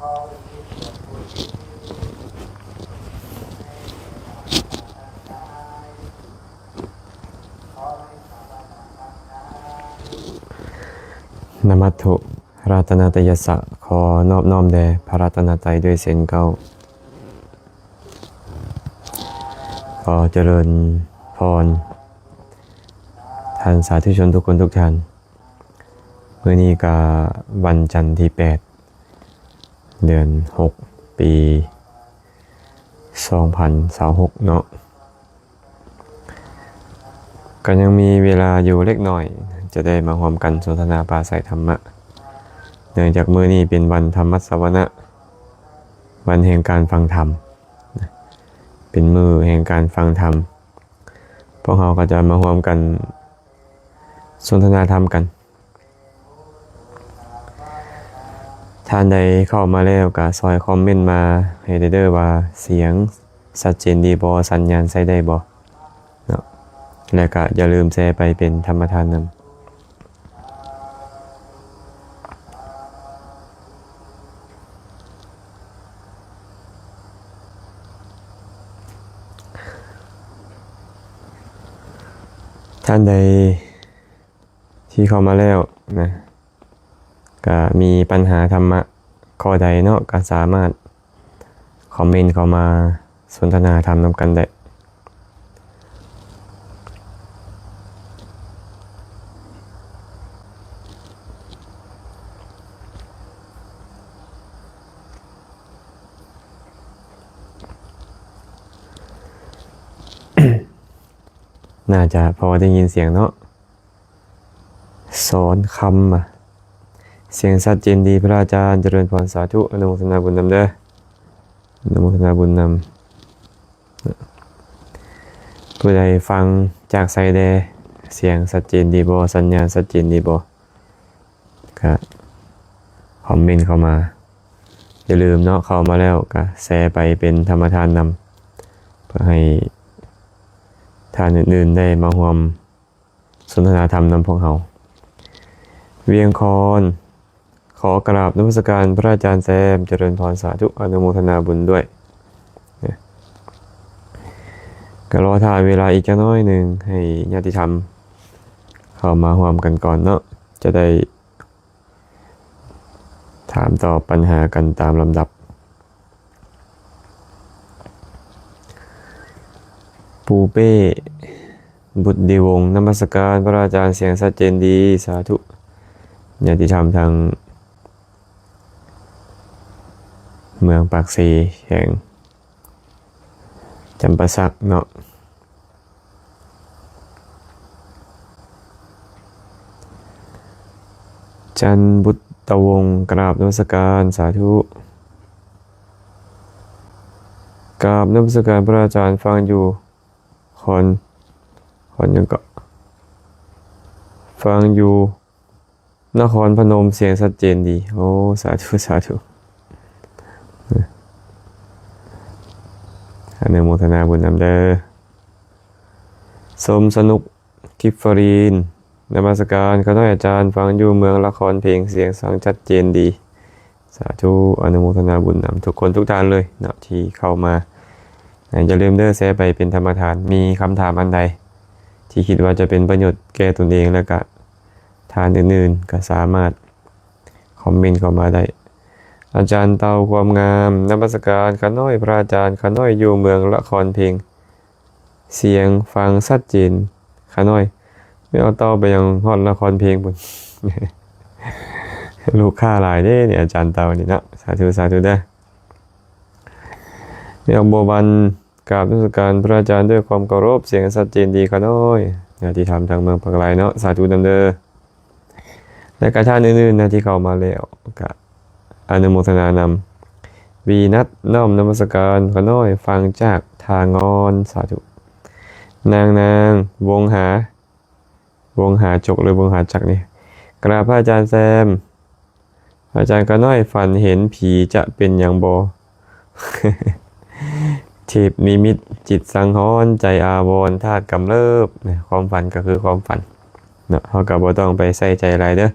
ນະມັດຖຸ ລັດຕະນະຕະຍັດສະ ຂໍນອບນ້ອມແດ່ພະລັດຕະນະໄຕດ້ວຍເຊັ່ນເກົ່າ. ຂໍຈະເລີນພອນ ທ່ານສາທຸຊົນທຸກຄົນທຸກທ່ານ. ມື້ນີ້ກະວັນຈັນທີແປດ ເດືອນຫົກ ປີສອງພັນຊາວຫົກເນາະ. ກໍຍັງມີເວລາຢູ່ເລັກນ້ອຍ ຈະໄດ້ມາຮ່ວມກັນສົນທະນາປາໄສທຳມະ ເນື່ອງຈາກມື້ນີ້ເປັນວັນທຳມະສະວະນະ ວັນແຫ່ງການຟັງທຳ ເປັນມື້ແຫ່ງການຟັງທຳ ພວກເຮົາກໍຈະມາຮ່ວມກັນສົນທະນາທຳກັນ. ທ່ານໃດເຂົ້າມາແລ້ວກໍຊ່ອຍຄອມເມັນມາໃຫ້ແດ່ເດີວ່າ ສຽງຊັດເຈນດີບໍ່? ສັນຍານໃຊ້ໄດ້ບໍ່ເນາະ? ແລະກໍຢ່າລືມແຊໄປເປັນທຳມະທານນຳ. ທ່ານໃດ ທີ່ເຂົ້າມາແລ້ວນະ ກະມີປັນຫາທຳມະຂໍ້ໃດເນາະ ກະສາມາດຄອມເມັນເຂົ້າມາສົນທະນາທຳນຳກັນໄດ້. ໜ້າຈະພໍໄດ້ຍິນສຽງເນາະ. ສອນຄຳ ສຽງຊັດເຈນດີ ພະອາຈານ ຈະເລີນພອນ ສາທຸ ອະນຸໂມທະນາບຸນນຳເດີ ອະນຸໂມທະນາບຸນນຳ. ຜູ້ໃດຟັງຈາກໃສແດ່? ສຽງຊັດເຈນດີບໍ່? ສັນຍານຊັດເຈນດີບໍ່? ກະຄອມເມັນເຂົ້າມາ. ຢ່າລືມເນາະ ເຂົ້າມາແລ້ວກະແຊໄປເປັນທຳມະທານນຳ ເພື່ອໃຫ້ທ່ານອື່ນໆໄດ້ມາຮ່ວມ ສົນທະນາທຳນຳພວກເຮົາ. ວຽງຄອນ ຂໍກະລາບນະມັດສະການພະອາຈານແຊມ ຈະເລີນພອນ ສາທຸ ອະນຸໂມທະນາບຸນດ້ວຍ. ກະລໍຖ້າເວລາອີກຈັກໜ້ອຍໜຶ່ງ ໃຫ້ຍາດຕິທຳເຂົ້າມາຮ່ວມກັນກ່ອນເນາະ ຈະໄດ້ ຖາມຕອບປັນຫາກັນຕາມລຳດັບ. ປູເປ້ ບຸດດີວົງ ນະມັດສະການພະອາຈານ ສຽງຊັດເຈນດີ ສາທຸ. ຍາດຕິທຳທາງເມືອງປາກເຊ ແຂວງຈຳປາສັກເນາະ. ຈັນບຸດຕະວົງ ກາບນະມັດສະການ ສາທຸ. ກາບນະມັດສະການພະອາຈານ ຟັງຢູ່ຄອນ ຄອນຫຍັງເກາະ? ຟັງຢູ່ ນະຄອນພະນົມ ສຽງຊັດເຈນດີ. ໂອ້ ສາທຸ ສາທຸ ອະນຸໂມທະນາບຸນນຳເດີ. ສົມສະໜຸກ ກິບຟະຣີນ ນະມັດສະການຂ້ານ້ອຍອາຈານ ຟັງຢູ່ເມືອງລະຄອນເພັງ ສຽງສັງຊັດເຈນດີ. ສາທຸ ອະນຸໂມທະນາບຸນນຳທຸກຄົນທຸກທ່ານເລີຍເນາະ ທີ່ເຂົ້າມາ. ອາ ຢ່າລືມເດີ ແຊໄປເປັນທຳມະທານ. ມີຄຳຖາມອັນໃດທີ່ຄິດວ່າຈະເປັນປະໂຫຍດແກ່ຕົນເອງ ແລະກະທ່ານອື່ນໆ ກະສາມາດຄອມເມັນເຂົ້າມາໄດ້. ອາຈານເຕົາຄວາມງາມ ນະມັດສະການຂ້ານ້ອຍພະອາຈານ. ຂ້ານ້ອຍຢູ່ເມືອງລະຄອນເພັງ ສຽງຟັງຊັດເຈນ. ຂ້ານ້ອຍ ແມ່ນເອົາເຕົາໄປຫຍັງຮອດນະຄອນເພັງພຸ້ນ? ລູກຄ້າຫຼາຍເດ້ນີ້ ອາຈານເຕົານີ້ເນາະ. ສາທຸ ສາທຸເດີ. ແມ່ອອກບົວວັນ ກາບນະມັດສະການພະອາຈານດ້ວຍຄວາມເຄົາລົບ ສຽງຊັດເຈນດີຂ້ານ້ອຍ. ຍາດຕິທຳທາງເມືອງປາກລາຍເນາະ ສາທຸນຳເດີ. ແລະກະທ່ານອື່ນໆນະທີ່ເຂົ້າມາແລ້ວ ກະອະນຸໂມທະນານຳ. ວີນັດ ນ້ອມນະມັດສະການຂ້ານ້ອຍ ຟັງຈາກທ່າງອນ. ສາທຸ. ນາງນາງ ວົງຫາ ວົງຫາຈົກ ຫຼື ວົງຫາຈັກນີ້ ກະລາບພະອາຈານແຊມ. ອາຈານຂ້ານ້ອຍ ຝັນເຫັນຜີຈະເປັນຫຍັງບໍ່? ທິບນິມິດ ຈິດສັງຫອນ ໃຈອາວອນ ທາດກຳເລີບ. ຄວາມຝັນກໍຄືຄວາມຝັນເນາະ ເຮົາກໍບໍ່ຕ້ອງໄປໃສ່ໃຈຫຼາຍເດີ.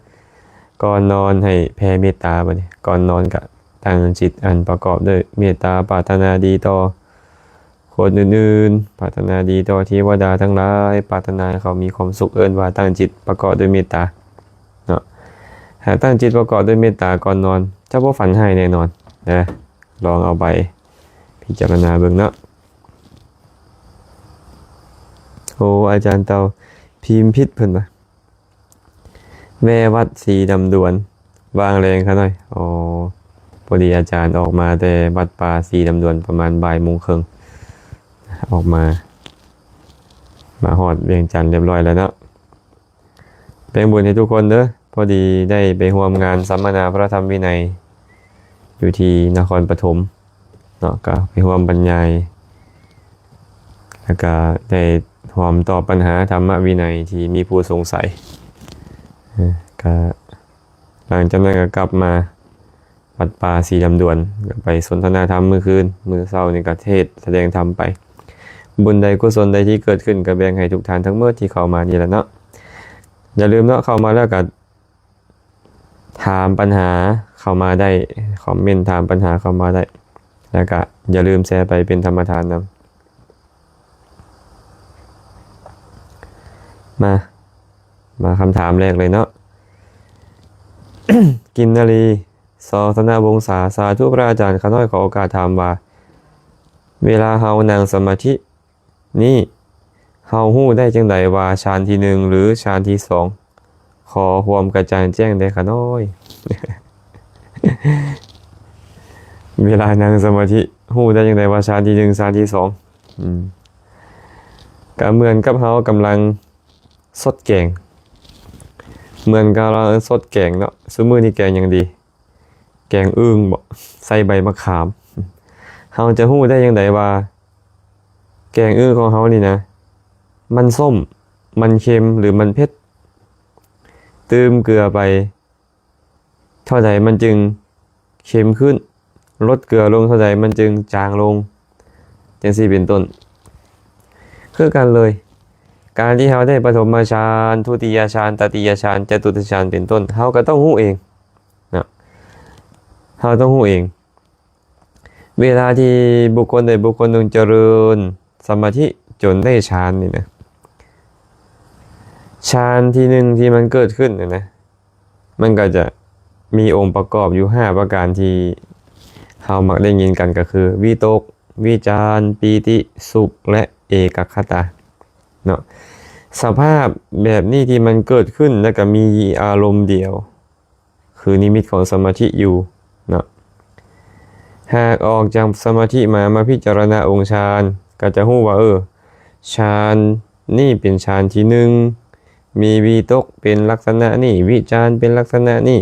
ກ່ອນນອນໃຫ້ແຜ່ເມດຕາ ບັດນີ້ ກ່ອນນອນກະ ຕັ້ງຈິດອັນປະກອບດ້ວຍເມດຕາ ປາດຖະໜາດີຕໍ່ຄົນອື່ນໆ, ປາດຖະໜາດີຕໍ່ເທວະດາທັງຫຼາຍ, ປາດຖະໜາໃຫ້ເຂົາມີຄວາມສຸກ, ເອີ້ນວ່າຕັ້ງຈິດປະກອບດ້ວຍເມດຕາເນາະ. ຫາກຕັ້ງຈິດປະກອບດ້ວຍເມດຕາກ່ອນນອນ, ຈະບໍ່ຝັນຮ້າຍແນ່ນອນເດີ. ລອງເອົາໄປພິຈາລະນາເບິ່ງເນາະ. ໂອ້ ອາຈານເຕົາ ພິມຜິດເພິ່ນວ່າ ແວ່ວັດສີດຳດວນ ວາງແລງຂະນ້ອຍ. ອໍ ພໍດີອາຈານອອກມາແຕ່ວັດປ່າສີດຳດວນປະມານບ່າຍໂມງເຄິ່ງ ອອກມາ ມາຮອດວຽງຈັນລຽບຮ້ອຍແລ້ວເນາະ. ແບ່ງບຸນໃຫ້ທຸກຄົນເດີ. ພໍດີໄດ້ໄປຮ່ວມງານສຳມະນາພະທຳວິໄນຢູ່ທີ່ນະຄອນປະຖົມເນາະ, ກໍໄປຮ່ວມບັນຍາຍ ແລ້ວກໍໄດ້ຮ່ວມຕອບບັນຫາທຳມະວິໄນທີ່ມີຜູ້ສົງໄສ. ເອີ ກໍຫຼັງຈາກນັ້ນກໍກັບມາ ວັດປ່າສີດຳດວນ ກໍໄປສົນທະນາທຳມື້ຄືນ, ມື້ເຊົ້ານີ້ກໍເທດສະແດງທຳໄປ. ບຸນໃດກຸສົນໃດທີ່ເກີດຂຶ້ນ ກໍແບ່ງໃຫ້ທຸກທ່ານທັງໝົດທີ່ເຂົ້າມານີ້ແຫຼະເນາະ. ຢ່າລືມເນາະ, ເຂົ້າມາແລ້ວກໍຖາມປັນຫາເຂົ້າມາໄດ້, ຄອມເມັນຖາມປັນຫາເຂົ້າມາໄດ້, ແລ້ວກໍຢ່າລືມແຊໄປເປັນທຳມະທານນຳ. ມາ ມາຄຳຖາມແລກເລີຍເນາະ. ກິນນາລີ ສອງ ທະນະວົງສາ, ສາທຸພະອາຈານ. ຂ້ານ້ອຍຂໍໂອກາດຖາມວ່າ ເວລາເຮົານັ່ງສະມາທິນີ້ ເຮົາຮູ້ໄດ້ຈັ່ງໃດວ່າຊານທີໜຶ່ງ ຫຼື ຊານທີສອງ? ຂໍຄວາມກະຈ່າງແຈ້ງແດ່ຂ້ານ້ອຍ. ເວລານັ່ງສະມາທິ ຮູ້ໄດ້ຈັ່ງໃດວ່າຊານທີໜຶ່ງ ຊານທີສອງ? ອືມ ກະເໝືອນກັບເຮົາກຳລັງ ສົດແກງ, ເໝືອນກັບເຮົາສົດແກງເນາະ. ຊຸມື້ນີ້ແກງຫຍັງດີ? ແກງອຶ່ງບໍ? ໃສ່ໃບມະຂາມ. ເຮົາຈະຮູ້ໄດ້ຈັ່ງໃດວ່າແກງອຶ່ງຂອງເຮົານີ້ນະ ມັນສົ້ມ, ມັນເຄັມ ຫຼື ມັນເຜັດ? ຕື່ມເກືອໄປ ເທົ່າໃດມັນຈຶ່ງເຄັມຂຶ້ນ, ລົດເກືອລົງເທົ່າໃດມັນຈຶ່ງຈາງລົງ, ຈັ່ງຊີ້ເປັນຕົ້ນ. ຄືກັນເລີຍ, ການທີ່ເຮົາໄດ້ປະຖົມມະຊານ, ທຸຕິຍະຊານ, ຕະຕິຍະຊານ, ຈະຕຸດຕະຊານ ເປັນຕົ້ນ, ເຮົາກໍຕ້ອງຮູ້ເອງນະ, ເຮົາຕ້ອງຮູ້ເອງ. ເວລາທີ່ບຸກຄົນໃດບຸກຄົນໜຶ່ງຈະເລີນສະມາທິຈົນໄດ້ຊານນີ້ນະ, ຊານທີໜຶ່ງທີ່ມັນເກີດຂຶ້ນນີ້ນະ, ມັນກໍຈະມີອົງປະກອບຢູ່ຫ້າປະການທີ່ເຮົາມັກໄດ້ຍິນກັນ, ກໍຄື ວິຕົກ, ວິຈານ, ປີຕິ, ສຸກ ແລະ ເອກັກຄະຕາເນາະ. ສະພາບແບບນີ້ທີ່ມັນເກີດຂຶ້ນ ແລ້ວກໍມີອາລົມດຽວ ຄືນິມິດຂອງສະມາທິຢູ່ເນາະ. ຫາກອອກຈາກສະມາທິມາ, ມາພິຈາລະນາອົງຊານ, ກໍຈະຮູ້ວ່າ, ເອີ, ຊານນີ້ເປັນຊານທີໜຶ່ງ, ມີວິຕົກເປັນລັກສະນະນີ້, ວິຈານເປັນລັກສະນະນີ້,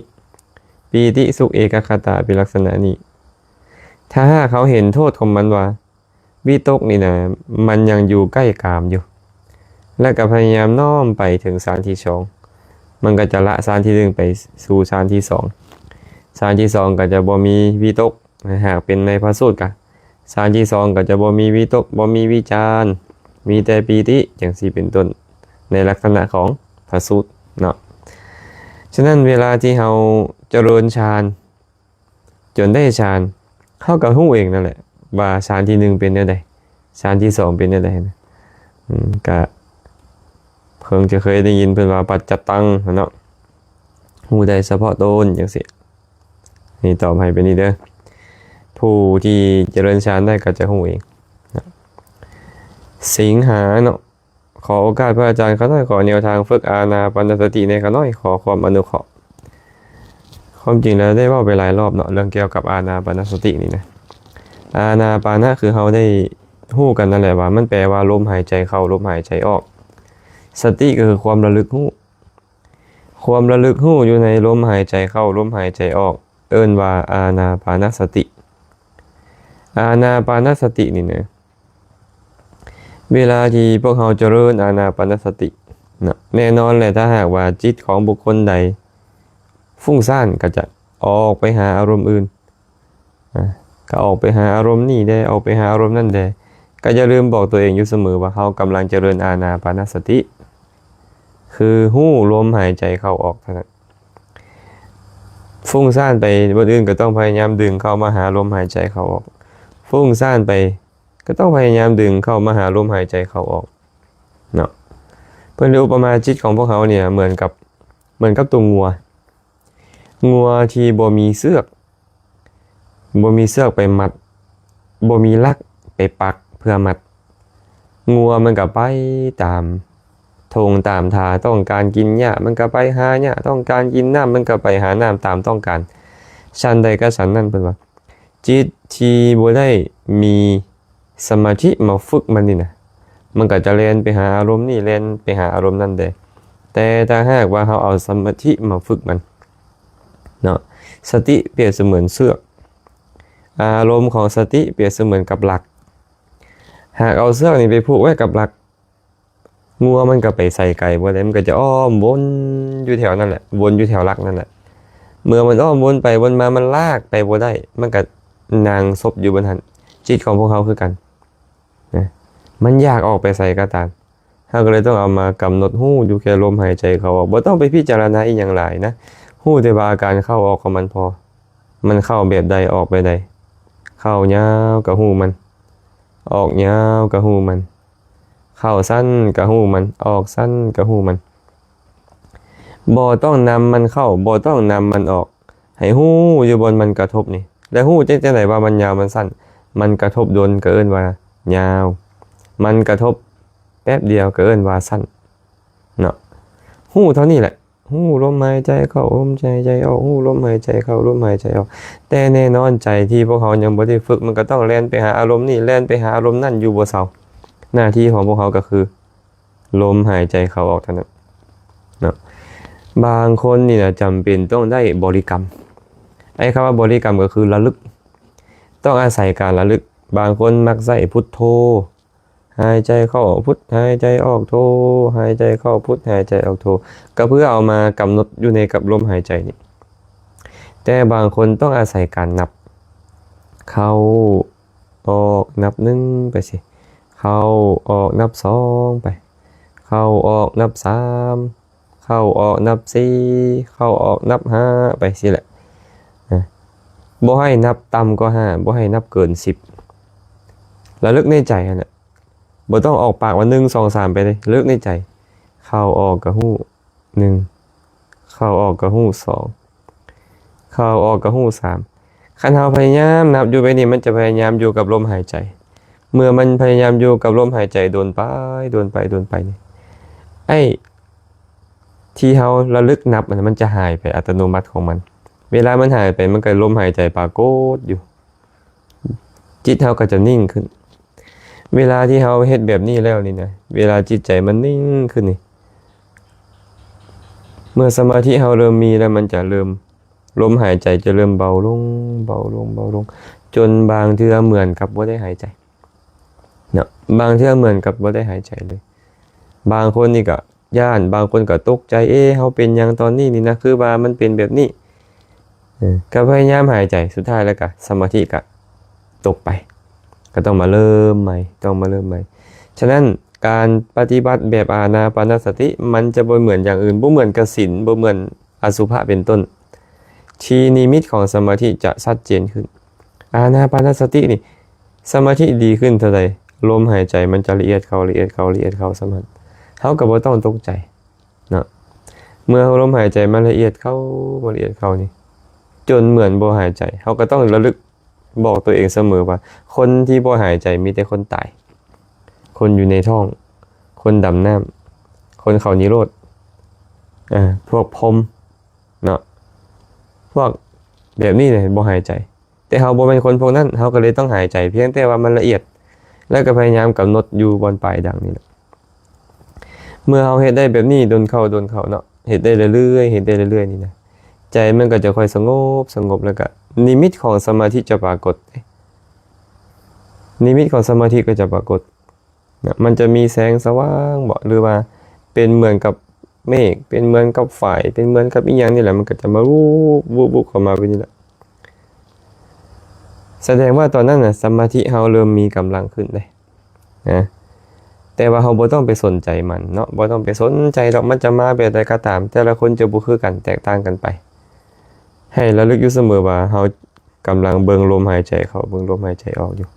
ປີຕິ, ສຸກ, ເອກັກຄະຕາເປັນລັກສະນະນີ້. ຖ້າຫາກເຮົາເຫັນໂທດຂອງມັນວ່າ ວິຕົກນີ້ນະ ມັນຍັງຢູ່ໃກ້ກາມຢູ່ ແລ້ວກໍພະຍາຍາມນ້ອມໄປເຖິງຊານທີສອງ, ມັນກໍຈະລະຊານທີໜຶ່ງໄປສູ່ຊານທີສອງ. ຊານທີສອງກໍຈະບໍ່ມີວິຕົກ, ຫາກເປັນໃນພະສູດກະ ຊານທີສອງກໍຈະບໍ່ມີວິຕົກ, ບໍ່ມີວິຈານ, ມີແຕ່ປີຕິ, ຈັ່ງຊີ້ເປັນຕົ້ນ, ໃນລັກສະນະຂອງພະສູດເນາະ. ສະນັ້ນ ເວລາທີ່ເຮົາຈະເລີນຊານ ຈົນໄດ້ຊານ, ເຮົາກໍຮູ້ເອງນັ້ນແຫຼະວ່າຊານທີໜຶ່ງເປັນແນວໃດ, ຊານທີສອງເປັນແນວໃດນະ. ອືມ ກະເພິ່ນຈະເຄີຍໄດ້ຍິນເພິ່ນວ່າປັດຈະຕັງຫັ້ນເນາະ, ຮູ້ໄດ້ສະເພາະຕົນຈັ່ງຊີ້. ນີ້ຕອບໃຫ້ເປັນນີ້ເດີ, ຜູ້ທີ່ຈະເລີນຊານໄດ້ກໍຈະຮູ້ເອງນະ. ສິງຫາເນາະ. ຂໍໂອກາດພະອາຈານ, ຂ້ານ້ອຍຂໍແນວທາງຝຶກອານາປານະສະຕິແດ່ ຂ້ານ້ອຍ, ຂໍຄວາມອະນຸເຄາະ. ຄວາມຈິງແລ້ວໄດ້ເວົ້າໄປຫຼາຍລອບເນາະ, ເລື່ອງກ່ຽວກັບອານາປານະສະຕິນີ້ນະ. ອານາປານະ ຄືເຮົາໄດ້ຮູ້ກັນນັ້ນແຫຼະວ່າ ມັນແປວ່າລົມຫາຍໃຈເຂົ້າ, ລົມຫາຍໃຈອອກ. ສະຕິ ກໍຄືຄວາມລະລຶກຮູ້, ຄວາມລະລຶກຮູ້ຢູ່ໃນລົມຫາຍໃຈເຂົ້າ, ລົມຫາຍໃຈອອກ, ເອີ້ນວ່າອານາປານະສະຕິ. ອານາປານະສະຕິນີ້ນະ ເວລາທີ່ພວກເຮົາຈະເລີນອານາປານະສະຕິນະ, ແນ່ນອນແຫຼະ ຖ້າຫາກວ່າຈິດຂອງບຸກຄົນໃດຟຸ້ງສ້ານ ກໍຈະອອກໄປຫາອາລົມອື່ນ, ອາ ກໍອອກໄປຫາອາລົມນີ້ແດ່, ອອກໄປຫາອາລົມນັ້ນແດ່, ກໍຢ່າລືມບອກຕົວເອງຢູ່ສະເໝີວ່າ ເຮົາກຳລັງຈະເລີນອານາປານະສະຕິ, ຄືຮູ້ລົມຫາຍໃຈເຂົ້າອອກເທົ່ານັ້ນ. ຟຸ້ງສ້ານໄປບ່ອນອື່ນກໍຕ້ອງພະຍາຍາມດຶງເຂົ້າມາຫາລົມຫາຍໃຈເຂົ້າອອກ, ຟຸ້ງສ້ານໄປກໍຕ້ອງພະຍາຍາມດຶງເຂົ້າມາຫາລົມຫາຍໃຈເຂົ້າອອກເນາະ. ເພິ່ນໄດ້ອຸປະມາຈິດຂອງພວກເຮົານີ້ເໝືອນກັບ ເໝືອນກັບຕົວງົວ, ງົວທີ່ບໍ່ມີເຊືອກ ບໍ່ມີເຊືອກໄປມັດ, ບໍ່ມີຫຼັກໄປປັກເພື່ອມັດ, ງົວມັນກໍໄປຕາມທົ່ງຕາມທາ, ຕ້ອງການກິນຫຍ້າມັນກໍໄປຫາຫຍ້າ, ຕ້ອງການກິນນ້ຳມັນກໍໄປຫານ້ຳຕາມຕ້ອງການ. ສັນໃດກໍສັນນັ້ນ ເພິ່ນວ່າ ຈິດທີ່ບໍ່ໄດ້ມີສະມາທິມາຝຶກມັນນີ້ນະ, ມັນກໍຈະແລ່ນໄປຫາອາລົມນີ້ ແລ່ນໄປຫາອາລົມນັ້ນແດ່. ແຕ່ຖ້າຫາກວ່າເຮົາເອົາສະມາທິມາຝຶກມັນເນາະ, ສະຕິປຽບສະເໝືອນເຊືອກ, ອາລົມຂອງສະຕິປຽບສະເໝືອນກັບຫຼັກ. ຫາກເອົາເຊືອກນີ້ໄປຜູກໄວ້ກັບຫຼັກ, ງົວມັນກໍໄປໃສໄກບໍ່ໄດ້, ມັນກໍຈະອ້ອມວົນຢູ່ແຖວນັ້ນແຫຼະ, ວົນຢູ່ແຖວຫຼັກນັ້ນແຫຼະ. ເມື່ອມັນອ້ອມວົນໄປວົນມາ ມັນລາກໄປບໍ່ໄດ້, ມັນກໍນັ່ງສົບຢູ່ບ່ອນຫັ້ນ. ຈິດຂອງພວກເຮົາຄືກັນນະ, ມັນຢາກອອກໄປໃສກໍຕາມ, ເຮົາກໍເລີຍຕ້ອງເອົາມາກຳນົດຮູ້ຢູ່ແຄ່ລົມຫາຍໃຈເຂົ້າອອກ. ບໍ່ຕ້ອງໄປພິຈາລະນາອີ່ຫຍັງຫຼາຍນະ, ຮູ້ແຕ່ວ່າອາການເຂົ້າອອກຂອງມັນພໍ, ມັນເຂົ້າແບບໃດ ອອກແບບໃດ. ເຂົ້າຍາວກໍຮູ້ມັນ, ອອກຍາວກໍຮູ້ມັນ. ເຂົ້າສັ້ນກໍຮູ້ມັນ, ອອກສັ້ນກໍຮູ້ມັນ. ບໍ່ຕ້ອງນຳມັນເຂົ້າ, ບໍ່ຕ້ອງນຳມັນອອກ, ໃຫ້ຮູ້ຢູ່ບ່ອນມັນກະທົບນີ້. ແລະ ຮູ້ຈັ່ງໃດວ່າມັນຍາວມັນສັ້ນ? ມັນກະທົບດົນກໍເອີ້ນວ່າຍາວ, ມັນກະທົບແປັບດຽວກໍເອີ້ນວ່າສັ້ນເນາະ. ຮູ້ເທົ່ານີ້ແຫຼະ. ຮູ້ລົມຫາຍໃຈເຂົ້າ, ລົມຫາຍໃຈອອກ, ຮູ້ລົມຫາຍໃຈເຂົ້າ, ລົມຫາຍໃຈອອກ. ແຕ່ແນ່ນອນໃຈທີ່ພວກເຮົາຍັງບໍ່ໄດ້ຝຶກ, ມັນກໍຕ້ອງແລ່ນໄປຫາອາລົມນີ້, ແລ່ນໄປຫາອາລົມນັ້ນຢູ່ບໍ່ເຊົາ. ໜ້າທີ່ຂອງພວກເຮົາກໍຄືລົມຫາຍໃຈເຂົ້າອອກເທົ່ານັ້ນເນາະ. ບາງຄົນນີ້ນະ ຈຳເປັນຕ້ອງໄດ້ບໍລິກຳ. ໄອ້ຄຳວ່າບໍລິກຳກໍຄືລະລຶກ, ຕ້ອງອາໄສການລະລຶກ. ບາງຄົນມັກໃຊ້ພຸດໂທ, ຫາຍໃຈເຂົ້າພຸດ, ຫາຍໃຈອອກໂທ, ຫາຍໃຈເຂົ້າພຸດ, ຫາຍໃຈອອກໂທ, ກໍເພື່ອເອົາມາກຳນົດຢູ່ໃນກັບລົມຫາຍໃຈນີ້. ແຕ່ບາງຄົນຕ້ອງອາໄສການນັບ, ເຂົ້າອອກນັບໜຶ່ງໄປຊີ້, ເຂົ້າອອກນັບສອງໄປ, ເຂົ້າອອກນັບສາມ, ເຂົ້າອອກນັບສີ່, ເຂົ້າອອກນັບຫ້າໄປຊີ້ແຫຼະ. ນະ, ບໍ່ໃຫ້ນັບຕ່ຳກວ່າຫ້າ, ບໍ່ໃຫ້ນັບເກີນສິບ. ລະລຶກໃນໃຈຫັ້ນນະ, ບໍ່ຕ້ອງອອກປາກວ່າ ໜຶ່ງ ສອງ ສາມ ໄປເດ້, ລະລຶກໃນໃຈ. ເຂົ້າອອກກໍຮູ້ ໜຶ່ງ, ເຂົ້າອອກກໍຮູ້ ສອງ, ເຂົ້າອອກກໍຮູ້ ສາມ. ຄັນເຮົາພະຍາຍາມນັບຢູ່ແບບນີ້, ມັນຈະພະຍາຍາມຢູ່ກັບລົມຫາຍໃຈ. ເມື່ອມັນພະຍາຍາມຢູ່ກັບລົມຫາຍໃຈດົນໄປ, ດົນໄປ, ດົນໄປນີ້, ໄອ້ທີ່ເຮົາລະລຶກນັບອັນນັ້ນ ມັນຈະຫາຍໄປອັດຕະໂນມັດຂອງມັນ. ເວລາມັນຫາຍໄປ, ມັນກໍລົມຫາຍໃຈປາກົດຢູ່. ຈິດເຮົາກໍຈະນິ່ງຂຶ້ນ. ເວລາທີ່ເຮົາເຮັດແບບນີ້ແລ້ວນີ້ນະ, ເວລາຈິດໃຈມັນນິ່ງຂຶ້ນນີ້, ເມື່ອສະມາທິເຮົາເລີ່ມມີແລ້ວ, ມັນຈະເລີ່ມ, ລົມຫາຍໃຈຈະເລີ່ມເບົາລົງ, ເບົາລົງ, ເບົາລົງ, ຈົນບາງເທື່ອເໝືອນກັບບໍ່ໄດ້ຫາຍໃຈເນາະ, ບາງເທື່ອເໝືອນກັບບໍ່ໄດ້ຫາຍໃຈເລີຍ. ບາງຄົນນີ້ກໍ ຢ້ານ, ບາງຄົນກໍຕົກໃຈ, ເອ, ເຮົາເປັນຫຍັງຕອນນີ້ນີ້ນະ, ຄືວ່າມັນເປັນແບບນີ້. ເອີ, ກໍພະຍາຍາມຫາຍໃຈ, ສຸດທ້າຍແລ້ວກໍສະມາທິກໍຕົກໄປ, ກໍຕ້ອງມາເລີ່ມໃໝ່, ຕ້ອງມາເລີ່ມໃໝ່. ສະນັ້ນ, ການປະຕິບັດແບບອານາປານະສະຕິ ມັນຈະບໍ່ເໝືອນຢ່າງອື່ນ, ບໍ່ເໝືອນກະສິນ, ບໍ່ເໝືອນອະສຸພະເປັນຕົ້ນ, ທີ່ນິມິດຂອງສະມາທິຈະຊັດເຈນຂຶ້ນ. ອານາປານະສະຕິນີ້ ສະມາທິດີຂຶ້ນເທົ່າໃດ, ລົມຫາຍໃຈມັນຈະລະອຽດເຂົ້າ, ລະອຽດເຂົ້າ, ລະອຽດເຂົ້າສ່ຳນັ້ນ. ເຮົາກໍບໍ່ຕ້ອງຕົກໃຈເນາະ. ເມື່ອລົມຫາຍໃຈມັນລະອຽດເຂົ້າ, ມັນລະອຽດເຂົ້ານີ້, ຈົນເໝືອນບໍ່ຫາຍໃຈ, ເຮົາກໍຕ້ອງລະລຶກບອກຕົວເອງສະເໝີວ່າ ຄົນທີ່ບໍ່ຫາຍໃຈມີແຕ່ຄົນຕາຍ, ຄົນຢູ່ໃນທ້ອງ, ຄົນດຳນ້ຳ, ຄົນເຂົ້ານິໂຣດ, ອາ, ພວກພົມເນາະ, ພວກແບບນີ້ແຫຼະບໍ່ຫາຍໃຈ. ແຕ່ເຮົາບໍ່ແມ່ນຄົນພວກນັ້ນ, ເຮົາກໍເລີຍຕ້ອງຫາຍໃຈ, ພຽງແຕ່ວ່າມັນລະອຽດ, ແລ້ວກໍພະຍາຍາມກຳນົດຢູ່ບ່ອນປາຍດັງນີ້ແຫຼະ. ເມື່ອເຮົາເຮັດໄດ້ແບບນີ້ດົນເຂົ້າ, ດົນເຂົ້າເນາະ, ເຮັດໄດ້ເລື້ອຍໆ, ເຮັດໄດ້ເລື້ອຍໆນີ້ນະ, ໃຈມັນກໍຈະຄ່ອຍສະຫງົບ, ສະຫງົບ, ແລ້ວກໍນິມິດຂອງສະມາທິຈະປາກົດ. ນິມິດຂອງສະມາທິກໍຈະປາກົດ. ນະ, ມັນຈະມີແສງສະຫວ່າງບໍ ຫຼືວ່າເປັນເໝືອນກັບເມກ, ເປັນເໝືອນກັບຝ້າຍ, ເປັນເໝືອນກັບອີ່ຫຍັງນີ້ແຫຼະ, ມັນກໍຈະມາວູບ, ວູບ, ວູບເຂົ້າມາແບບນີ້ແຫຼະ. ສະແດງວ່າຕອນນັ້ນນະ ສະມາທິເຮົາເລີ່ມມີກຳລັງຂຶ້ນເດ້ນະ, ແຕ່ວ່າເຮົາບໍ່ຕ້ອງໄປສົນໃຈມັນເນາະ, ບໍ່ຕ້ອງໄປສົນໃຈດອກ, ມັນຈະມາແບບໃດກໍຕາມ, ແຕ່ລະຄົນຈະບໍ່ຄືກັນ, ແຕກຕ່າງກັນໄປ. ໃຫ້ລະລຶກຢູ່ສະເໝີວ່າເຮົາກຳລັງເບິ່ງລົມຫາຍໃຈເຂົ້າ ເບິ່ງລົມຫາຍໃຈອອກຢູ່.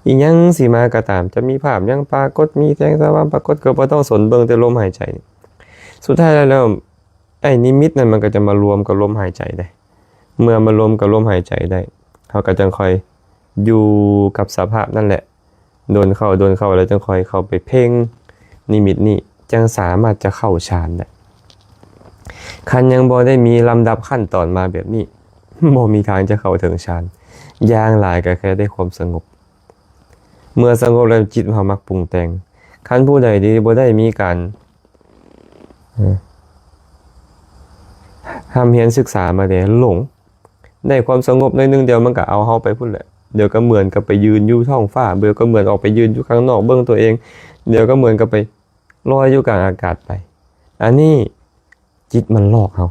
ອີ່ຫຍັງຊິມາກໍຕາມ, ຈະມີພາບຫຍັງປາກົດ, ມີແສງສະຫວ່າງປາກົດ, ກໍບໍ່ຕ້ອງສົນ, ເບິ່ງແຕ່ລົມຫາຍໃຈນີ້. ສຸດທ້າຍແລ້ວ ໄອ້ນິມິດນັ້ນມັນກໍຈະມາລວມກັບລົມຫາຍໃຈໄດ້. ເມື່ອມາລວມກັບລົມຫາຍໃຈໄດ້, ເຮົາກໍຈັ່ງຄ່ອຍຢູ່ກັບສະພາບນັ້ນແຫຼະ. ດົນເຂົ້າ ດົນເຂົ້າ ແລ້ວຈັ່ງຄ່ອຍເຂົ້າໄປເພັ່ງນິມິດນີ້, ຈັ່ງສາມາດຈະເຂົ້າฌານໄດ້. ຄັນຍັງບໍ່ໄດ້ມີລຳດັບຂັ້ນຕອນມາແບບນີ້, ບໍ່ມີທາງຈະເຂົ້າເຖິງฌານ. ຢ່າງຫຼາຍກໍແຄ່ໄດ້ຄວາມສະຫງົບ. ເມື່ອສະຫງົບແລ້ວ ຈິດເຮົາມັກປຸງແຕ່ງ. ຄັນຜູ້ໃດທີ່ບໍ່ໄດ້ມີການ ເອີ ຮ່ຳຮຽນສຶກສາມາແດ່ ຫຼົງ. ໄດ້ຄວາມສະຫງົບໜ້ອຍໜຶ່ງ ດຽວມັນກໍເອົາເຮົາໄປພຸ້ນແຫຼະ. ດຽວກໍເໝືອນກັບໄປຢືນຢູ່ທ້ອງຟ້າ, ດຽວກໍເໝືອນອອກໄປຢືນຢູ່ຂ້າງນອກເບິ່ງຕົວເອງ, ດຽວກໍເໝືອນກັບໄປລອຍຢູ່ກາງອາກາດໄປ. ອັນນີ້ຈິດມັນຫຼອກເຮົາ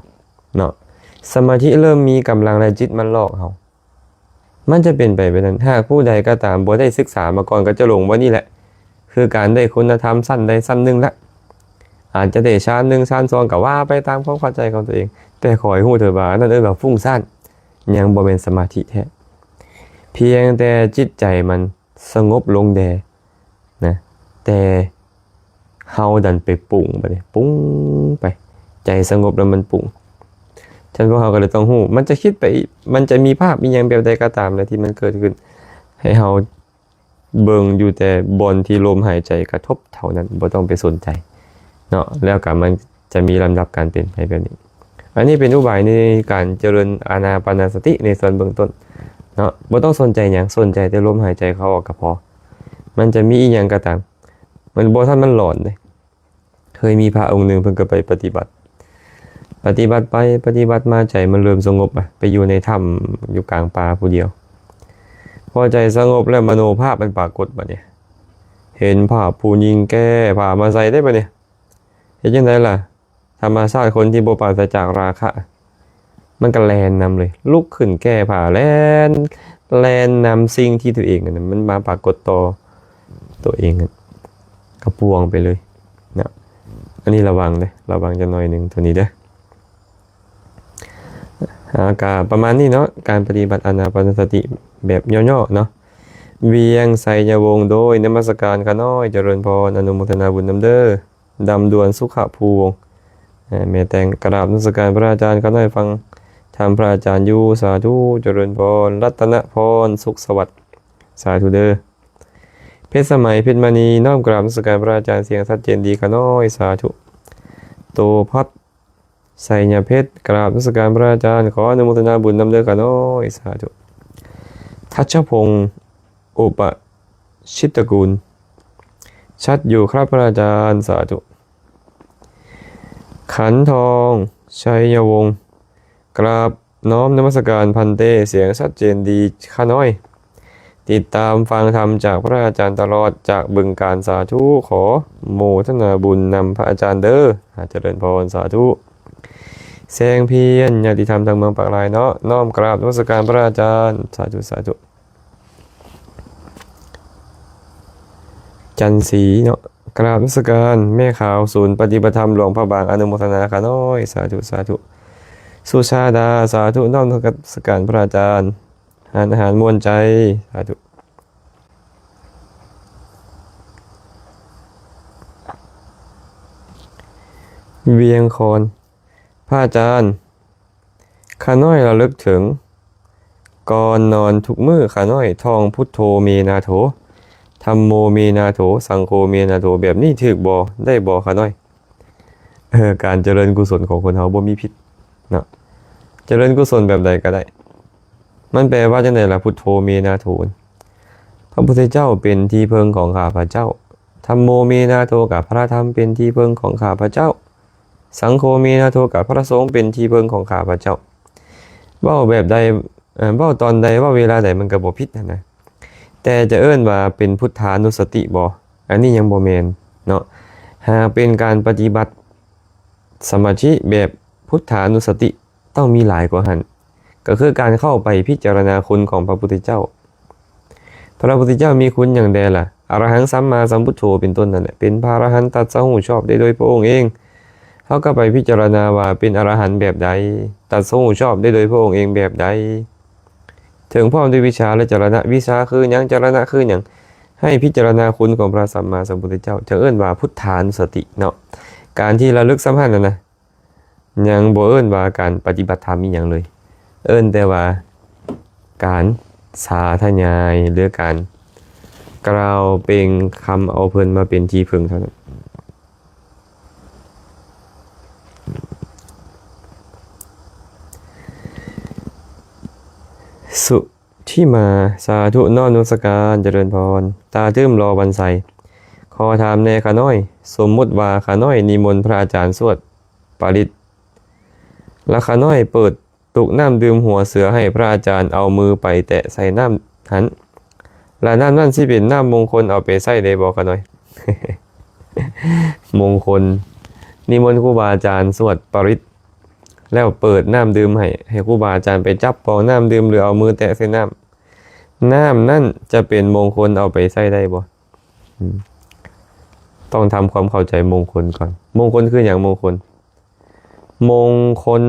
ເນາະ. ສະມາທິເລີ່ມມີກຳລັງແລ້ວ ຈິດມັນຫຼອກເຮົາ. ມັນຈະເປັນໄປແບບນັ້ນ. ຫາກຜູ້ໃດກໍຕາມບໍ່ໄດ້ສຶກສາມາກ່ອນ ກໍຈະຫຼົງວ່ານີ້ແຫຼະ ຄືການໄດ້ຄຸນນະທຳຊັ້ນໃດຊັ້ນໜຶ່ງລະ. ອາດຈະໄດ້ຊານໜຶ່ງ ຊານສອງ ກໍວ່າໄປຕາມຄວາມເຂົ້າໃຈຂອງຕົວເອງ. ແຕ່ຂໍໃຫ້ຮູ້ເຖິງວ່າ ອັນນັ້ນເອີ້ນວ່າຟຸ້ງຊ້ານ, ຍັງບໍ່ແມ່ນສະມາທິແທ້. ພຽງແຕ່ຈິດໃຈມັນສະຫງົບລົງແດ່ນະ, ແຕ່ເຮົາດັນໄປປຸງ ບັດນີ້ປຸງໄປ, ໃຈສະຫງົບແລ້ວມັນປຸງ. ສະນັ້ນພວກເຮົາກໍເລີຍຕ້ອງຮູ້ ມັນຈະຄິດໄປ ມັນຈະມີພາບອີ່ຫຍັງແບບໃດກໍຕາມແຫຼະທີ່ມັນເກີດຂຶ້ນ, ໃຫ້ເຮົາເບິ່ງຢູ່ແຕ່ບ່ອນທີ່ລົມຫາຍໃຈກະທົບເທົ່ານັ້ນ, ບໍ່ຕ້ອງໄປສົນໃຈເນາະ. ແລ້ວກໍມັນຈະມີລຳດັບການເປັນໄປແບບນີ້. ອັນນີ້ເປັນອຸບາຍໃນການຈະເລີນອານາປານະສະຕິໃນສ່ວນເບື້ອງຕົ້ນເນາະ. ບໍ່ຕ້ອງສົນໃຈຫຍັງ, ສົນໃຈແຕ່ລົມຫາຍໃຈເຂົ້າອອກກໍພໍ. ມັນຈະມີອີ່ຫຍັງກໍຕາມ, ມັນບໍ່ທັນມັນຫຼອນເດ້. ເຄີຍມີພະອົງໜຶ່ງ ເພິ່ນກໍໄປປະຕິບັດ, ປະຕິບັດໄປປະຕິບັດມາ ໃຈມັນເລີ່ມສະຫງົບອະ, ໄປຢູ່ໃນຖ້ຳ ຢູ່ກາງປ່າຜູ້ດຽວ. ພໍໃຈສະຫງົບແລ້ວ ມະໂນພາບມັນປາກົດບັດນີ້, ເຫັນພາບຜູ້ຍິງແກ້ຜ້າມາໃສ່ເດ້ບັດນີ້. ເຮັດຈັ່ງໃດລະ? ທຳມະຊາດຄົນທີ່ບໍ່ປາສະຈາກລາຄະ ມັນກໍແລ່ນນຳເລີຍ, ລຸກຂຶ້ນແກ້ຜ້າ ແລ່ນ ແລ່ນນຳສິ່ງທີ່ຕົວເອງອັນນັ້ນ ມັນມາປາກົດຕໍ່ຕົວເອງ, ກໍປວງໄປເລີຍນະ. ອັນນີ້ລະວັງເດີ້, ລະວັງຈັກໜ້ອຍໜຶ່ງໂຕນີ້ເດີ້. ອ່າ ກະປະມານນີ້ເນາະ, ການປະຕິບັດອານາປານະສະຕິແບບຫຍໍ້ໆເນາະ. ວຽງໄຊຍະວົງ ໂດຍນະມັດສະການຂ້ານ້ອຍ, ຈະເລີນພອນ, ອະນຸໂມທະນາບຸນນຳເດີ້. ດຳດວນ ສຸຂະພູວົງ, ແມ່ແຕງ ກະລາບນະມັດສະການພະອາຈານ, ຂ້ານ້ອຍຟັງທຳພະອາຈານຢູ່, ສາທຸ ຈະເລີນພອນ. ລັດຕະນະພອນ ສຸກສະຫວັດ, ສາທຸເດີ້. ເພັດສະໄໝ ເພັດມະນີ, ນ້ອມກະລາບນະມັດສະການພະອາຈານ, ສຽງຊັດເຈນດີ, ຂ້ານ້ອຍ, ສາທຸ. ໂຕພັດ ໄຊຍະເພັດ, ກະລາບນະມັດສະການພະອາຈານ, ຂໍອະນຸໂມທະນາບຸນນຳເດີ້, ຂ້ານ້ອຍ, ສາທຸ. ທັດຊະພົງ ອຸປະ ຊິດຕະກູນ, ຊັດຢູ່ຄັບພະອາຈານ, ສາທຸ. ຂັນທອງ ໄຊຍະວົງ, ກາບນ້ອມນະມັດສະການພັນເຕ, ສຽງຊັດເຈນດີ, ຂ້ານ້ອຍ. ຕິດຕາມຟັງທຳຈາກພະອາຈານຕະຫຼອດ, ຈາກບຶງການ, ສາທຸ. ຂໍໂມທະນາບຸນນຳພະອາຈານເດີ້, ຈະເລີນພອນ, ສາທຸ. ແສງພຽນ, ຍາດຕິທຳທາງເມືອງປາກລາຍເນາະ, ນ້ອມກາບນະມັດສະການພະອາຈານ, ສາທຸ ສາທຸ. ຈັນສີເນາະ, ກາບນະມັດສະການແມ່ຂາວ, ສູນປະຕິບັດທຳຫຼວງພະບາງ, ອະນຸໂມທະນາ, ຂ້ານ້ອຍ, ສາທຸ ສາທຸ. ສຸຊາດາ, ສາທຸ, ນ້ອມນະມັດສະການພະອາຈານ, ຮ້ານອາຫານມ່ວນໃຈ, ສາທຸ. ວຽງຄອນ, ພະອາຈານ, ຂ້ານ້ອຍລະລຶກເຖິງ, ກ່ອນນອນທຸກມື້ ຂ້ານ້ອຍທ່ອງ ພຸດໂທເມນາໂທ, ທຳໂມເມນາໂທ, ສັງໂຄເມນາໂທ, ແບບນີ້ຖືກບໍ່? ໄດ້ບໍ່ ຂ້ານ້ອຍ? ເອີ ການຈະເລີນກຸສົນຂອງຄົນເຮົາບໍ່ມີຜິດເນາະ, ຈະເລີນກຸສົນແບບໃດກໍໄດ້. ມັນແປວ່າຈັ່ງໃດລະ ພຸດໂທເມນາໂທ? ພະພຸດທະເຈົ້າເປັນທີ່ເພິ່ງຂອງຂ້າພະເຈົ້າ, ທຳໂມເມນາໂທ, ກະພະທຳເປັນທີ່ເພິ່ງຂອງຂ້າພະເຈົ້າ, ສັງໂຄເມນາໂທ, ກະພະສົງເປັນທີ່ເພິ່ງຂອງຂ້າພະເຈົ້າ. ເວົ້າແບບໃດ, ເອີ ເວົ້າຕອນໃດ, ເວົ້າເວລາໃດ ມັນກໍບໍ່ຜິດຫັ້ນນະ, ແຕ່ຈະເອີ້ນວ່າເປັນພຸດທານຸສະຕິບໍ່? ອັນນີ້ຍັງບໍ່ແມ່ນເນາະ. ຫາກເປັນການປະຕິບັດສະມາທິແບບພຸດທານຸສະຕິ ຕ້ອງມີຫຼາຍກວ່າຫັ້ນ, ກໍຄືການເຂົ້າໄປພິຈາລະນາຄຸນຂອງພະພຸດທະເຈົ້າ. ພະພຸດທະເຈົ້າມີຄຸນຫຍັງແດ່ລະ? ອະລະຫັງສຳມາສຳພຸດໂທເປັນຕົ້ນນັ້ນແຫຼະ, ເປັນພະອະລະຫັນຕັດສະຮູ້ຊອບໄດ້ໂດຍພະອົງເອງ. ເຮົາກໍໄປພິຈາລະນາວ່າເປັນອະລະຫັນແບບໃດ, ຕັດສະຮູ້ຊອບໄດ້ໂດຍພະອົງເອງແບບໃດ, ເຖິງພ້ອມດ້ວຍວິຊາ ແລະ ຈະລະນະ. ວິຊາຄືຫຍັງ? ຈະລະນະຄືຫຍັງ? ໃຫ້ພິຈາລະນາຄຸນຂອງພະສຳມາສຳພຸດທະເຈົ້າ, ຈຶ່ງເອີ້ນວ່າພຸດທານຸສະຕິເນາະ. ການທີ່ລະລຶກສ່ຳຫັ້ນນະ ຍັງບໍ່ເອີ້ນວ່າການປະຕິບັດທຳອີ່ຫຍັງເລີຍ, ເອີ້ນແຕ່ວ່າການສາທະຍາຍ ຫຼື ການກ່າວເປັ່ງຄຳເອົາເພິ່ນມາເປັນທີ່ເພິ່ງເທົ່ານັ້ນ. ສຸທິມາ ສາທຸ ນ້ອມນະມັດສະການ ຈະເລີນພອນ. ຕາຕື່ມ ລໍວັນໄຊ ຂໍຖາມແດ່ຂະນ້ອຍ, ສົມມຸດວ່າຂະນ້ອຍນິມົນພະອາຈານສວດປະລິດ ລະຂະນ້ອຍເປີດຕຸກນ້ຳດື່ມຫົວເສືອໃຫ້ພະອາຈານເອົາມືໄປແຕະໃສ່ນ້ຳຫັ້ນ, ລະນ້ຳນັ້ນຊິເປັນນ້ຳມົງຄົນເອົາໄປໃຊ້ໄດ້ບໍ່ຂະນ້ອຍ? ມົງຄົນ, ນິມົນຄູບາອາຈານສວດປະລິດ ແລ້ວເປີດນ້ຳດື່ມໃຫ້, ໃຫ້ຄູບາອາຈານໄປຈັບປອງນ້ຳດື່ມ ຫຼື ເອົາມືແຕະໃສ່ນ້ຳ, ນ້ຳນັ້ນຈະເປັນມົງຄົນເອົາໄປໃຊ້ໄດ້ບໍ່? ອືມ ຕ້ອງທຳຄວາມເຂົ້າໃຈມົງຄົນກ່ອນ. ມົງຄົນຄືຫຍັງ? ມົງຄົນ ມົງຄົນ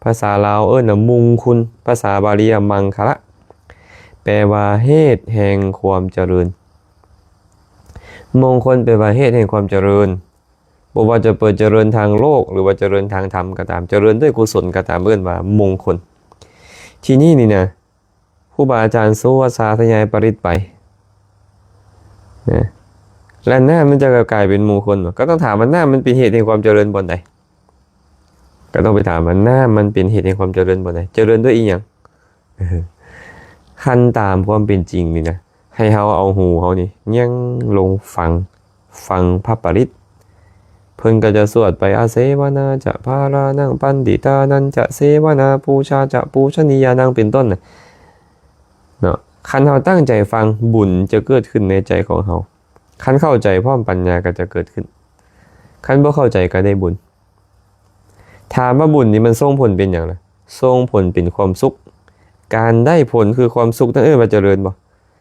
ພາສາລາວເອີ້ນວ່າມຸງຄຸນ, ພາສາບາລີວ່າມັງຄະລະ, ແປວ່າເຫດແຫ່ງຄວາມຈະເລີນ. ມົງຄົນແປວ່າເຫດແຫ່ງຄວາມຈະເລີນ, ບໍ່ວ່າຈະເປີດຈະເລີນທາງໂລກ ຫຼືວ່າຈະເລີນທາງທຳກໍຕາມ, ຈະເລີນດ້ວຍກຸສົນກໍຕາມ, ເອີ້ນວ່າມົງຄົນ. ທີນີ້ນີ້ນະ ຄູບາອາຈານສວດສາທະຍາຍປະລິດໄປນະ ແລະ ນ້ຳມັນຈະກາຍເປັນມຸງຄຸນ. ກໍຕ້ອງຖາມວ່ານ້ຳມັນເປັນເຫດແຫ່ງຄວາມຈະເລີນບ່ອນໃດ? ກໍຕ້ອງໄປຖາມວ່ານ້ຳມັນເປັນເຫດແຫ່ງຄວາມຈະເລີນບ່ອນໃດ? ຈະເລີນດ້ວຍອີ່ຫຍັງ? ຄັນຕາມຄວາມເປັນຈິງນີ້ນະ ໃຫ້ເຮົາເອົາຫູເຮົານີ້ຍ່າງລົງຟັງ ຟັງພະປະລິດ, ເພິ່ນກໍຈະສວດໄປ ອາເສວະນາຈະພາລານັງ ປັນດິຕານັນຈະເສວະນາ ປູຊາຈະປູຊະນີຍານັງ ເປັນຕົ້ນນະເນາະ. ຄັນເຮົາຕັ້ງໃຈຟັງ ບຸນຈະເກີດຂຶ້ນໃນໃຈຂອງເຮົາ, ຄັນເຂົ້າໃຈພ້ອມປັນຍາກໍຈະເກີດຂຶ້ນ, ຄັນບໍ່ເຂົ້າໃຈກໍໄດ້ບຸນ. ຖາມວ່າບຸນນີ້ມັນສົ່ງຜົນເປັນຫຍັງລະ? ສົ່ງຜົນເປັນຄວາມສຸກ. ການໄດ້ຜົນຄືຄວາມສຸກ ນັ້ນເອີ້ນວ່າຈະເລີນບໍ່?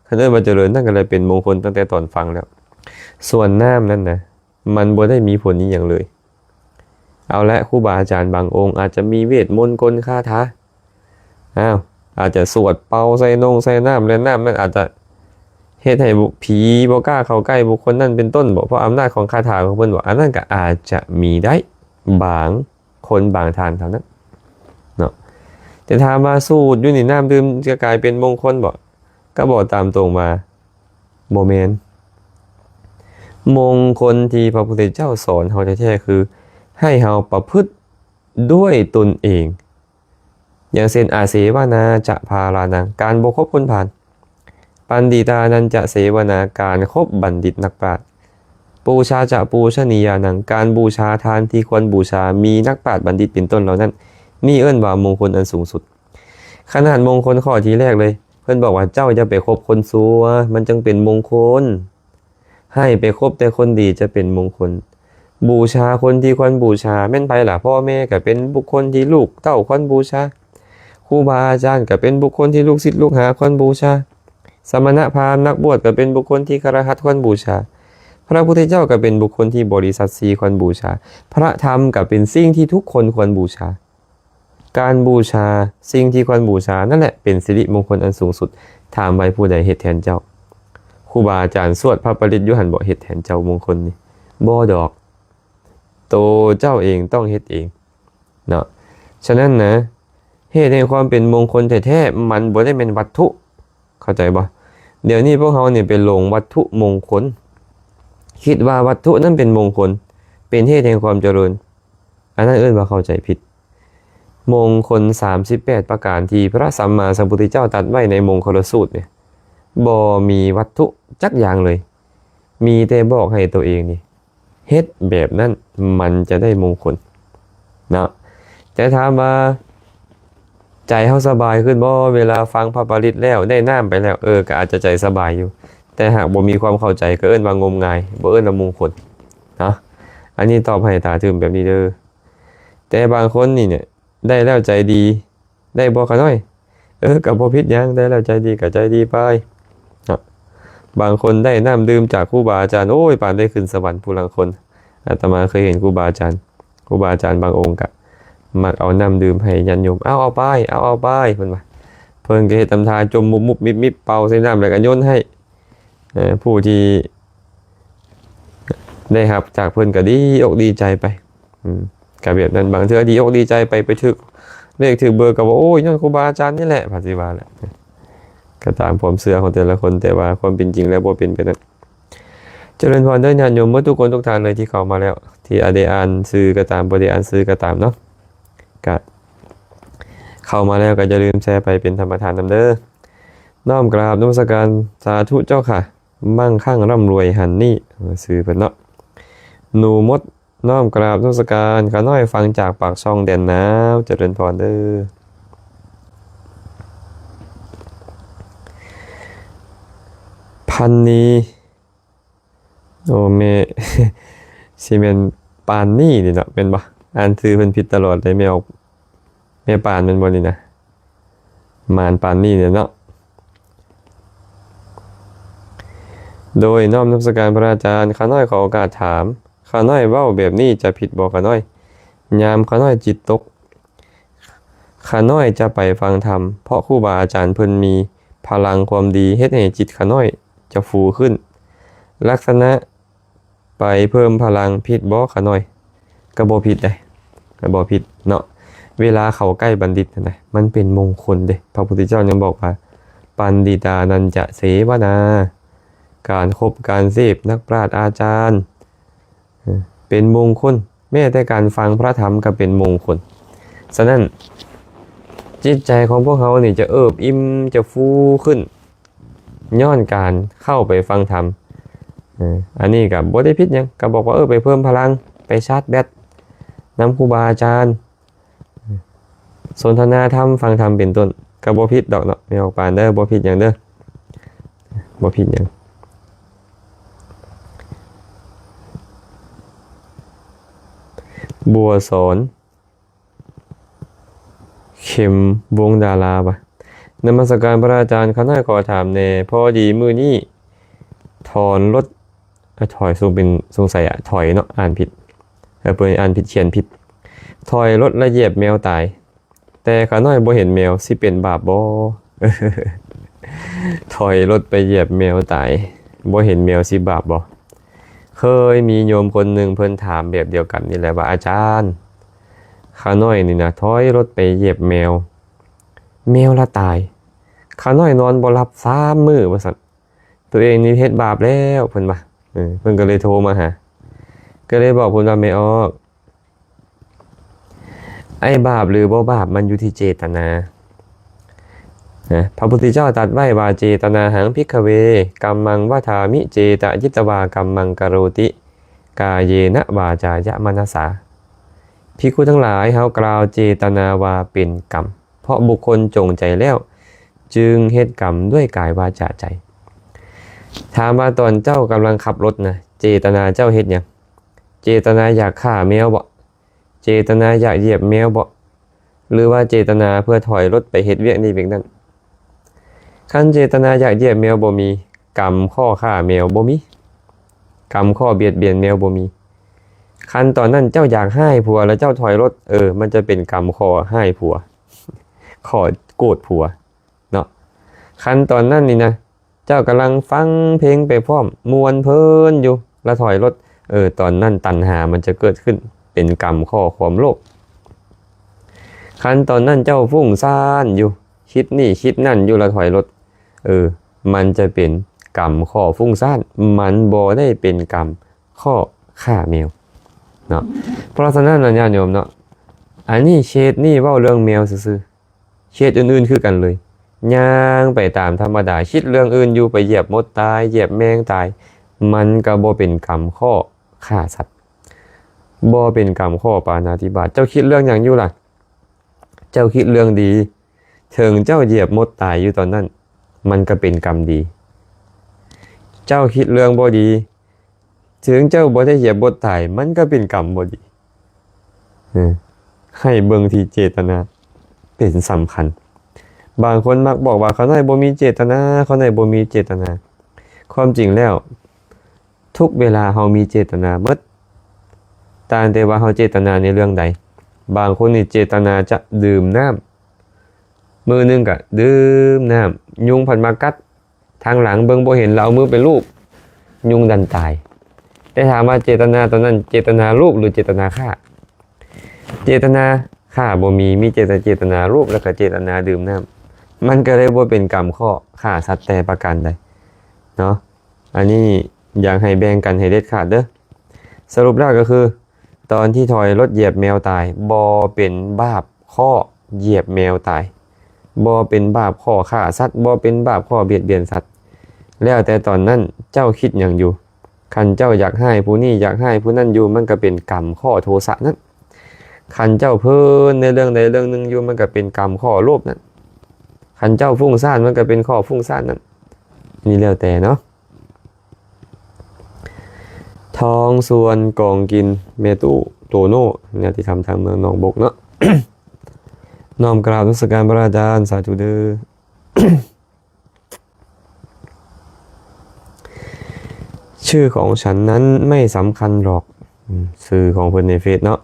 ຄັນເອີ້ນວ່າຈະເລີນ ນັ້ນກໍເລີຍເປັນມົງຄົນຕັ້ງແຕ່ຕອນຟັງແລ້ວ. ສ່ວນນ້ຳນັ້ນນະ ມັນບໍ່ໄດ້ມີຜົນອີ່ຫຍັງເລີຍ. ເອົາລະ, ຄູບາອາຈານບາງອົງອາດຈະມີເວດມົນກົນຄາຖາ, ອ້າວ, ອາດຈະສວດເປົ່າໃສ່ນົງໃສ່ນ້ຳ ແລະ ນ້ຳນັ້ນອາດຈະເຮັດໃຫ້ຜີບໍ່ກ້າເຂົ້າໃກ້ບຸກຄົນນັ້ນເປັນຕົ້ນບໍ? ເພາະອຳນາດຂອງຄາຖາຂອງເພິ່ນບໍ? ອັນນັ້ນກໍອາດຈະມີໄດ້ ບາງຄົນບາງທ່ານເທົ່ານັ້ນເນາະ. ແຕ່ຖາມວ່າສູດຢູ່ນີ້ ນ້ຳດື່ມຈະກາຍເປັນມົງຄົນບໍ? ກໍບອກຕາມຕົງວ່າບໍ່ແມ່ນ. ມົງຄົນທີ່ພະພຸດທະເຈົ້າສອນເຮົາແທ້ໆ ຄືໃຫ້ເຮົາປະພຶດດ້ວຍຕົນເອງ. ຢ່າງເຊັ່ນ ອາເສວະນາຈະພາລານັງ ການບໍ່ຄົບຄົນພານ, ປັນດິຕານັນຈະເສວະນາ ການຄົບບັນດິດນັກປາດ, ປູຊາຈະປູຊະນີຍານັງ ການບູຊາທານທີ່ຄວນບູຊາ ມີນັກປາດບັນດິດເປັນຕົ້ນເຫຼົ່ານັ້ນ, ນີ້ເອີ້ນວ່າມົງຄົນອັນສູງສຸດ. ຂະໜາດມົງຄົນຂໍ້ທີແລກເລີຍ ເພິ່ນບອກວ່າ ເຈົ້າຢ່າໄປຄົບຄົນຊົ່ວ ມັນຈັ່ງເປັນມົງຄົນ. ໃຫ້ໄປຄົບແຕ່ຄົນດີຈະເປັນມົງຄົນ. ບູຊາຄົນທີ່ຄວນບູຊາ ແມ່ນໃຜລະ? ພໍ່ແມ່ກໍເປັນບຸກຄົນທີ່ລູກເຕົ້າຄວນບູຊາ, ຄູບາອາຈານກໍເປັນບຸກຄົນທີ່ລູກສິດລູກຫາຄວນບູຊາ, ສະມະນະພາມນັກບວດກໍເປັນບຸກຄົນທີ່ຄະລະຫັດຄວນບູຊາ, ພະພຸດທະເຈົ້າກໍເປັນບຸກຄົນທີ່ບໍລິສັດສີ່ຄວນບູຊາ, ພະທຳກໍເປັນສິ່ງທີ່ທຸກຄົນຄວນບູຊາ. ການບູຊາສິ່ງທີ່ຄວນບູຊານັ້ນແຫຼະ ເປັນສິລິມົງຄົນອັນສູງສຸດ. ຖາມໄວ້ຜູ້ໃດເຮັດແທນເຈົ້າ? ຄູບາອາຈານສວດພະປະລິດຢູ່ຫັ້ນບໍເຮັດແທນເຈົ້າມົງຄົນນີ້? ບໍ່ດອກ. ໂຕເຈົ້າເອງຕ້ອງເຮັດເອງເນາະ. ສະນັ້ນນະ ເຫດແຫ່ງຄວາມເປັນມົງຄົນແທ້ໆ ມັນບໍ່ໄດ້ແມ່ນວັດຖຸ. ເຂົ້າໃຈບໍ່? ດຽວນີ້ພວກເຮົານີ້ໄປຫຼົງວັດຖຸມົງຄົນ, ຄິດວ່າວັດຖຸນັ້ນເປັນມົງຄົນ, ເປັນເຫດແຫ່ງຄວາມຈະເລີນ. ອັນນັ້ນເອີ້ນວ່າເຂົ້າໃຈຜິດ. ມົງຄົນສາມສິບແປດປະການທີ່ພະສຳມາສຳພຸດທະເຈົ້າຕັດໄວ້ໃນມົງຄົນລະສູດນີ້ ບໍ່ມີວັດຖຸຈັກຢ່າງເລີຍ, ມີແຕ່ບອກໃຫ້ໂຕເອງນີ້ເຮັດແບບນັ້ນ ມັນຈະໄດ້ມົງຄົນເນາະ. ແຕ່ຖາມວ່າ ໃຈເຮົາສະບາຍຂຶ້ນບໍ່ ເວລາຟັງພະປະລິດແລ້ວ ໄດ້ນ້ຳໄປແລ້ວ? ເອີ ກໍອາດຈະໃຈສະບາຍຢູ່, ແຕ່ຫາກບໍ່ມີຄວາມເຂົ້າໃຈ ກໍເອີ້ນວ່າງົມງາຍ, ບໍ່ເອີ້ນວ່າມຸງຄົນເນາະ. ອັນນີ້ຕອບໃຫ້ຕາຕື່ມແບບນີ້ເດີ. ແຕ່ບາງຄົນນີ້ເນຍ ໄດ້ແລ້ວໃຈດີ, ໄດ້ບໍ່ຂະນ້ອຍ? ເອີ ກໍບໍ່ຜິດຫຍັງ, ໄດ້ແລ້ວໃຈດີກໍໃຈດີໄປເນາະ. ບາງຄົນໄດ້ນ້ຳດື່ມຈາກຄູບາອາຈານ, ໂອ້ຍ ປານໄດ້ຂຶ້ນສະຫວັນ. ຜູ້ລາງຄົນ ອາດຕະມາເຄີຍເຫັນຄູບາອາຈານ ຄູບາອາຈານບາງອົງກະມັກເອົານ້ຳດື່ມໃຫ້ຍາດໂຍມ ເອົາ ເອົາໄປ ເອົາ ເອົາໄປ ເພິ່ນວ່າ ເພິ່ນກະເຮັດທຳທ່າຈົມມຸບໆມິບໆ ເປົ່າໃສ່ນ້ຳແລ້ວກະໂຍນໃຫ້ ເອີ ຜູ້ທີ່ໄດ້ຮັບຈາກເພິ່ນກະດີອົກດີໃຈໄປ ອືມ ກະແບບນັ້ນ ບາງເທື່ອດີອົກດີໃຈໄປ ໄປຖືກເລກຖືກເບີກະວ່າ ໂອ້ຍ ຍ້ອນຄູບາອາຈານນີ້ແຫຼະ ເພິ່ນຊິວ່າແຫຼະ ກະຕາມຄວາມເຊື່ອຂອງແຕ່ລະຄົນ ແຕ່ວ່າຄວາມເປັນຈິງແລ້ວບໍ່ເປັນແບບນັ້ນ. ຈະເລີນພອນເດີຍາດໂຍມເບິດທຸກຄົນທຸກທ່ານເລີຍທີ່ເຂົ້າມາແລ້ວ ທີ່ອາດໄດ້ອ່ານຊື່ກະຕາມ ບໍ່ໄດ້ອ່ານຊື່ກະຕາມເນາະ ກະເຂົ້າມາແລ້ວກະຢ່າລືມແຊໄປເປັນທຳມະທານນຳເດີ. ນ້ອມກາບນະມັດສະການ ສາທຸເຈົ້າຄ່ະ ມັ່ງຄັ່ງຮ່ຳລວຍຫັ້ນນີ້ ເອີ ຊື່ເພິ່ນເນາະ ໜູມົດ ນ້ອມກາບນະມັດສະການ ຂ້ານ້ອຍຟັງຈາກປາກຊ່ອງແດນໜາວ ຈະເລີນພອນເດີ. ພັນນີ ໂອ້ ແມ່ ຊິແມ່ນປານນີ້ນີ້ເນາະ ແມ່ນບໍ່? ອ່ານຊື່ເພິ່ນຜິດຕະຫຼອດເລີຍ ແມ່ອອກ ແມ່ປານແມ່ນບໍ່ນີ້ນະ? ມານປານນີ້ແຫຼະເນາະ. ໂດຍນ້ອມນະມັດສະການພະອາຈານ, ຂ້ານ້ອຍຂໍໂອກາດຖາມ, ຂ້ານ້ອຍເວົ້າແບບນີ້ຈະຜິດບໍ່ຂ້ານ້ອຍ? ຍາມຂ້ານ້ອຍຈິດຕົກ, ຂ້ານ້ອຍຈະໄປຟັງທຳ, ເພາະຄູບາອາຈານເພິ່ນມີພະລັງຄວາມດີ ເຮັດໃຫ້ຈິດຂ້ານ້ອຍຈະຟູຂຶ້ນ. ລັກສະນະ ໄປເພີ່ມພະລັງ ຜິດບໍ່ຂ້ານ້ອຍ? ກະບໍ່ຜິດເດ້ ກະບໍ່ຜິດເນາະ. ເວລາເຂົ້າໃກ້ບັນດິດຫັ້ນນະ ມັນເປັນມົງຄົນເດ້. ພະພຸດທະເຈົ້າຍັງບອກວ່າ ປັນດິຕານັນຈະເສວະນາ ການຄົບການເສບນັກປາດອາຈານ ເປັນມົງຄົນ. ແມ້ແຕ່ການຟັງພະທຳກະເປັນມົງຄົນ. ສະນັ້ນ ຈິດໃຈຂອງພວກເຮົານີ້ຈະເອີບອີ່ມ ຈະຟູຂຶ້ນ ຍ້ອນການເຂົ້າໄປຟັງທຳ. ເອີ ອັນນີ້ກະບໍ່ໄດ້ຜິດຫຍັງ, ກະບອກວ່າ ເອີ ໄປເພີ່ມພະລັງ, ໄປຊາດແບັດນຳຄູບາອາຈານ, ສົນທະນາທຳ, ຟັງທຳເປັນຕົ້ນ, ກະບໍ່ຜິດດອກເນາະ ແມ່ອອກປານເດີ, ບໍ່ຜິດຫຍັງເດີ, ບໍ່ຜິດຫຍັງ. ບົວສອນ ເຂັມ ວົງດາລາວ່າ ນະມັດສະການພະອາຈານ, ຂ້ານ້ອຍຂໍຖາມແດ່, ພໍດີມື້ນີ້ຖອນລົດ ເອີ ຖອຍ ສົງເປັນ ສົງໄສອະ ຖອຍເນາະ ອ່ານຜິດ ເອີ ເພິ່ນອ່ານຜິດ ຂຽນຜິດ. ຖອຍລົດລະຢຽບແມວຕາຍ ແຕ່ຂ້ານ້ອຍບໍ່ເຫັນແມວ ຊິເປັນບາບບໍ່? ຖອຍລົດໄປຢຽບແມວຕາຍ ບໍ່ເຫັນແມວ ຊິບາບບໍ່? ເຄີຍມີໂຍມຄົນໜຶ່ງເພິ່ນຖາມແບບດຽວກັນນີ້ແຫຼະວ່າ ອາຈານ ຂ້ານ້ອຍນີ້ນະ ຖອຍລົດໄປຢຽບແມວ ແມວລະຕາຍ ຂ້ານ້ອຍນອນບໍ່ຫຼັບສາມມື້ວ່າຊັ້ນ. ໂຕເອງນີ້ເຮັດບາບແລ້ວ ເພິ່ນວ່າ. ເອີ ເພິ່ນກະເລີຍໂທມາຫາ ກະເລີຍບອກເພິ່ນວ່າ ແມ່ອອກ ໄອ້ບາບຫຼືບໍ່ບາບ ມັນຢູ່ທີ່ເຈຕະນາ. ພະພຸດທະເຈົ້າຕັດໄວ້ວ່າ ເຈຕະນາຫັງ ພິກຂະເວ ກຳມັງວະທາມິ ເຈຕະຈິດຕະວາ ກຳມັງກະໂຣຕິ ກາເຍນະ ວາຈາຍະ ມະນະສາ. ພິກຂຸທັງຫຼາຍ ເຮົາກ່າວເຈຕະນາວ່າເປັນກຳ ເພາະບຸກຄົນຈົງໃຈແລ້ວ ຈຶ່ງເຮັດກຳດ້ວຍກາຍ ວາຈາ ໃຈ. ຖາມວ່າຕອນເຈົ້າກຳລັງຂັບລົດນະ ເຈຕະນາເຈົ້າເຮັດຫຍັງ? ເຈຕະນາຢາກຂ້າແມວບໍ? ເຈຕະນາຢາກຢຽບແມວບໍ? ຫຼືວ່າເຈຕະນາເພື່ອຖອຍລົດໄປເຮັດວຽກນີ້ວຽກນັ້ນ? ຄັນເຈຕະນາຢາກຢຽບແມວບໍ່ມີ, ກຳຂໍ້ຂ້າແມວບໍ່ມີ, ກຳຂໍ້ບຽດບຽນແມວບໍ່ມີ. ຄັນຕອນນັ້ນເຈົ້າຢາກຮ້າຍຜົວແລ້ວເຈົ້າຖອຍລົດ, ເອີ ມັນຈະເປັນກຳຂໍ້ຮ້າຍຜົວ, ຂໍ້ໂກດຜົວເນາະ. ຄັນຕອນນັ້ນນີ້ນະ ເຈົ້າກຳລັງຟັງເພງໄປພ້ອມ ມ່ວນເພີນຢູ່ ລະຖອຍລົດ, ເອີ ຕອນນັ້ນຕັນຫາມັນຈະເກີດຂຶ້ນ ເປັນກຳຂໍ້ຄວາມໂລບ. ຄັນຕອນນັ້ນເຈົ້າຟຸ້ງຊານຢູ່ ຄິດນີ້ຄິດນັ້ນຢູ່ ລະຖອຍລົດ, ເອີ ມັນຈະເປັນກຳຂໍ້ຟຸ້ງຊານ, ມັນບໍ່ໄດ້ເປັນກຳຂໍ້ຂ້າແມວເນາະ. ເພາະສະນັ້ນນະ ຍາດໂຍມເນາະ, ອັນນີ້ເຄສນີ້ເວົ້າເລື່ອງແມວຊື່ໆ. ເຄສອື່ນໆຄືກັນເລີຍ, ຍ່າງໄປຕາມທຳມະດາ, ຄິດເລື່ອງອື່ນຢູ່, ໄປຢຽບມົດຕາຍ, ຢຽບແມງຕາຍ, ມັນກະບໍ່ເປັນກຳຂໍ້ຂ້າສັດ, ບໍ່ເປັນກຳຂໍ້ປານາຕິບາດ. ເຈົ້າຄິດເລື່ອງຫຍັງຢູ່ລະ? ເຈົ້າຄິດເລື່ອງດີ, ເຖິງເຈົ້າຢຽບມົດຕາຍຢູ່ຕອນນັ້ນ, ມັນກະເປັນກຳດີ. ເຈົ້າຄິດເລື່ອງບໍ່ດີ, ເຖິງເຈົ້າບໍ່ໄດ້ຢຽບມົດຕາຍ, ມັນກະເປັນກຳບໍ່ດີ. ເອີ ໃຫ້ເບິ່ງທີ່ເຈຕະນາເປັນສຳຄັນ. ບາງຄົນມັກບອກວ່າ ຂ້ານ້ອຍບໍ່ມີເຈຕະນາ, ຂ້ານ້ອຍບໍ່ມີເຈຕະນາ. ຄວາມຈິງແລ້ວ ທຸກເວລາເຮົາມີເຈຕະນາໝົດ. ຕ່າງແຕ່ວ່າເຮົາເຈດຕະນາໃນເລື່ອງໃດ. ບາງຄົນນີ້ເຈດຕະນາຈະດື່ມນ້ຳ ມື້ໜຶ່ງກໍດື່ມນ້ຳ ຍຸງພັດມາກັດ ທາງຫຼັງເບິ່ງບໍ່ເຫັນ ລະເອົາມືໄປລູບ ຍຸງດັນຕາຍ. ແຕ່ຖາມວ່າເຈດຕະນາຕອນນັ້ນ ເຈດຕະນາລູບ ຫຼື ເຈດຕະນາຂ້າ? ເຈດຕະນາຂ້າບໍ່ມີ ມີແຕ່ເຈດຕະນາລູບ ແລ້ວກໍເຈດຕະນາດື່ມນ້ຳ ມັນກໍເລີຍບໍ່ເປັນກຳຂໍ້ຂ້າສັດແຕ່ປະການໃດເນາະ. ອັນນີ້ຢາກໃຫ້ແບ່ງກັນໃຫ້ເດັດຂາດເດີ້. ສະຫຼຸບແລ້ວກໍຄື ຕອນທີ່ຖອຍລົດຢຽບແມວຕາຍ ບໍ່ເປັນບາບຂໍ້ຢຽບແມວຕາຍ ບໍ່ເປັນບາບຂໍ້ຂ້າສັດ ບໍ່ເປັນບາບຂໍ້ບຽດບຽນສັດ. ແລ້ວແຕ່ຕອນນັ້ນເຈົ້າຄິດຫຍັງຢູ່. ຄັນເຈົ້າຢາກຮ້າຍຜູ້ນີ້ ຢາກຮ້າຍຜູ້ນັ້ນຢູ່ ມັນກໍເປັນກຳຂໍ້ໂທສະນັ້ນ. ຄັນເຈົ້າເພີນໃນເລື່ອງໃດເລື່ອງໜຶ່ງຢູ່ ມັນກໍເປັນກຳຂໍ້ໂລບນັ້ນ. ຄັນເຈົ້າຟຸ້ງສ້ານ ມັນກໍເປັນຂໍ້ຟຸ້ງສ້ານນັ້ນ. ນີ້ແລ້ວແຕ່ເນາະ. ທອງສ່ວນກອງກິນ ແມ່ຕູ້ ໂຕໂນ້ ຍາຕິທຳທາງເມືອງໜອງບົກເນາະ. ນ້ອມກາບນະມັດສະການພະອາຈານ ສາທຸເດີ້. ชื่อของฉันนั้นไม่สำคัญหรอก อืม ชื่อของเพิ่นในเฟซเนาะ.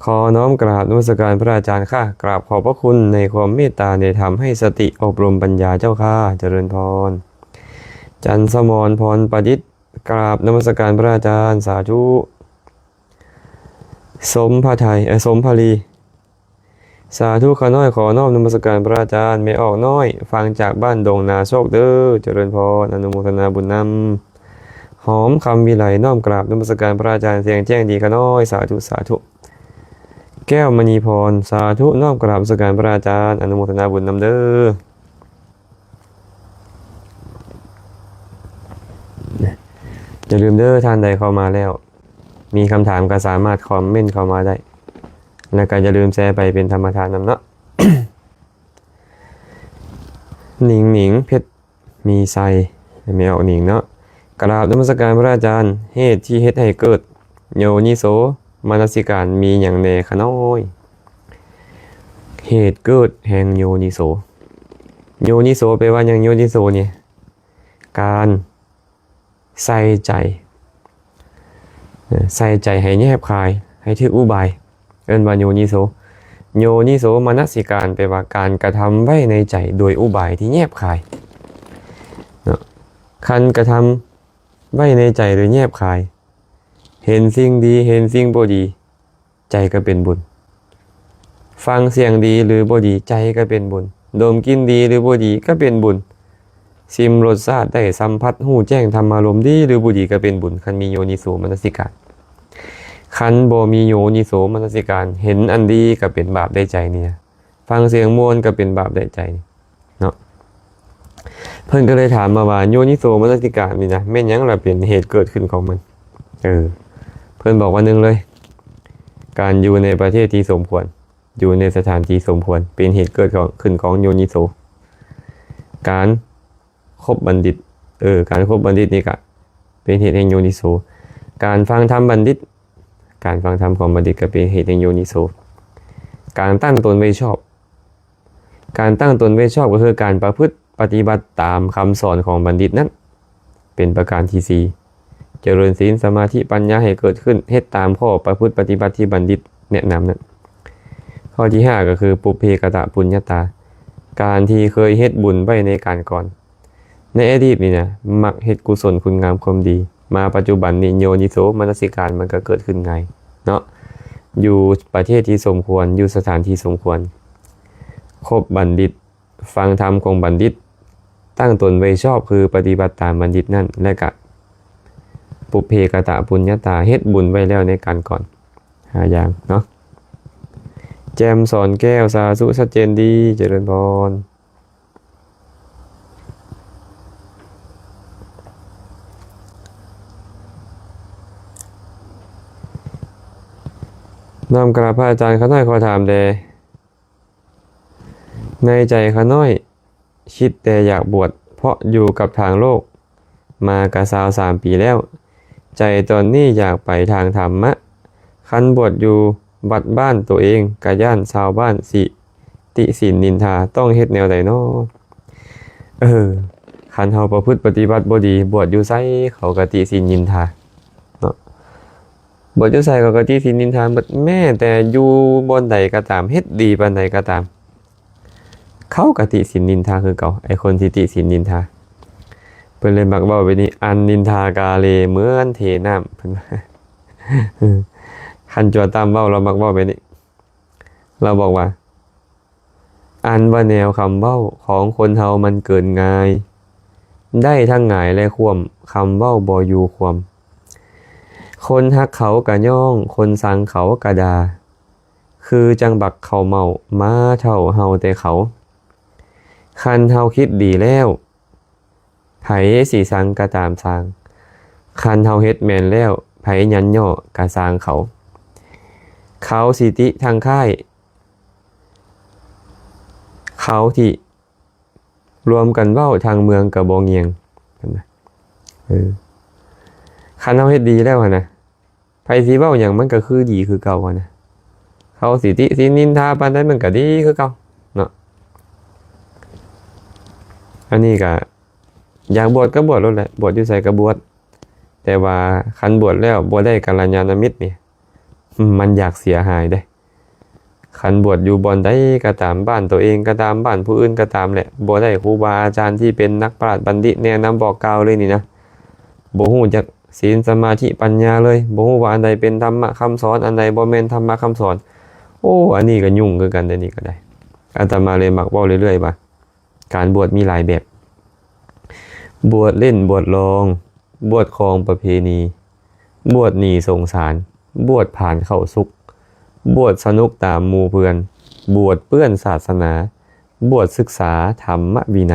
ขอน้อมกราบนมัสการพระอาจารย์ค่ะ กราบขอบพระคุณในความเมตตาในธรรม ให้สติอบรมปัญญาเจ้าค่ะ เจริญพร. จันทร์สมร พรประดิษฐ์ กราบนมัสการพระอาจารย์ สาธุ. สมพระไทย เอ่อ สมพลี สาธุ ข้าน้อยขอน้อมนมัสการพระอาจารย์ แม่ออกน้อย ฟังจากบ้านดงนาโชคเด้อ เจริญพร อนุโมทนาบุญนำ. หอมคำวิไล น้อมกราบนมัสการพระอาจารย์ แจ่มแจ้งดีข้าน้อย สาธุ สาธุ. แก้วมณีพร สาธุ น้อมกราบนมัสการพระอาจารย์ อนุโมทนาบุญนำเด้อ. อย่าลืมเด้อ ท่านใดเข้ามาแล้ว มีคำถามก็สามารถคอมเมนต์เข้ามาได้ แล้วก็อย่าลืมแชร์ไปเป็นธรรมทานนำเนาะ. หนิงหนิง เพชรมีชัย แม่ออกหนิงเนาะ กราบนมัสการพระอาจารย์ เหตุที่เฮ็ดให้เกิดโยนิโสมนสิการมีหยังแหน่ขะน้อย? เหตุเกิดแห่งโยนิโส โยนิโสแปลว่าหยัง? โยนิโสนี่ การ ใส่ใจ เอ่อ ใส่ใจให้แยบคาย ให้ถืกอุบาย เอิ้นว่าโยนิโส โยนิโสมนสิการ แปลว่าการกระทำไว้ในใจโดยอุบายที่แยบคายเนาะ. คันกระทำไว้ในใจโดยแยบคาย เห็นสิ่งดี เห็นสิ่งบ่ดี ใจก็เป็นบุญ ฟังเสียงดีหรือบ่ดี ใจก็เป็นบุญ ดมกลิ่นดีหรือบ่ดีก็เป็นบุญ ชิมรสชาติได้สัมผัส ฮู้แจ้งธรรมารมณ์ดีหรือบ่ดีก็เป็นบุญ คันมีโยนิโสมนสิการ. คันบ่มีโยนิโสมนสิการ เห็นอันดีก็เป็นบาปได้ใจนี่นะ ฟังเสียงม่วนก็เป็นบาปได้ใจนี่ ເນາະ. ເພິ່ນກໍເລີຍຖາມມາວ່າ ໂຍນິໂສມະນະສິການນີ້ນະ ແມ່ນຫຍັງລະເປັນເຫດເກີດຂຶ້ນຂອງມັນ? ເອີ ເພິ່ນບອກວ່າ ໜຶ່ງເລີຍ ການຢູ່ໃນປະເທດທີ່ສົມຄວນ ຢູ່ໃນສະຖານທີ່ສົມຄວນ ເປັນເຫດເກີດຂອງ ຂຶ້ນຂອງໂຍນິໂສ. ການຄົບບັນດິດ ເອີ ການຄົບບັນດິດນີ້ກະເປັນເຫດແຫ່ງໂຍນິໂສ. ການຟັງທຳບັນດິດ ການຟັງທຳຂອງບັນດິດກະເປັນເຫດແຫ່ງໂຍນິໂສ. ການຕັ້ງຕົນໄວ້ຊອບ ການຕັ້ງຕົນໄວ້ຊອບກໍຄືການປະພຶດປະຕິບັດຕາມຄຳສອນຂອງບັນດິດນັ້ນ ເປັນປະການທີສີ່. ຈະເລີນສິນ ສະມາທິ ປັນຍາໃຫ້ເກີດຂຶ້ນ ເຮັດຕາມຂໍ້ປະພຶດປະຕິບັດທີ່ບັນດິດແນະນຳນັ້ນ. ຂໍ້ທີຫ້າກໍຄື ປຸບເພກະຕະປຸນຍະຕາ ການທີ່ເຄີຍເຮັດບຸນໄວ້ໃນການກ່ອນ. ໃນອະດີດນີ້ນະ ມັກເຮັດກຸສົນຄຸນງາມຄວາມດີ ມາປັດຈຸບັນນີ້ໂຍນິໂສມະນະສິການມັນກໍເກີດຂຶ້ນງ່າຍເນາະ ຢູ່ປະເທດທີ່ສົມຄວນ ຢູ່ສະຖານທີ່ສົມຄວນ ຄົບບັນດິດ ຟັງທຳຂອງບັນດິດ ຕັ້ງຕົນໄວ້ຊອບຄືປະຕິບັດຕາມບັນດິດນັ້ນ ແລະກະ ປຸບເພກະຕະປຸນຍະຕາ ເຮັດບຸນໄວ້ແລ້ວໃນການກ່ອນ ຫ້າຢ່າງເນາະ. ແຈ່ມສອນແກ້ວ ສາທຸ ຊັດເຈນດີ ຈະເລີນພອນ. ນ້ອມກາບພະອາຈານ ຂ້ານ້ອຍຂໍຖາມແດ່ ໃນໃຈຂ້ານ້ອຍຄິດແຕ່ຢາກບວດ ເພາະຢູ່ກັບທາງໂລກມາກະຊາວສາມປີແລ້ວ ໃຈຕອນນີ້ຢາກໄປທາງທຳມະ ຄັນບວດຢູ່ວັດບ້ານໂຕເອງ ກະຢ້ານຊາວບ້ານຊິຕິສິນນິນທາ ຕ້ອງເຮັດແນວໃດນໍ? ເອີ ຄັນເຮົາປະພຶດປະຕິບັດບໍ່ດີ ບວດຢູ່ໃສເຂົາກະຕິສິນນິນທາເນາະ. ບວດຢູ່ໃສເຂົາກໍຕິສິນນິນທາໝົດ, ແມ້ແຕ່ຢູ່ບ່ອນໃດກໍຕາມ, ເຮັດດີປານໃດກໍຕາມ, ເຂົາກໍຕິສິນນິນທາຄືເກົ່າ. ໄອ້ຄົນທີ່ຕິສິນນິນທາ ເພິ່ນເລີຍມັກເວົ້າແບບນີ້, ອັນນິນທາກາເລເໝືອນເທນ້ຳ, ເພິ່ນວ່າ. ຄັນຈົວຕາມເວົ້າ ລາວມັກເວົ້າແບບນີ້, ລາວບອກວ່າ ອັນວ່າແນວຄຳເວົ້າຂອງຄົນເຮົາມັນເກີນງ່າຍ, ໄດ້ທັງຫງາຍ ແລະ ຄວ່ຳ, ຄຳເວົ້າບໍ່ຢູ່ຄວາມ. ຄົນຮັກເຂົາກະຍ້ອງ, ຄົນຊັງເຂົາກະດ່າ, ຄືຈັ່ງບັກເຂົ້າເມົາ ມາເຖົ້າເຮົາແຕ່ເຂົາ. ຄັນເຮົາຄິດດີແລ້ວ ໃຜຊິຊັງກະຕາມຊ່າງ, ຄັນເຮົາເຮັດແມ່ນແລ້ວ ໃຜຢັນຍໍ້ກະຊ່າງເຂົາ. ເຂົາຊິຕິທັງຄ້າຍ, ເຂົາທີ່ລວມກັນເວົ້າທັງເມືອງກະບໍ່ງ່ຽງ. ເອີ ຄັນເຮົາເຮັດດີແລ້ວຫັ້ນນະ, ໃຜຊິເວົ້າຫຍັງມັນກໍຄືດີຄືເກົ່າຫັ້ນນະ. ເຂົາຊິຕິສິນນິນທາປານໃດມັນກໍດີຄືເກົ່າເນາະ. ອັນນີ້ກໍຢາກບວດກໍບວດໂລດແຫຼະ, ບວດຢູ່ໃສກໍບວດ. ແຕ່ວ່າຄັນບວດແລ້ວບໍ່ໄດ້ກັນລະຍານະມິດນີ້ ມັນຢາກເສຍຫາຍເດ້. ຄັນບວດຢູ່ບ່ອນໃດກໍຕາມ, ບ້ານໂຕເອງກໍຕາມ, ບ້ານຜູ້ອື່ນກໍຕາມແຫຼະ, ບໍ່ໄດ້ຄູບາອາຈານທີ່ເປັນນັກປາດບັນດິດແນະນຳບອກກ່າວເລີຍນີ້ນະ, ບໍ່ຮູ້ຈັກ ສິນ ສະມາທິ ປັນຍາເລີຍ, ບໍ່ຮູ້ວ່າອັນໃດເປັນທຳມະຄຳສອນ, ອັນໃດບໍ່ແມ່ນທຳມະຄຳສອນ. ໂອ້ ອັນນີ້ກໍຫຍຸ້ງຄືກັນເດ້, ນີ້ກໍໄດ້. ອາດຕະມາເລີຍມັກເວົ້າເລື້ອຍໆວ່າ ການບວດມີຫຼາຍແບບ, ບວດຫຼິ້ນບວດລອງ, ບວດຄອງປະເພນີ, ບວດໜີສົງສານ, ບວດຜານເຂົ້າສຸກ, ບວດສະໜຸກຕາມໝູ່ເພື່ອນ, ບວດເປື້ອນສາສະໜາ, ບວດສຶກສາທຳມະວິໄນ.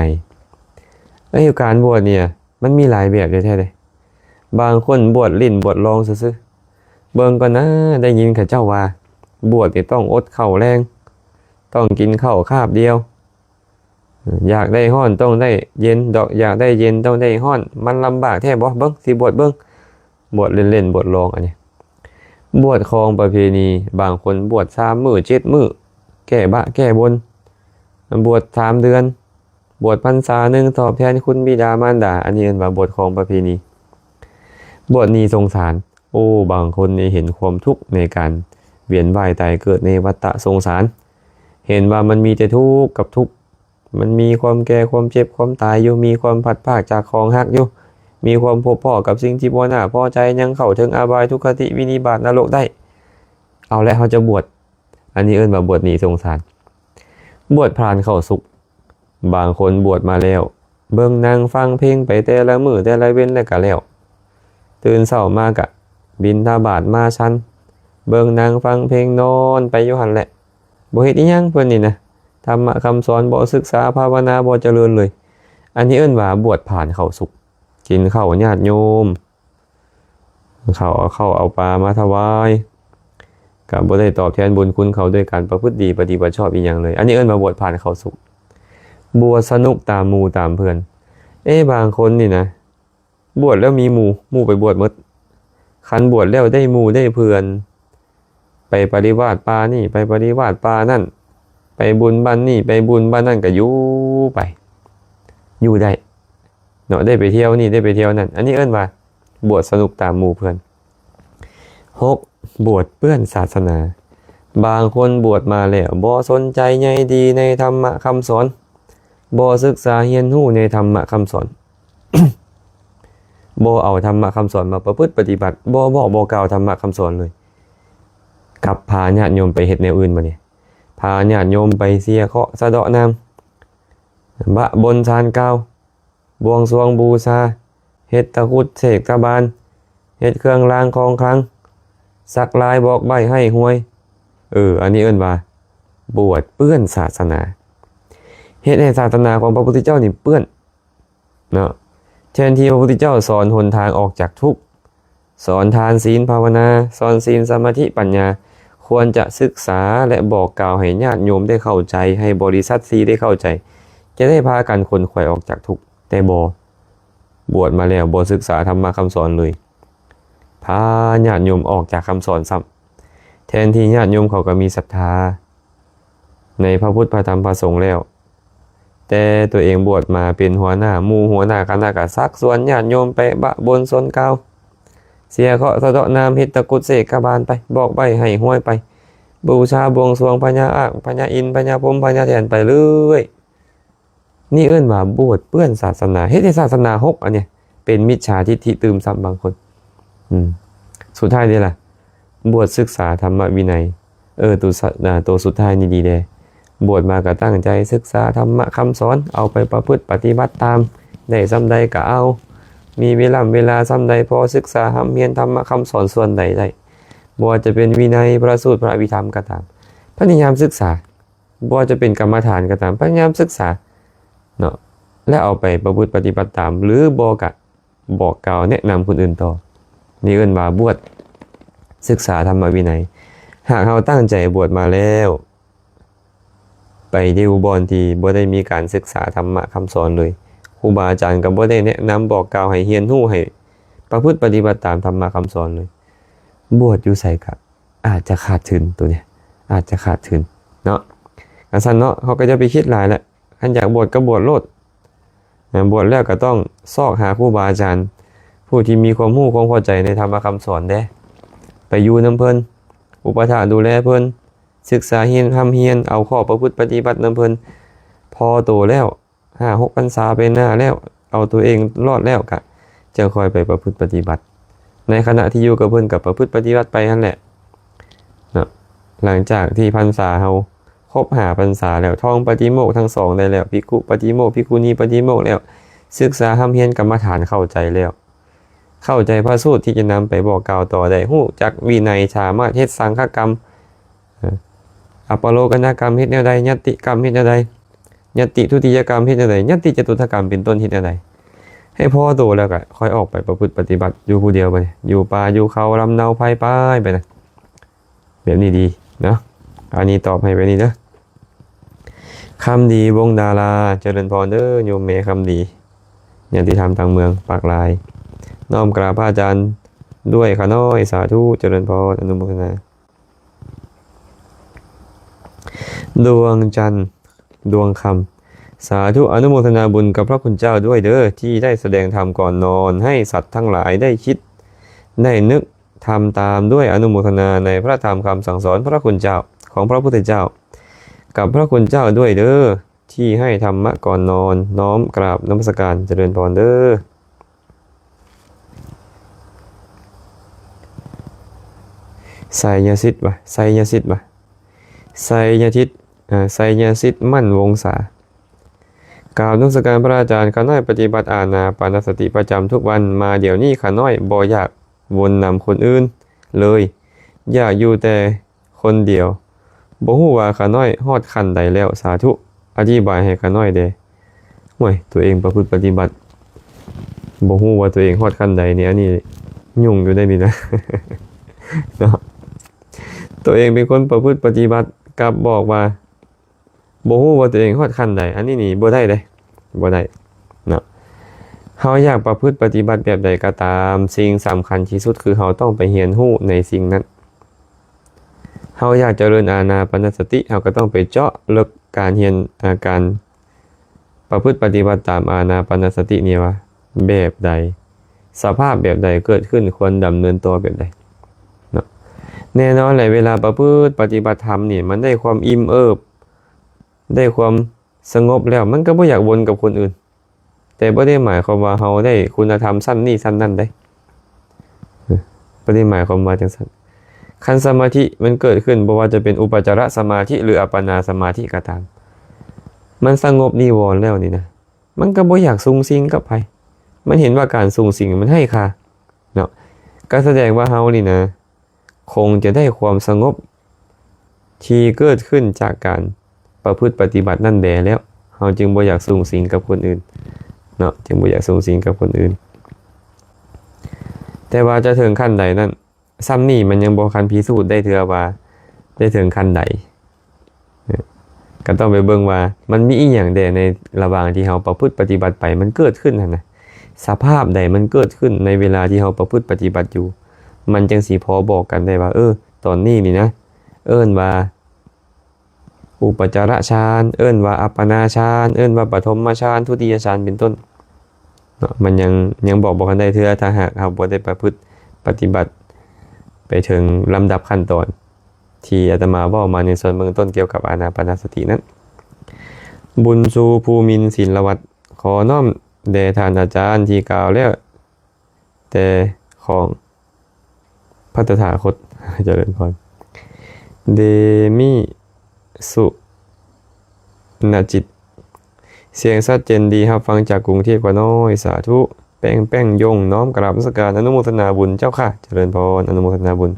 ເອີ ການບວດນີ້ ມັນມີຫຼາຍແບບແທ້ໆເດ້. ບາງຄົນບວດຫຼິ້ນບວດລອງຊື່ໆ. ເບິ່ງກ່ອນນາ, ໄດ້ຍິນເຂົາເຈົ້າວ່າ ບວດນີ້ຕ້ອງອົດເຂົ້າແລງ, ຕ້ອງກິນເຂົ້າຄາບດຽວ, ຢາກໄດ້ຮ້ອນຕ້ອງໄດ້ເຢັນດອກ, ຢາກໄດ້ເຢັນຕ້ອງໄດ້ຮ້ອນ, ມັນລຳບາກແທ້ບໍ່? ເບິ່ງ, ຊິບວດເບິ່ງ. ບວດຫຼິ້ນໆ ບວດລອງອັນນີ້. ບວດຄອງປະເພນີ, ບາງຄົນບວດສາມມື້ເຈັດມື້, ແກ້ບະແກ້ບົນ, ບວດສາມເດືອນ, ບວດພັນສາໜຶ່ງ ຕອບແທນຄຸນບິດາມານດາ, ອັນນີ້ເອີ້ນວ່າບວດຄອງປະເພນີ. ບວດໜີສົງສານ, ໂອ້ ບາງຄົນນີ້ເຫັນຄວາມທຸກໃນການວຽນວ່າຍຕາຍເກີດໃນວັດຕະສົງສານ, ເຫັນວ່າມັນມີແຕ່ທຸກກັບທຸກ, ມັນມີຄວາມແກ່ ຄວາມເຈັບ ຄວາມຕາຍຢູ່, ມີຄວາມພັດພາກຈາກຂອງຮັກຢູ່, ມີຄວາມພົບພໍ້ກັບສິ່ງທີ່ບໍ່ໜ້າພໍໃຈ, ຍັງເຂົ້າເຖິງອະບາຍ, ທຸກຄະຕິ, ວິນິບາດ, ນະລົກໄດ້. ເອົາແລະ ເຮົາຈະບວດ. ອັນນີ້ເອີ້ນວ່າບວດໜີສົງສານ. ບວດພານເຂົ້າສຸກ, ບາງຄົນບວດມາແລ້ວ ເບິ່ງໜັງຟັງເພງໄປແຕ່ລະມື້ແຕ່ລະເວັນແລ້ວກະແລ້ວ, ຕື່ນເຊົ້າມາກະບິນທະບາດມາສັນ, ເບິ່ງໜັງຟັງເພງນອນໄປຢູ່ຫັ້ນແຫຼະ, ບໍ່ເຮັດອີ່ຫຍັງເພິ່ນນີ້ນະ, ທຳມະຄຳສອນບໍ່ສຶກສາ, ພາວະນາບໍ່ຈະເລີນເລີຍ. ອັນນີ້ເອີ້ນວ່າບວດພານເຂົ້າສຸກ, ກິນເຂົ້າຍາດໂຍມ ເຂົາເອົາເຂົ້າເອົາປາມາຖະຫວາຍ, ກໍບໍ່ໄດ້ຕອບແທນບຸນຄຸນເຂົາດ້ວຍການປະພຶດດີປະຕິບັດຊອບອີ່ຫຍັງເລີຍ. ອັນນີ້ເອີ້ນວ່າບວດຜ່ານເຂົ້າສຸກ, ບວດສະໜຸກຕາມໝູ່ຕາມເພື່ອນ. ເອ ບາງຄົນນີ້ນະ ບວດແລ້ວມີໝູ່, ໝູ່ໄປບວດໝົດ. ຄັນບວດແລ້ວໄດ້ໝູ່ໄດ້ເພື່ອນ, ໄປປະລິວາດປ່ານີ້ ໄປປະລິວາດປ່ານັ້ນ, ໄປບຸນບ້ານນີ້ ໄປບຸນບ້ານນັ້ນ ກໍຢູ່ໄປ, ຢູ່ໄດ້ເນາະ, ໄດ້ໄປທ່ຽວນີ້ ໄດ້ໄປທ່ຽວນັ້ນ. ອັນນີ້ເອີ້ນວ່າບວດສະໜຸກຕາມໝູ່ເພື່ອນ. ຫົກ, ບວດເປື້ອນສາສະໜາ. ບາງຄົນບວດມາແລ້ວບໍ່ສົນໃຈໃຍດີໃນທຳມະຄຳສອນ, ບໍ່ສຶກສາຮຽນຮູ້ໃນທຳມະຄຳສອນ. ບໍ່ເອົາທຳມະຄຳສອນມາປະພຶດປະຕິບັດ, ບໍ່ເວົ້າບໍ່ກ່າວທຳມະຄຳສອນເລີຍ, ກັບພາຍາດໂຍມໄປເຮັດແນວອື່ນ. ບາດນີ້ພາຍາດໂຍມໄປເສຍເຄາະສະເດາະນາງ, ບະບົນສານກ່າວ, ບວງສວງບູຊາ, ເຮັດຕະກຸດເສກຕະບານ, ເຮັດເຄື່ອງລາງຂອງຂລັງ, ສັກລາຍບອກໃບ້ໃຫ້ຫວຍ. ເອີ ອັນນີ້ເອີ້ນວ່າບວດເປື້ອນສາສະໜາ, ເຮັດໃຫ້ສາສະໜາຂອງພະພຸດທະເຈົ້ານີ້ເປື້ອນ. ເນາະ, ແທນທີ່ພະພຸດທະເຈົ້າສອນຫົນທາງອອກຈາກທຸກ, ສອນທານ, ສິນ, ພາວະນາ, ສອນສິນ, ສະມາທິ, ປັນຍາ, ຄວນຈະສຶກສາ ແລະ ບອກກ່າວໃຫ້ຍາດໂຍມໄດ້ເຂົ້າໃຈ, ໃຫ້ບໍລິສັດສີ່ໄດ້ເຂົ້າໃຈ, ຈະໄດ້ພາກັນຂົນຂວາຍອອກຈາກທຸກ. ແຕ່ບໍ່, ບວດມາແລ້ວບໍ່ສຶກສາທຳມະຄຳສອນເລີຍ, ພາຍາດໂຍມອອກຈາກຄຳສອນຊ້ຳ. ແທນທີ່ຍາດໂຍມເຂົາກໍມີສັດທາໃນພະພຸດ ພະທຳ ພະສົງແລ້ວ, ແຕ່ຕົວເອງບວດມາເປັນຫົວໜ້າໝູ່ຫົວໜ້າຄະນະ ກະຊັກຊວນຍາດໂຍມໄປບະບົນສົນກ່າວ, ເສຍເຄາະສະເດາະນາມ ເຮັດຕະກຸດເສກກະບານໄປ ບອກໃບ້ໃຫ້ຫວຍໄປ ບູຊາບວງສວງພະຍາອາກ ພະຍາອິນ ພະຍາພົມ ພະຍາແຖນໄປເລື້ອຍ. ນີ້ເອີ້ນວ່າບວດເປື້ອນສາສະໜາ ເຮັດໃຫ້ສາສະໜາຫົກ ອັນເນີ້ຍເປັນມິດສາທິດຖິຕື່ມຊ້ຳບາງຄົນ. ອືມ ສຸດທ້າຍເດລະ ບວດສຶກສາທຳມະວິໄນ ເອີ ຕຸສະ ອາ ໂຕສຸດທ້າຍນີ້ດີແດ່ ບວດມາກໍຕັ້ງໃຈສຶກສາທຳມະຄຳສອນ ເອົາໄປປະພຶດປະຕິບັດຕາມ ໄດ້ສ່ຳໃດກໍເອົາ ມີເວລາ ເວລາສ່ຳໃດພໍສຶກສາຮ່ຳຮຽນທຳມະຄຳສອນສ່ວນໃດໄດ້ ບໍ່ວ່າຈະເປັນວິໄນ ພະສູດ ພະອະພິທຳກໍຕາມ ພະຍາຍາມສຶກສາ ບໍ່ວ່າຈະເປັນກຳມະຖານກໍຕາມ ພະຍາຍາມສຶກສາເນາະ ແລະ ເອົາໄປປະພຶດປະຕິບັດຕາມ ຫຼືບໍ່ກະບອກກ່າວແນະນຳຄົນອື່ນຕໍ່. ນີ້ເອີ້ນວ່າບວດສຶກສາທຳມະວິໄນ. ຫາກເຮົາຕັ້ງໃຈບວດມາແລ້ວ ໄປຢູ່ບ່ອນທີ່ບໍ່ໄດ້ມີການສຶກສາທຳມະຄຳສອນເລີຍ ຄູບາອາຈານກໍບໍ່ໄດ້ແນະນຳບອກກ່າວໃຫ້ຮຽນຮູ້ ໃຫ້ປະພຶດປະຕິບັດຕາມທຳມະຄຳສອນເລີຍ ບວດຢູ່ໃສກະ ອາດຈະຂາດທຶນ ໂຕນີ້ອາດຈະຂາດທຶນເນາະ. ຄັນຊັ້ນເນາະ ເຮົາກໍຢ່າໄປຄິດຫຼາຍແຫຼະ ຄັນຢາກບວດກໍບວດໂລດ ບວດແລ້ວກໍຕ້ອງຊອກຫາຄູບາອາຈານ ຜູ້ທີ່ມີຄວາມຮູ້ຄວາມເຂົ້າໃຈໃນທຳມະຄຳສອນເດ້ ໄປຢູ່ນຳເພິ່ນ ອຸປະຖາກດູແລເພິ່ນ ສຶກສາຮຽນຮ່ຳຮຽນ ເອົາຂໍ້ປະພຶດປະຕິບັດນຳເພິ່ນ ພໍໂຕແລ້ວ ຫ້າຫົກພັນສາໄປໜ້າແລ້ວ ເອົາຕົວເອງລອດແລ້ວ ກະຈັ່ງຄ່ອຍໄປປະພຶດປະຕິບັດ ໃນຂະນະທີ່ຢູ່ກັບເພິ່ນກໍປະພຶດປະຕິບັດໄປຫັ້ນແຫຼະເນາະ. ຫຼັງຈາກທີ່ພັນສາເຮົາຄົບຫ້າພັນສາແລ້ວ ທ່ອງປາຕິໂມກທັງສອງໄດ້ແລ້ວ ພິກຂຸປາຕິໂມກ ພິກຂຸນີປາຕິໂມກແລ້ວ ສຶກສາຮ່ຳຮຽນກຳມະຖານເຂົ້າໃຈແລ້ວ ເຂົ້າໃຈພະສູດທີ່ຈະນຳໄປບອກກ່າວຕໍ່ໄດ້ ຮູ້ຈັກວິໄນ ສາມາດເຮັດສັງຄະກຳ ເອີ ອະປະໂລກະນະກຳເຮັດແນວໃດ ຍັດຕິກຳເຮັດແນວໃດ ຍັດຕິທຸຕິຍະກຳເຮັດແນວໃດ ຍັດຕິຈະຕຸດຖະກຳເປັນຕົ້ນເຮັດແນວໃດ ໃຫ້ພໍໂຕແລ້ວກໍຄ່ອຍອອກໄປປະພຶດປະຕິບັດຢູ່ຜູ້ດຽວ ບັດນີ້ຢູ່ປ່າຢູ່ເຂົາ ລຳເນົາໄພປາຍໄປນະ ແບບນີ້ດີເນາະ. ອັນນີ້ຕອບໃຫ້ແບບນີ້ເດີ. ຄຳດີ ວົງດາລາ ຈະເລີນພອນເດີ ໂຍມແມ່ຄຳດີ ຍາດຕິທຳທາງເມືອງປາກລາຍ ນ້ອມກາບພະອາຈານດ້ວຍຂ້ານ້ອຍ ສາທຸ ຈະເລີນພອນ ອະນຸໂມທະນາ. ດວງຈັນ ດວງຄຳ ສາທຸ ອະນຸໂມທະນາບຸນກັບພະຄຸນເຈົ້າດ້ວຍເດີ ທີ່ໄດ້ສະແດງທຳກ່ອນນອນ ໃຫ້ສັດທັງຫຼາຍໄດ້ຄິດ ໄດ້ນຶກ ທຳຕາມດ້ວຍອະນຸໂມທະນາໃນພະທຳຄຳສັ່ງສອນພະຄຸນເຈົ້າ ຂອງພະພຸດທະເຈົ້າ ກັບພະຄຸນເຈົ້າດ້ວຍເດີ ທີ່ໃຫ້ທຳມະກ່ອນນອນ. ນ້ອມກາບນະມັດສະການ ຈະເລີນພອນເດີ. ໄຊຍະສິດວະ ໄຊຍະສິດວະ ໄຊຍະທິດ ເອີ ໄຊຍະສິດໝັ້ນວົງສາ. ກາບນະມັດສະການພະອາຈານ, ຂ້ານ້ອຍປະຕິບັດອານາປານສະຕິປະຈຳທຸກວັນມາ, ດຽວນີ້ຂ້ານ້ອຍບໍ່ຢາກວົນນຳຄົນອື່ນເລີຍ, ຢາກຢູ່ແຕ່ຄົນດຽວ. ບໍ່ຮູ້ວ່າຂ້ານ້ອຍຮອດຂັ້ນໃດແລ້ວ? ສາທຸ ອະທິບາຍໃຫ້ຂ້ານ້ອຍແດ່. ໂອ້ຍ, ຕົວເອງປະພຶດປະຕິບັດ ບໍ່ຮູ້ວ່າຕົວເອງຮອດຂັ້ນໃດນີ້, ອັນນີ້ຫຍຸ້ງຢູ່ໄດ໋ນີ້ນະ ເນາະ. ຕົວເອງເປັນຄົນປະພຶດປະຕິບັດ ກັບບອກວ່າ ບໍ່ຮູ້ວ່າຕົວເອງຮອດຂັ້ນໃດ, ອັນນີ້ນີ້ບໍ່ໄດ້ເດ້, ບໍ່ໄດ້ເນາະ. ເຮົາຢາກປະພຶດປະຕິບັດແບບໃດກໍຕາມ, ສິ່ງສຳຄັນທີ່ສຸດຄືເຮົາຕ້ອງໄປຮຽນຮູ້ໃນສິ່ງນັ້ນ. ເຮົາຢາກຈະເລີນອານາປານສະຕິ, ເຮົາກໍຕ້ອງໄປເຈາະເລິກການຮຽນ, ອາ, ການປະພຶດປະຕິບັດຕາມອານາປານສະຕິນີ້ວ່າແບບໃດ, ສະພາບແບບໃດເກີດຂຶ້ນ, ຄວນດຳເນີນຕໍ່ແບບໃດເນາະ. ແນ່ນອນແຫຼະ, ເວລາປະພຶດປະຕິບັດທຳນີ້ ມັນໄດ້ຄວາມອີ່ມເອີບ, ໄດ້ຄວາມສະຫງົບແລ້ວ ມັນກໍບໍ່ຢາກວົນກັບຄົນອື່ນ, ແຕ່ບໍ່ໄດ້ໝາຍຄວາມວ່າເຮົາໄດ້ຄຸນນະທຳຊັ້ນນີ້ຊັ້ນນັ້ນເດ້, ບໍ່ໄດ້ໝາຍຄວາມວ່າຈັ່ງຊັ້ນ. ຄັນສະມາທິມັນເກີດຂຶ້ນ, ບໍ່ວ່າຈະເປັນອຸປະຈາລະສະມາທິ ຫຼື ອັບປະນາສະມາທິກໍຕາມ, ມັນສະຫງົບນິວອນແລ້ວນີ້ນະ, ມັນກໍບໍ່ຢາກສຸງສິງກັບໃຜ, ມັນເຫັນວ່າການສຸງສິງມັນໄຮ້ຄ່າເນາະ. ກໍສະແດງວ່າເຮົານີ້ນະ ຄົງຈະໄດ້ຄວາມສະຫງົບທີ່ເກີດຂຶ້ນຈາກການປະພຶດປະຕິບັດນັ້ນແດ່ແລ້ວ, ເຮົາຈຶ່ງບໍ່ຢາກສຸງສິງກັບຄົນອື່ນເນາະ, ຈຶ່ງບໍ່ຢາກສຸງສິງກັບຄົນອື່ນ. ແຕ່ວ່າຈະເຖິງຂັ້ນໃດນັ້ນ, ຊ່ຳນີ້ມັນຍັງບໍ່ທັນພິສູດໄດ້ເທື່ອວ່າໄດ້ເຖິງຂັ້ນໃດ. ກໍຕ້ອງໄປເບິ່ງວ່າມັນມີອີ່ຫຍັງແດ່ໃນລະຫວ່າງທີ່ເຮົາປະພຶດປະຕິບັດໄປ, ມັນເກີດຂຶ້ນຫັ້ນນະ, ສະພາບໃດມັນເກີດຂຶ້ນໃນເວລາທີ່ເຮົາປະພຶດປະຕິບັດຢູ່, ມັນຈັ່ງຊິພໍບອກກັນໄດ້ວ່າ, ເອີ, ຕອນນີ້ນີ້ນະ, ເອີ້ນວ່າອຸປະຈາລະຊານ, ເອີ້ນວ່າອັບປະນາຊານ, ເອີ້ນວ່າປະຖົມມະຊານ, ທຸຕິຍະຊານ ເປັນຕົ້ນ. ເນາະ, ມັນຍັງ, ຍັງບອກບໍ່ທັນໄດ້ເທື່ອ ຖ້າຫາກເຮົາບໍ່ໄດ້ປະພຶດ ປະຕິບັດໄປເຖິງລຳດັບຂັ້ນຕອນ ທີ່ອາດຕະມາເວົ້າມາໃນສ່ວນເບື້ອງຕົ້ນກ່ຽວກັບອານາປານະສະຕິນັ້ນ. ບຸນຊູພູມິນສິນລະວັດ ຂໍນ້ອມແດ່ທ່ານອາຈານທີ່ກ່າວແລ້ວແຕ່ຂອງພະຕະຖາຄົດ ຈະເລີນພອນ ເດມີສຸນະຈິດ ສຽງຊັດເຈນດີ ຮັບຟັງຈາກກຸງເທບຂະນ້ອຍ ສາທຸ. ແປ້ງແປ້ງຍົງ ນ້ອມກາບນະມັດສະການ ອະນຸໂມທະນາບຸນເຈົ້າຄ່ະ ຈະເລີນພອນ ອະນຸໂມທະນາບຸນ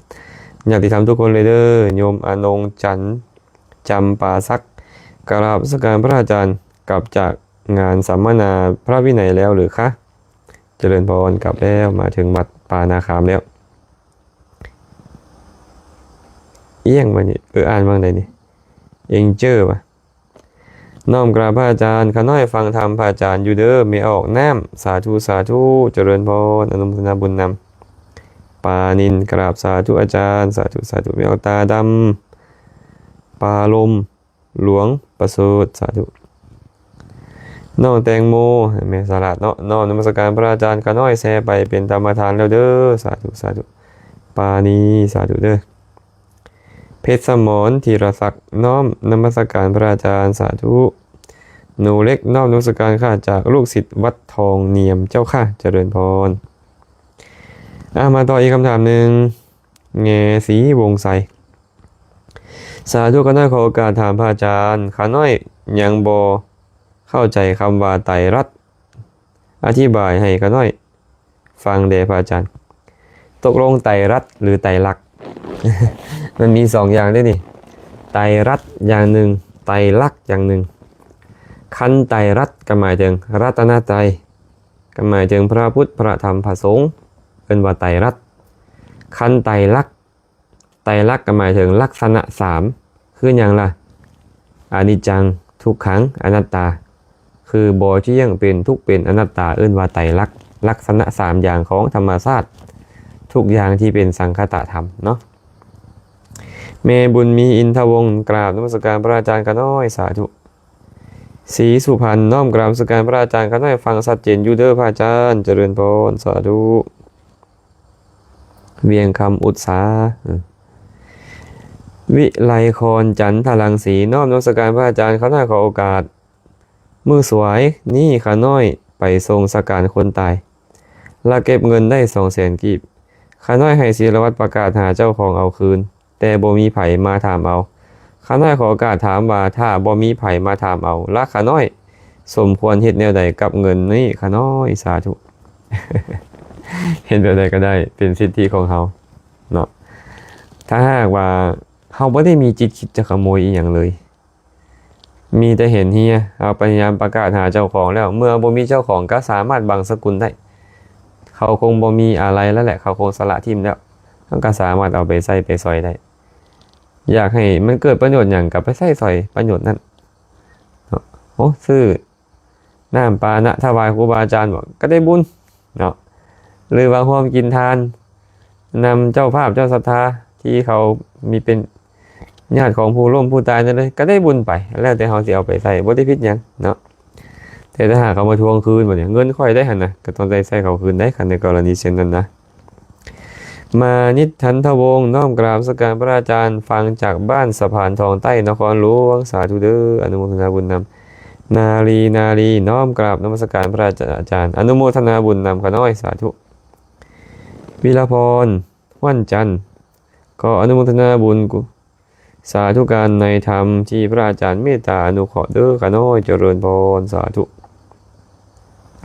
ຍາດຕິທຳທຸກຄົນເລີຍເດີ ໂຍມອານົງຈັນ ຈຳປາສັກ ກາບນະມັດສະການພະອາຈານ ກັບຈາກງານສຳມະນາພະວິໄນແລ້ວຫຼືຄະ? ຈະເລີນພອນ ກັບແລ້ວ ມາເຖິງວັດປ່ານາຄາມແລ້ວ. ອີ່ຫຍັງວະນີ້? ເອີ ອ່ານວ່າງໃດນີ້? ເອັງເຈີວະ? ນ້ອມກາບພະອາຈານ ຂ້ານ້ອຍຟັງທຳພະອາຈານຢູ່ເດີ ແມ່ອອກນ້ຳ ສາທຸ ສາທຸ ຈະເລີນພອນ ອະນຸໂມທະນາບຸນນຳ. ປານິນ ກາບສາທຸອາຈານ ສາທຸ ສາທຸ ແມ່ອອກຕາດຳ ປາລົມ ຫຼວງປະເສີດ ສາທຸ. ນ້ອງແຕງໂມ ແມ່ສາລາດເນາະ ນ້ອມນະມັດສະການພະອາຈານ ຂ້ານ້ອຍແຊໄປເປັນທຳມະທານແລ້ວເດີ ສາທຸ ສາທຸ ປານີ ສາທຸເດີ. ເພັດສະໝອນ ທີລະສັກ ນ້ອມນະມັດສະການພະອາຈານ ສາທຸ. ໜູເລັກ ນ້ອມນະມັດສະການຄ່ະ ຈາກລູກສິດວັດທອງນຽມເຈົ້າຄ່ະ ຈະເລີນພອນ. ອາ ມາຕໍ່ອີກຄຳຖາມໜຶ່ງ ແງສີວົງໄຊ ສາທຸ ຂ້ານ້ອຍຂໍໂອກາດຖາມພະອາຈານ ຂ້ານ້ອຍຍັງບໍ່ເຂົ້າໃຈຄຳວ່າໄຕລັດ ອະທິບາຍໃຫ້ຂ້ານ້ອຍ ຟັງແດ່ພະອາຈານ. ຕົກລົງໄຕລັດ ຫຼື ໄຕລັກ? ມັນມີສອງຢ່າງເດ້ນີ້ ໄຕລັດຢ່າງໜຶ່ງ ໄຕລັກຢ່າງໜຶ່ງ. ຄັນໄຕລັດກໍໝາຍເຖິງລັດຕະນະໄຕ ກໍໝາຍເຖິງພະພຸດ ພະທຳ ພະສົງ ເອີ້ນວ່າໄຕລັດ. ຄັນໄຕລັກ ໄຕລັກກໍໝາຍເຖິງລັກສະນະສາມ ຄືຫຍັງລະ? ອະນິດຈັງ ທຸກຂັງ ອະນັດຕາ ຄືບໍ່ທ່ຽງ ເປັນທຸກ ເປັນອະນັດຕາ ເອີ້ນວ່າໄຕລັກ ລັກສະນະສາມຢ່າງຂອງທຳມະຊາດ ທຸກຢ່າງທີ່ເປັນສັງຄະຕະທຳເນາະ. ແມ່ບຸນມີ ອິນທະວົງ ກາບນະມັດສະການພະອາຈານຂ້ານ້ອຍ ສາທຸ. ສີສຸພັນ ນ້ອມກາບນະມັດສະການພະອາຈານ ຂ້ານ້ອຍຟັງຊັດເຈນຢູ່ເດີພະອາຈານ ຈະເລີນພອນ ສາທຸ. ວຽງຄຳອຸດສາ ເອີ ວິໄລຄອນ ຈັນທະລັງສີ ນ້ອມນະມັດສະການພະອາຈານ ຂ້ານ້ອຍຂໍໂອກາດ ມື້ສວາຍນີ້ຂ້ານ້ອຍໄປສົ່ງສະການຄົນຕາຍ ລະເກັບເງິນໄດ້ສອງແສນກີບ ຂ້ານ້ອຍໃຫ້ສີລະວັດປະກາດຫາເຈົ້າຂອງເອົາຄືນ ແຕ່ບໍ່ມີໃຜມາຖາມເອົາ. ຂ້ານ້ອຍຂໍໂອກາດຖາມວ່າ ຖ້າບໍ່ມີໃຜມາຖາມເອົາ ລະຂ້ານ້ອຍສົມຄວນເຮັດແນວໃດກັບເງິນນີ້ຂ້ານ້ອຍ? ສາທຸ. ເຮັດແບບໃດກໍໄດ້ ເປັນສິດທິຂອງເຮົາເນາະ. ຖ້າຫາກວ່າເຮົາບໍ່ໄດ້ມີຈິດຄິດຈະຂະໂມຍອີ່ຫຍັງເລີຍ ມີແຕ່ເຫັນເຮຍ ເຮົາພະຍາຍາມປະກາດຫາເຈົ້າຂອງແລ້ວ ເມື່ອບໍ່ມີເຈົ້າຂອງກໍສາມາດບັງສະກຸນໄດ້. ເຂົາຄົງບໍ່ມີອາໄລແລ້ວແຫຼະ ເຂົາຄົງສະຫຼະຖິ້ມແລ້ວ ເຮົາກໍສາມາດເອົາໄປໃຊ້ໄປສອຍໄດ້. ຢາກໃຫ້ມັນເກີດປະໂຫຍດຫຍັງກໍໄປໃຊ້ສອຍປະໂຫຍດນັ້ນເນາະ. ໂອ້ ຊື້ນ້ຳປານະຖວາຍຄູບາອາຈານບໍ ກໍໄດ້ບຸນເນາະ ຫຼືວ່າຮ່ວມກິນທານນຳເຈົ້າພາບເຈົ້າສັດທາ ທີ່ເຂົາມີເປັນຍາດຂອງຜູ້ລົ້ມຜູ້ຕາຍນັ້ນເລີຍ ກໍໄດ້ບຸນໄປ ແລ້ວແຕ່ເຮົາຊິເອົາໄປໃຊ້ ບໍ່ໄດ້ຜິດຫຍັງເນາະ. ແຕ່ຖ້າຫາກເຂົາມາທວງຄືນບັດນີ້ ເງິນຂ້ອຍໄດ້ຫັ້ນນະ ກໍຕ້ອງໄດ້ໃຊ້ເຂົາຄືນໄດ໋ ຄັນໃນກໍລະນີເຊັ່ນນັ້ນນະ. ມານິດ ທັນທະວົງ ນ້ອມກາບນະມັດສະການພະອາຈານ ຟັງຈາກບ້ານສະພານທອງໃຕ້ ນະຄອນຫຼວງ ສາທຸເດີ ອະນຸໂມທະນາບຸນນຳ. ນາລີ ນາລີ ນ້ອມກາບນະມັດສະການພະອາຈານ ອະນຸໂມທະນາບຸນນຳຂ້ານ້ອຍ ສາທຸ. ວິລະພອນ ຫວັນຈັນ ຂໍອະນຸໂມທະນາບຸນ ສາທຸການໃນທຳທີ່ພະອາຈານເມດຕາອະນຸເຄາະເດີຂ້ານ້ອຍ ຈະເລີນພອນ ສາທຸ.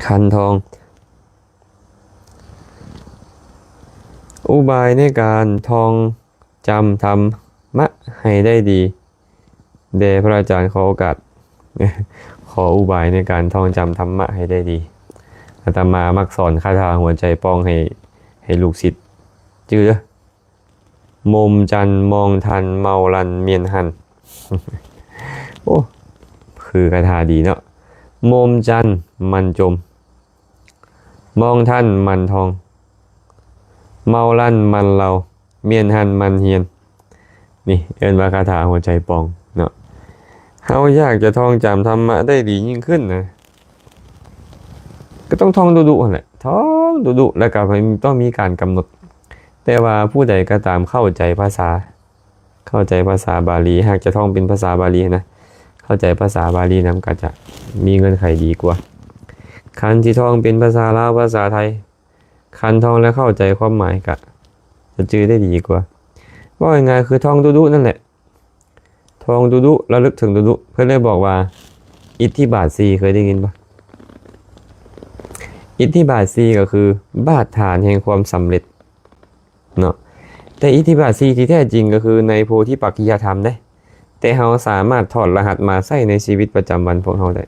ຄັນທອງ ອຸບາຍໃນການທ່ອງຈຳທຳມະໃຫ້ໄດ້ດີແດ່ພະອາຈານ ຂໍໂອກາດ ຂໍອຸບາຍໃນການທ່ອງຈຳທຳມະໃຫ້ໄດ້ດີ. ອາດຕະມາມັກສອນຄາຖາຫົວໃຈປ່ອງໃຫ້ ໃຫ້ລູກສິດຈື່ເດີ. ມົມຈັນ ມອງທັນ ເມົາລັນ ມຽນຫັນ. ໂອ້ ຄືຄາຖາດີເນາະ. ມົມຈັນ ໝັ່ນຈົມ ມອງທັນ ໝັ່ນທ່ອງ ເມົາລັນ ໝັ່ນເລົ່າ ມຽນຫັນ ໝັ່ນຮຽນ. ນີ້ເອີ້ນວ່າຄາຖາຫົວໃຈປ່ອງເນາະ. ເຮົາຢາກຈະທ່ອງຈຳທຳມະໄດ້ດີຍິ່ງຂຶ້ນນະ ກໍຕ້ອງທ່ອງດຸໆຫັ້ນແຫຼະ ທ່ອງດຸໆ ແລ້ວກໍຕ້ອງມີການກຳນົດ. ແຕ່ວ່າຜູ້ໃດກໍຕາມເຂົ້າໃຈພາສາ ເຂົ້າໃຈພາສາບາລີ ຫາກຈະທ່ອງເປັນພາສາບາລີນະ ເຂົ້າໃຈພາສາບາລີນຳ ກໍຈະມີເງື່ອນໄຂດີກວ່າ. ຄັນຊິທ່ອງເປັນພາສາລາວ ພາສາໄທ ຄັນທ່ອງແລ້ວເຂົ້າໃຈຄວາມໝາຍ ກໍຈະຈື່ໄດ້ດີກວ່າ. ເວົ້າງ່າຍໆ ຄືທ່ອງດຸໆນັ້ນແຫຼະ. ທ່ອງດຸໆ ລະລຶກເຖິງດຸໆ ເພິ່ນເລີຍບອກວ່າ ອິດທິບາດສີ່ ເຄີຍໄດ້ຍິນບໍ່? ອິດທິບາດສີ່ ກໍຄືບາດຖານແຫ່ງຄວາມສຳເລັດເນາະ. ແຕ່ອິດທິບາດສີ່ ທີ່ແທ້ຈິງກໍຄືໃນໂພທິປັກກິຍະທຳເດ້ ແຕ່ເຮົາສາມາດຖອດລະຫັດມາໃຊ້ໃນຊີວິດປະຈຳວັນພວກເຮົາໄດ້.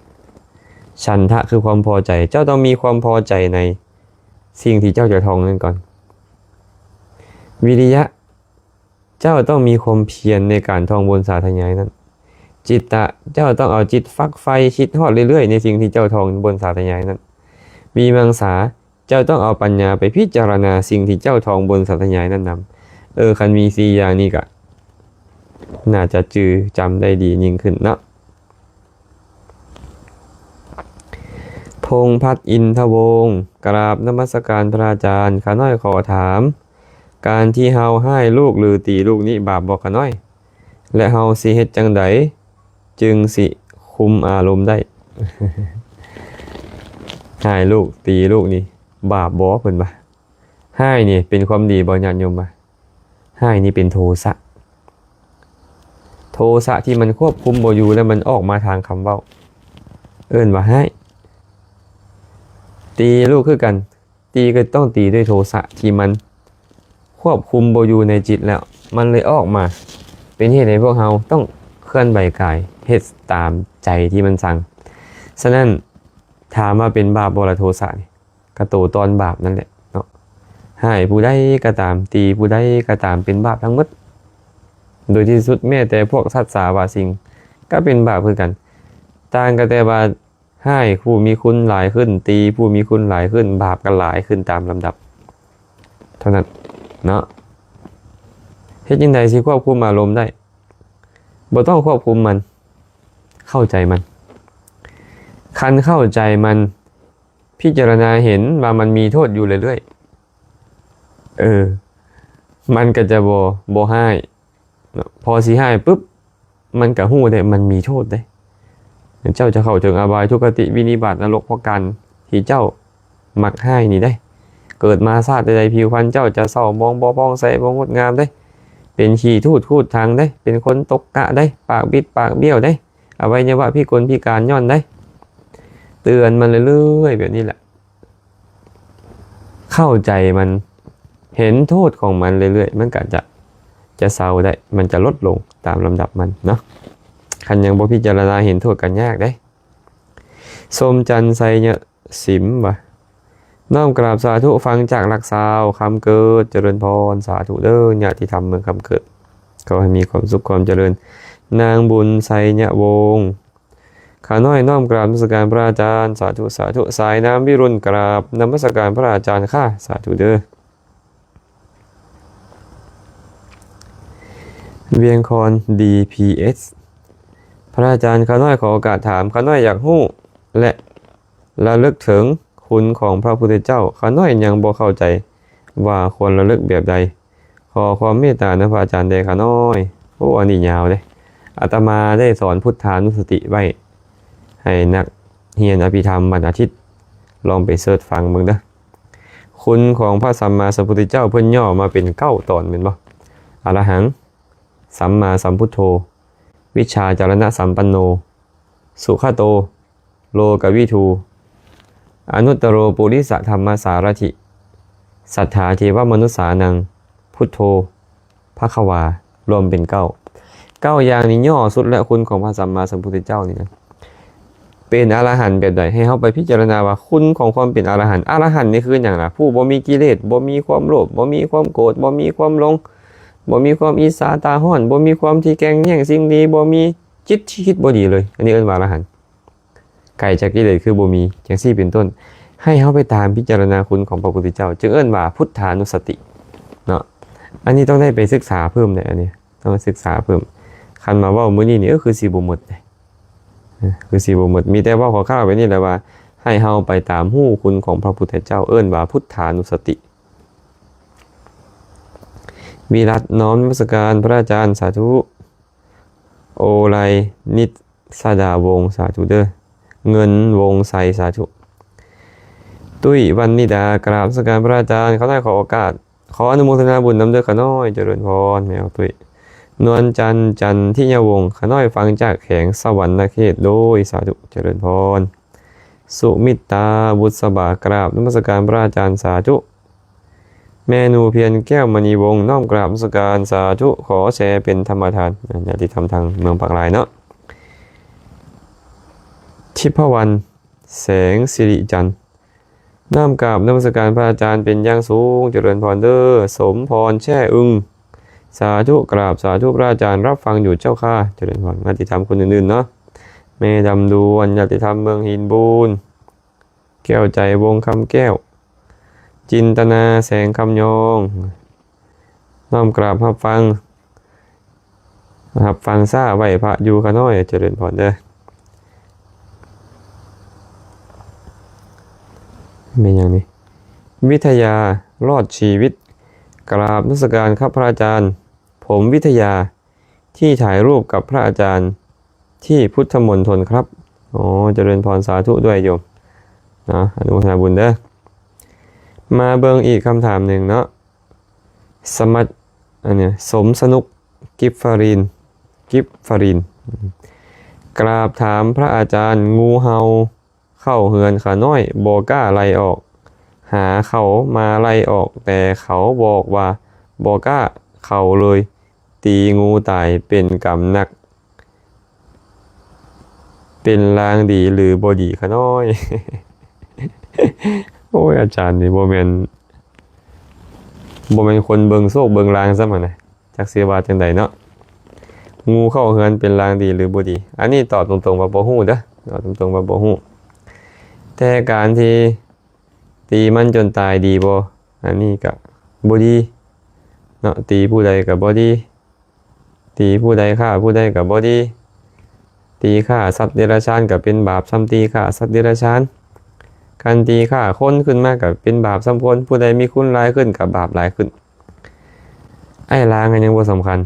ສັນທະ ຄືຄວາມພໍໃຈ, ເຈົ້າຕ້ອງມີຄວາມພໍໃຈໃນສິ່ງທີ່ເຈົ້າຈະທ່ອງນັ້ນກ່ອນ. ວິລິຍະ ເຈົ້າຕ້ອງມີຄວາມພຽນໃນການທ່ອງບົນສາທະຍາຍນັ້ນ. ຈິດຕະ ເຈົ້າຕ້ອງເອົາຈິດຝັກໃຝ່ຄິດຮອດເລື້ອຍໆໃນສິ່ງທີ່ເຈົ້າທ່ອງບົນສາທະຍາຍນັ້ນ. ວິມັງສາ ເຈົ້າຕ້ອງເອົາປັນຍາໄປພິຈາລະນາສິ່ງທີ່ເຈົ້າທ່ອງບົນສາທະຍາຍນັ້ນນຳ. ເອີ ຄັນມີສີ່ຢ່າງນີ້ກະໜ້າຈະຈື່ຈຳໄດ້ດີຍິ່ງຂຶ້ນເນາະ. ພົງພັດ ອິນທະວົງ ກາບນະມັດສະການພະອາຈານ. ຂ້ານ້ອຍຂໍຖາມ, ການທີ່ເຮົາຮ້າຍລູກ ຫຼື ຕີລູກນີ້ບາບບໍ່ຂ້ານ້ອຍ? ແລະ ເຮົາຊິເຮັດຈັ່ງໃດຈຶ່ງຊິຄຸມອາລົມໄດ້? ຮ້າຍລູກ ຕີລູກນີ້ບາບບໍ່? ເພິ່ນວ່າ ຮ້າຍນີ້ເປັນຄວາມດີບໍ່? ຍາດໂຍມວ່າ ຮ້າຍນີ້ເປັນໂທສະ. ໂທສະທີ່ມັນຄວບຄຸມບໍ່ຢູ່ ແລ້ວມັນອອກມາທາງຄຳເວົ້າ ເອີ້ນວ່າຮ້າຍ. ຕີລູກຄືກັນ, ຕີກໍຕ້ອງຕີດ້ວຍໂທສະທີ່ມັນຄວບຄຸມບໍ່ຢູ່ໃນຈິດແລ້ວ, ມັນເລີຍອອກມາ ເປັນເຫດໃຫ້ພວກເຮົາຕ້ອງເຄື່ອນໄຫວກາຍ ເຮັດຕາມໃຈທີ່ມັນສັ່ງ. ສະນັ້ນ ຖາມວ່າເປັນບາບບໍ່ລະໂທສະນີ້? ກະໂຕຕ້ອນບາບນັ້ນແຫຼະເນາະ. ຮ້າຍຜູ້ໃດກໍຕາມ, ຕີຜູ້ໃດກໍຕາມ, ເປັນບາບທັງໝົດ. ໂດຍທີ່ສຸດ ແມ້ແຕ່ພວກສັດສາວາສິ່ງກໍເປັນບາບຄືກັນ. ຕ່າງກໍແຕ່ວ່າ ຮ້າຍຜູ້ມີຄຸນຫຼາຍຂຶ້ນ, ຕີຜູ້ມີຄຸນຫຼາຍຂຶ້ນ, ບາບກໍຫຼາຍຂຶ້ນຕາມລຳດັບເທົ່ານັ້ນເນາະ. ເຮັດຈັ່ງໃດຊິຄວບຄຸມອາລົມໄດ້? ບໍ່ຕ້ອງຄວບຄຸມມັນ, ເຂົ້າໃຈມັນ. ຄັນເຂົ້າໃຈມັນ, ພິຈາລະນາເຫັນວ່າມັນມີໂທດຢູ່ເລື້ອຍໆ ເອີ ມັນກໍຈະບໍ່ ບໍ່ຮ້າຍເນາະ. ພໍຊິຮ້າຍປຶບ ມັນກໍຮູ້ໄດ້ມັນມີໂທດເດ້. ເຈົ້າຈະເຂົ້າເຖິງອະບາຍ, ທຸກຄະຕິ, ວິນິບາດ, ນະລົກ ເພາະການທີ່ເຈົ້າມັກຮ້າຍນີ້ເດ້. ເກີດມາຊາດໃດໆ ຜິວພັນເຈົ້າຈະເສົ້າໝອງ, ບໍ່ຜ່ອງໃສ, ບໍ່ງົດງາມເດ້. ເປັນຂີ້ທູດຂູດຖັງເດ້, ເປັນຄົນຕົກກະເດ້, ປາກບິດປາກບ້ຽວເດ້, ອະໄວຍະວະພິກົນພິການຍ້ອນໃດ. ເຕືອນມັນເລື້ອຍໆແບບນີ້ແຫຼະ. ເຂົ້າໃຈມັນ, ເຫັນໂທດຂອງມັນເລື້ອຍໆ, ມັນກໍຈະ ຈະເຊົາໄດ້, ມັນຈະລົດລົງຕາມລຳດັບມັນເນາະ. ຄັນຍັງບໍ່ພິຈາລະນາເຫັນໂທດກໍຍາກເດ້. ສົມຈັນໄຊຍະສິມວ່າ ນ້ອມກາບສາທຸ, ຟັງຈາກຫຼັກຊາວ ຄຳເກີດ, ຈະເລີນພອນ, ສາທຸເດີ້ ຍາດຕິທຳເມືອງຄຳເກີດ, ຂໍໃຫ້ມີຄວາມສຸກຄວາມຈະເລີນ. ນາງບຸນໄຊຍະວົງ ຂ້ານ້ອຍນ້ອມກາບນະມັດສະການພະອາຈານ. ສາທຸ ສາທຸ. ສາຍນ້ຳວິລຸນ ກາບນະມັດສະການພະອາຈານຄ່າ. ສາທຸເດີ້. ວຽງຄອນ ດີພີເອສ ພະອາຈານ, ຂ້ານ້ອຍຂໍໂອກາດຖາມ. ຂ້ານ້ອຍຢາກຮູ້ ແລະ ລະລຶກເຖິງຄຸນຂອງພະພຸດທະເຈົ້າ. ຂ້ານ້ອຍຍັງບໍ່ເຂົ້າໃຈວ່າຄວນລະລຶກແບບໃດ. ຂໍຄວາມເມດຕານຳພະອາຈານແດ່ຂ້ານ້ອຍ. ໂອ້ ອັນນີ້ຍາວເດ້. ອາດຕະມາໄດ້ສອນພຸດທານຸສະຕິໄວ້ໃຫ້ນັກຮຽນອະພິທຳວັນອາທິດ, ລອງໄປເສີດຟັງເບິ່ງເດີ້. ຄຸນຂອງພະສຳມາສຳພຸດທະເຈົ້າເພິ່ນຫຍໍ້ມາເປັນເກົ້າຕອນແມ່ນບໍ່? ອະລະຫັງ ສຳມາສຳພຸດໂທ ວິຊາຈາລະນະສຳປັນໂນ ສຸຂະໂຕ ໂລກະວິທູ ອະນຸດຕະໂລ ປຸລິສະທຳມະສາລະຖິ ສັດຖາເທວະມະນຸດສານັງ ພຸດໂທ ພະຄະວາ ລວມເປັນເກົ້າ. ເກົ້າຢ່າງນີ້ຫຍໍ້ສຸດແລ້ວ, ຄຸນຂອງພະສຳມາສຳພຸດທະເຈົ້ານີ້ນະ ເປັນອະລະຫັນແບບໃດ? ໃຫ້ເຮົາໄປພິຈາລະນາວ່າຄຸນຂອງຄວາມເປັນອະລະຫັນ. ອະລະຫັນນີ້ຄືຫຍັງລະ? ຜູ້ບໍ່ມີກິເລດ, ບໍ່ມີຄວາມໂລບ, ບໍ່ມີຄວາມໂກດ, ບໍ່ມີຄວາມຫຼົງ, ບໍ່ມີຄວາມອິດສາຕາຮ້ອນ, ບໍ່ມີຄວາມທີ່ແກ່ງແຍ່ງສິ່ງດີ, ບໍ່ມີຈິດທີ່ຄິດບໍ່ດີເລີຍ. ອັນນີ້ເອີ້ນວ່າອະລະຫັນ. ໄກຈາກກິເລດຄືບໍ່ມີ, ຈັ່ງຊີ້ເປັນຕົ້ນ. ໃຫ້ເຮົາໄປຕາມພິຈາລະນາຄຸນຂອງພະພຸດທະເຈົ້າ, ຈຶ່ງເອີ້ນວ່າພຸດທານຸສະຕິເນາະ. ອັນນີ້ຕ້ອງໄດ້ໄປສຶກສາເພີ່ມເດ້, ອັນນີ້ຕ້ອງໄປສຶກສາເພີ່ມ. ຄັນມາເວົ້າມື້ນີ້ນີ້, ເອີ, ຄືຊິບໍ່ໝົດເດ້, ເອີ, ຄືຊິບໍ່ໝົດ. ມີແຕ່ເວົ້າຄ່າວໆແບບນີ້ແຫຼະວ່າ ໃຫ້ເຮົາໄປຕາມຮູ້ຄຸນຂອງພະພຸດທະເຈົ້າ, ເອີ້ນວ່າພຸດທານຸສະຕິ. ວິລັດ ນ້ອມນະມັດສະການພະອາຈານ ສາທຸ. ໂອໄລ ນິດສະດາວົງ ສາທຸເດີ. ເງິນ ວົງໄຊ ສາທຸ. ຕຸ້ຍ ວັນນິດາ ກາບນະມັດສະການພະອາຈານ. ຂ້ານ້ອຍຂໍໂອກາດ ຂໍອະນຸໂມທະນາບຸນນຳເດີຂ້ານ້ອຍ. ຈະເລີນພອນ ແມ່ອອກຕຸ້ຍ. ນວນຈັນ ຈັນທິຍະວົງ ຂ້ານ້ອຍຟັງຈາກແຂວງສະຫວັນນະເຂດໂດຍ. ສາທຸ ຈະເລີນພອນ. ສຸມິດຕາ ບຸດສະບາ ກາບນະມັດສະການພະອາຈານ ສາທຸ. ແມ່ໜູພຽນ ແກ້ວມະນີວົງ ນ້ອມກາບນະມັດສະການ ສາທຸ. ຂໍແຊເປັນທຳມະທານ ຍາດຕິທຳທາງເມືອງປາກລາຍເນາະ. ທິບພະວັນ ແສງສິລິຈັນ ນ້ອມກາບນະມັດສະການພະອາຈານເປັນຢ່າງສູງ. ຈະເລີນພອນເດີ. ສົມພອນ ແຊ່ອຶງ ສາທຸ ກາບສາທຸພະອາຈານ ຮັບຟັງຢູ່ເຈົ້າຄ່າ. ຈະເລີນພອນ. ຍາດຕິທຳຄົນອື່ນໆເນາະ. ແມ່ດຳດວນ ຍາດຕິທຳເມືອງຫີນບູນ ແກ້ວໃຈ ວົງຄຳແກ້ວ ຈິນຕະນາ ແສງຄຳຍອງ ນ້ອມກາບຮັບຟັງ ຮັບຟັງຊາ ໄຫວ້ພະຢູ່ຂ້ານ້ອຍ. ຈະເລີນພອນເດີ. ແມ່ນຫຍັງນີ້? ວິທະຍາ ລອດຊີວິດ ກາບນະມັດສະການຄັບພະອາຈານ. ຜົມວິທະຍາ ທີ່ຖ່າຍຮູບກັບພະອາຈານທີ່ພຸດທະມົນທົນຄັບ. ອໍ ຈະເລີນພອນ ສາທຸດ້ວຍໂຍມເນາະ. ອະນຸໂມທະນາບຸນເດີ. ມາເບິ່ງອີກຄຳຖາມໜຶ່ງເນາະ. ສະມັດ ອັນນີ້ ສົມສະໜຸກ ກິບຟາຣິນ ກິບຟາຣິນ ກາບຖາມພະອາຈານ ງູເຫົ່າ ເຂົ້າເຮືອນຂ້ານ້ອຍບໍ່ກ້າໄລ່ອອກ ຫາເຂົາມາໄລ່ອອກ ແຕ່ເຂົາບອກວ່າບໍ່ກ້າເຂົ້າເລີຍ ຕີງູຕາຍເປັນກຳໜັກ ເປັນລາງດີຫຼືບໍ່ດີຂ້ານ້ອຍ? ໂອ້ຍ ອາຈານນີ້ບໍ່ແມ່ນ ບໍ່ແມ່ນຄົນເບິ່ງໂຊກເບິ່ງລາງຊ້ຳຫັ້ນນະ. ຈັກຊິວ່າຈັ່ງໃດເນາະ. ງູເຂົ້າເຮືອນເປັນລາງດີຫຼືບໍ່ດີ? ອັນນີ້ຕອບຕົງໆວ່າບໍ່ຮູ້ເດີ ຕອບຕົງໆວ່າບໍ່ຮູ້. ແຕ່ການທີ່ຕີມັນຈົນຕາຍດີບໍ່? ອັນນີ້ກະບໍ່ດີເນາະ. ຕີຜູ້ໃດກະບໍ່ດີ. ຕີຜູ້ໃດຂ້າຜູ້ໃດກະບໍ່ດີ. ຕີຂ້າສັດເດຍລະຊານກະເປັນບາບສ່ຳຕີຂ້າສັດເດຍລະຊານ. ຄັນຕີຂ້າຄົນຂຶ້ນມາກະເປັນບາບສ່ຳຄົນ. ຜູ້ໃດມີຄຸນຫຼາຍຂຶ້ນກະບາບຫຼາຍຂຶ້ນ. ໄອ້ລາງຫັ້ນຍັງບໍ່ສຳຄັນ.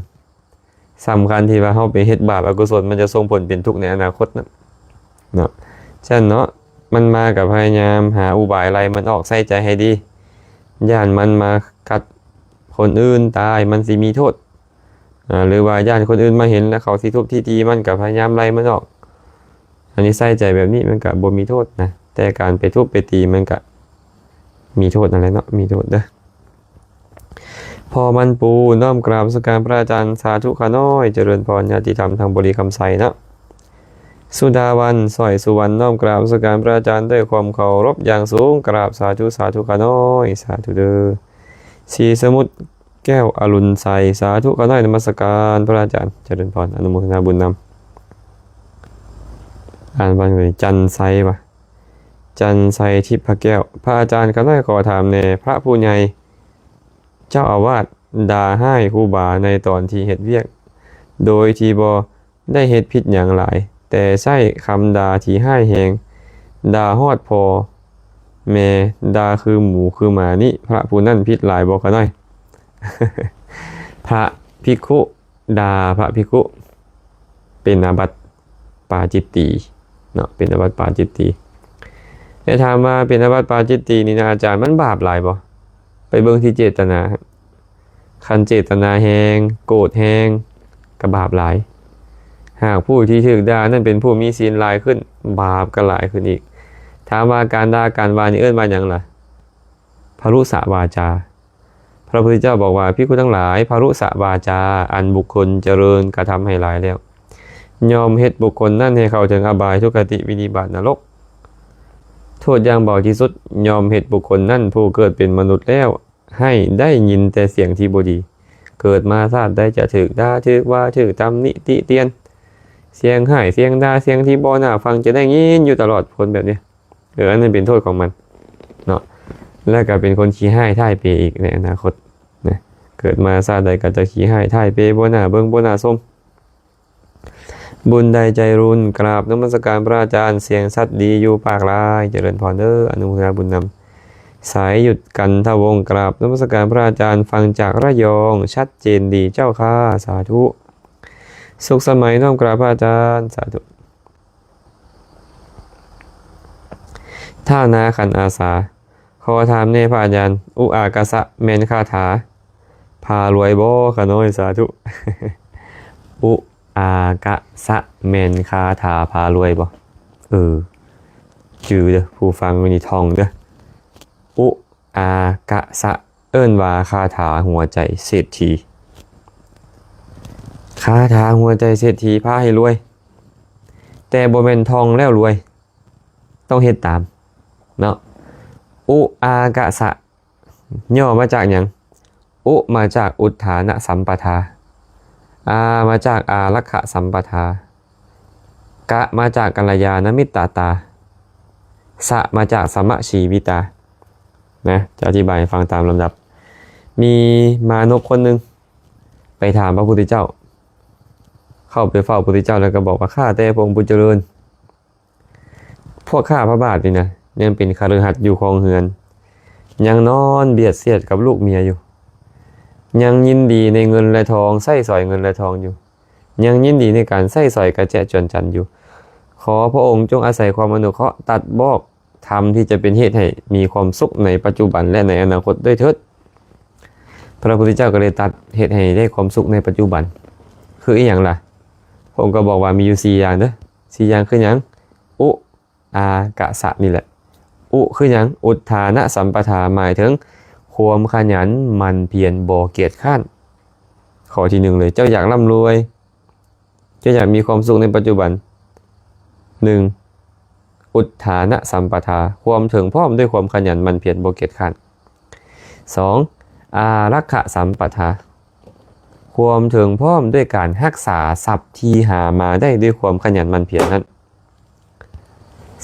ສຳຄັນທີ່ວ່າເຮົາໄປເຮັດບາບອະກຸສົນ ມັນຈະສົ່ງຜົນເປັນທຸກໃນອະນາຄົດນະ ເນາະ. ຊັ້ນເນາະ ມັນມາກໍພະຍາຍາມຫາອຸບາຍໄລ່ມັນອອກ ໃສ່ໃຈໃຫ້ດີ. ຢ້ານມັນມາກັດຄົນອື່ນຕາຍ ມັນຊິມີໂທດ. ອາ ຫຼືວ່າຢ້ານຄົນອື່ນມາເຫັນແລ້ວເຂົາຊິທຸບຊິຕີມັນ ກໍພະຍາຍາມໄລ່ມັນອອກ. ອັນນີ້ໃສ່ໃຈແບບນີ້ມັນກະບໍ່ມີໂທດນະ, ແຕ່ການໄປທຸບໄປຕີມັນກະມີໂທດນັ້ນແຫຼະເນາະ, ມີໂທດເດີ. ພໍ່ມັນປູ ນ້ອມກາບນະມັດສະການພະອາຈານ, ສາທຸຂ້ານ້ອຍ, ຈະເລີນພອນ ຍາດຕິທຳທາງບໍລິຄຳໄຊເນາະ. ສຸດາວັນ ສ້ອຍສຸວັນ ນ້ອມກາບນະມັດສະການພະອາຈານດ້ວຍຄວາມເຄົາລົບຢ່າງສູງ, ກາບສາທຸ, ສາທຸຂ້ານ້ອຍ, ສາທຸເດີ. ສີສະໝຸດ ແກ້ວອະລຸນໄຊ ສາທຸຂ້ານ້ອຍນະມັດສະການພະອາຈານ, ຈະເລີນພອນ ອະນຸໂມທະນາບຸນນຳ. ອ່ານວ່າຈັ່ງໃດ? ຈັນໄຊວະ? ຈັນໄຊທິບພະແກ້ວ. ພະອາຈານ ຂ້ານ້ອຍຂໍຖາມແດ່, ພະຜູ້ໃຫຍ່ເຈົ້າອາວາດດ່າຮ້າຍຄູບາໃນຕອນທີ່ເຮັດວຽກ ໂດຍທີ່ບໍ່ ໄດ້ເຮັດຜິດຫຍັງຫຼາຍ, ແຕ່ໃຊ້ຄຳດ່າທີ່ຮ້າຍແຮງ, ດ່າຮອດພໍ່ແມ່, ດ່າຄືໝູຄືໝານີ້, ພະຜູ້ນັ້ນຜິດຫຼາຍບໍ່ຂ້ານ້ອຍ? ພະພິກຂຸດ່າພະພິກຂຸ ເປັນອາບັດປາຈິດຕີເນາະ, ເປັນອາບັດປາຈິດຕີ. ແຕ່ຖາມວ່າເປັນອາບັດປາຈິດຕີນີ້ນະ ອາຈານ, ມັນບາບຫຼາຍບໍ່? ໄປເບິ່ງທີ່ເຈດຕະນາ. ຄັນເຈດຕະນາແຮງ, ໂກດແຮງ, ກະບາບຫຼາຍ. ຫາກຜູ້ທີ່ຖືກດ່ານັ້ນເປັນຜູ້ມີສິນຫຼາຍຂຶ້ນ, ບາບກະຫຼາຍຂຶ້ນອີກ. ຖາມວ່າການດ່າການວ່ານີ້ເອີ້ນວ່າຫຍັງລະ? ພະລຸສະວາຈາ. ພະພຸດທະເຈົ້າບອກວ່າ, ພິກຂຸທັງຫຼາຍ, ພະລຸສະວາຈາ ອັນບຸກຄົນຈະເລີນກະທຳໃຫ້ຫຼາຍແລ້ວ, ຍ່ອມເຮັດບຸກຄົນນັ້ນໃຫ້ເຂົ້າເຖິງອະບາຍ, ທຸກຄະຕິ, ວິນິບາດ, ນະລົກ. ໂທດຢ່າງເບົາທີ່ສຸດ, ຍ່ອມເຮັດບຸກຄົນນັ້ນຜູ້ເກີດເປັນມະນຸດແລ້ວ ໃຫ້ໄດ້ຍິນແຕ່ສຽງທີ່ບໍ່ດີ, ເກີດມາຊາດໃດຈະຖືກດ່າ, ຖືກວ່າ, ຖືກຕຳໜິ, ຕິຕຽນ, ສຽງຮ້າຍ, ສຽງດ່າ, ສຽງທີ່ບໍ່ໜ້າຟັງ ຈະໄດ້ຍິນຢູ່ຕະຫຼອດ, ຄົນແບບນີ້. ເອີ ອັນນັ້ນເປັນໂທດຂອງມັນເນາະ, ແລະກະເປັນຄົນຂີ້ຮ້າຍທ້າຍເປອີກໃນອະນາຄົດນະ. ເກີດມາຊາດໃດກໍຈະຂີ້ຮ້າຍທ້າຍເປ, ບໍ່ໜ້າເບິ່ງ, ບໍ່ໜ້າຊົມ. ບຸນໄດໃຈລຸນ ກາບນະມັດສະການພະອາຈານ, ສຽງຊັດດີຢູ່ປາກລາຍ, ຈະເລີນພອນເດີ, ອະນຸໂມທະນາບຸນນຳ. ສາຍຫຍຸດ ກັນທະວົງ ກາບນະມັດສະການພະອາຈານ ຟັງຈາກລະຍອງ ຊັດເຈນດີເຈົ້າຄ່າ ສາທຸ. ສຸກສະໄໝ ນ້ອມກາບພະອາຈານ ສາທຸ. ທ່ານາ ຂັນອາສາ ຂໍຖາມແດ່ພະອາຈານ ອຸອາກາສະ ແມ່ນຄາຖາພາລວຍບໍ່? ຂ້ານ້ອຍ ສາທຸ. ອຸອາກາສະ ແມ່ນຄາຖາພາລວຍບໍ່? ເອີ ຈື່ເດີ້ ຜູ້ຟັງນີ້ທ່ອງເດີ້. ອຸອາກາສະ ເອີ້ນວ່າຄາຖາຫົວໃຈເສດຖີ. ຄາຖາຫົວໃຈເສດຖີພາໃຫ້ລວຍ ແຕ່ບໍ່ແມ່ນທ່ອງແລ້ວລວຍ, ຕ້ອງເຮັດຕາມເນາະ. ອຸອາກາສະ ຫຍໍ້ມາຈາກຫຍັງ? ອຸ ມາຈາກອຸດຖານະສຳປະທາ, ອາ ມາຈາກອາລັກຂະສຳປະທາ, ກະ ມາຈາກກັນລະຍານະມິດຕະຕາ, ສະ ມາຈາກສະມະຊີວິຕາ ນະ. ຈະອະທິບາຍໃຫ້ຟັງຕາມລຳດັບ. ມີມານົບຄົນໜຶ່ງໄປຖາມພະພຸດທະເຈົ້າ, ເຂົ້າໄປເຝົ້າພະພຸດທະເຈົ້າ ແລ້ວກໍບອກວ່າ ຂ້າແຕ່ພະອົງຜູ້ຈະເລີນ, ພວກຂ້າພະບາດນີ້ນະ ຍັງເປັນຄະລືຫັດຢູ່ຄອງເຮືອນ, ຍັງນອນບຽດສຽດກັບລູກເມຍຢູ່, ຍັງຍິນດີໃນເງິນແລະທອງ, ໃຊ້ສອຍເງິນແລະທອງຢູ່, ຍັງຍິນດີໃນການໃຊ້ສອຍກະແຈະຈວນຈັນຢູ່. ຂໍພະອົງຈົ່ງອາໄສຄວາມອະນຸເຄາະ ຕັດບອກທຳທີ່ຈະເປັນເຫດໃຫ້ມີຄວາມສຸກໃນປັດຈຸບັນ ແລະ ໃນອະນາຄົດດ້ວຍເຖີດ. ພະພຸດທະເຈົ້າກໍເລີຍຕັດເຮັດໃຫ້ໄດ້ຄວາມສຸກໃນປັດຈຸບັນ. ຄືອີ່ຫຍັງລະ? ພະອົງກໍບອກວ່າມີຢູ່ສີ່ຢ່າງເດີ້. ສີ່ຢ່າງຄືຫຍັງ? ອຸ ອາກາສະນີ້ແຫຼະ. ອຸຄືຫຍັງ? ອຸດຖານະສຳປະທາ ໝາຍເຖິງຄວາມຂະຫຍັນໝັ່ນພຽນບໍ່ກຽດຄ້ານ. ຂໍ້ທີໜຶ່ງເລີຍ, ເຈົ້າຢາກລ່ຳລວຍ, ເຈົ້າຢາກມີຄວາມສຸກໃນປັດຈຸບັນ. ໜຶ່ງ ອຸດຖານະສຳປະທາ, ຄວາມເຖິງພ້ອມດ້ວຍຄວາມຂະຫຍັນໝັ່ນພຽນບໍ່ກຽດຄ້ານ. ສອງ ອາລັກຂະສຳປະທາ, ຄວາມເຖິງພ້ອມດ້ວຍການຮັກສາຊັບທີ່ຫາມາໄດ້ດ້ວຍຄວາມຂະຫຍັນໝັ່ນພຽນນັ້ນ.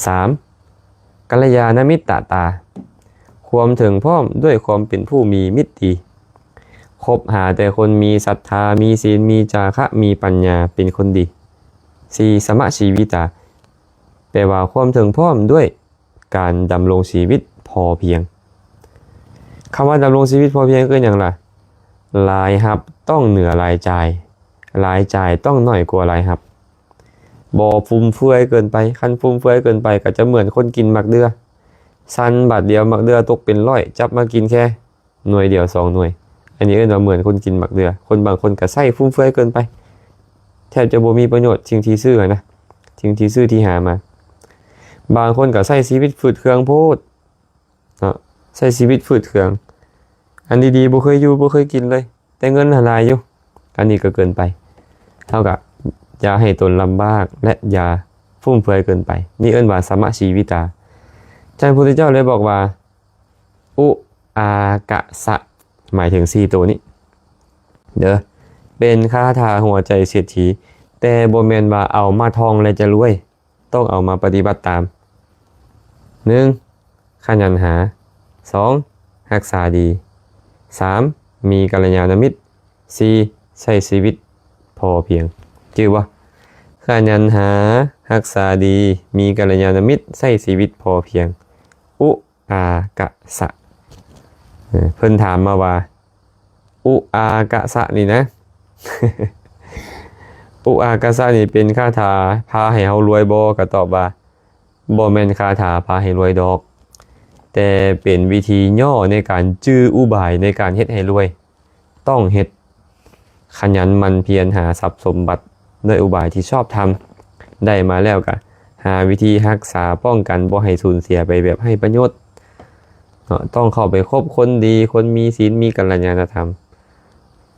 ສາມ ກັນລະຍານະມິດຕະຕາ, ຄວາມເຖິງພ້ອມດ້ວຍຄວາມເປັນຜູ້ມີມິດດີ, ຄົບຫາແຕ່ຄົນມີສັດທາ, ມີສິນ, ມີຈາຄະ, ມີປັນຍາ, ເປັນຄົນດີ. ສີ່ ສະມະຊີວິຕາ, ແປວ່າຄວາມເຖິງພ້ອມດ້ວຍການດຳລົງຊີວິດພໍພຽງ. ຄຳວ່າດຳລົງຊີວິດພໍພຽງຄືຫຍັງລະ? ລາຍຮັບຕ້ອງເໜືອລາຍຈ່າຍ, ລາຍຈ່າຍຕ້ອງໜ້ອຍກວ່າລາຍຮັບ. ບໍ່ຟຸມເຟືອຍເກີນໄປ, ຄັນຟຸມເຟືອຍເກີນໄປກໍຈະເໝືອນຄົນກິນໝາກເດື່ອ, ສັນບາດດຽວໝາກເດື່ອຕົກເປັນຮ້ອຍ, ຈັບມາກິນແຄ່ໜ່ວຍດຽວສອງໜ່ວຍ. ອັນນີ້ເອີ້ນວ່າເໝືອນຄົນກິນໝາກເດື່ອ. ຄົນບາງຄົນກໍໃຊ້ຟຸມເຟືອຍເກີນໄປ, ແທບຈະບໍ່ມີປະໂຫຍດສິ່ງທີ່ຊື້ຫັ້ນນະ, ສິ່ງທີ່ຊື້ທີ່ຫາມາ. ບາງຄົນກໍໃຊ້ຊີວິດຝືດເຄືອງໂພດເນາະ, ໃຊ້ຊີວິດຝືດເຄືອງ, ອັນດີໆບໍ່ເຄີຍຢູ່ ບໍ່ເຄີຍກິນເລີຍ. ແຕ່ເງິນຫັ້ນຫຼາຍຢູ່, ອັນນີ້ກໍເກີນໄປ. ເຮົາກໍຢ່າໃຫ້ຕົນລຳບາກ ແລະ ຢ່າຟຸມເຟືອຍເກີນໄປ. ນີ້ເອີ້ນວ່າສະມະຊີວິຕາ. ທ່ານພຸດທະເຈົ້າເລີຍບອກວ່າ ອຸອາກາສະ ໝາຍເຖິງສີ່ໂຕນີ້ເດີ້, ເປັນຄາຖາຫົວໃຈເສດຖີ, ແຕ່ບໍ່ແມ່ນວ່າເອົາມາທ່ອງແລ້ວຈະລວຍ. ຕ້ອງເອົາມາປະຕິບັດຕາມ. ໜຶ່ງ ຂະຫຍັນຫາ, ສອງ ຮັກສາດີ, ສາມ ມີກັນລະຍານະມິດ, ສີ່ ໃຊ້ຊີວິດພໍພຽງ. ຈື່ບໍ່? ຂະຫຍັນຫາ, ຮັກສາດີ, ມີກັນລະຍານະມິດ, ໃຊ້ຊີວິດພໍພຽງ. ອຸອາກາສະ. ເອີ ເພິ່ນຖາມມາວ່າ ອຸອາກາສະນີ້ນະ, ອຸອາກາສະນີ້ເປັນຄາຖາພາໃຫ້ເຮົາລວຍບໍ່? ກໍຕອບວ່າ ບໍ່ແມ່ນຄາຖາພາໃຫ້ລວຍດອກ, ແຕ່ເປັນວິທີຫຍໍ້ໃນການຈື່ອຸບາຍໃນການເຮັດໃຫ້ລວຍ. ຕ້ອງເຮັດ ຂະຫຍັນໝັ່ນພຽນຫາຊັບສົມບັດດ້ວຍອຸບາຍທີ່ຊອບທຳ, ໄດ້ມາແລ້ວກະຫາວິທີຮັກສາປ້ອງກັນບໍ່ໃຫ້ສູນເສຍໄປແບບໄຮ້ປະໂຫຍດເນາະ. ຕ້ອງເຂົ້າໄປຄົບຄົນດີ, ຄົນມີສິນ, ມີກັນລະຍານະທຳ.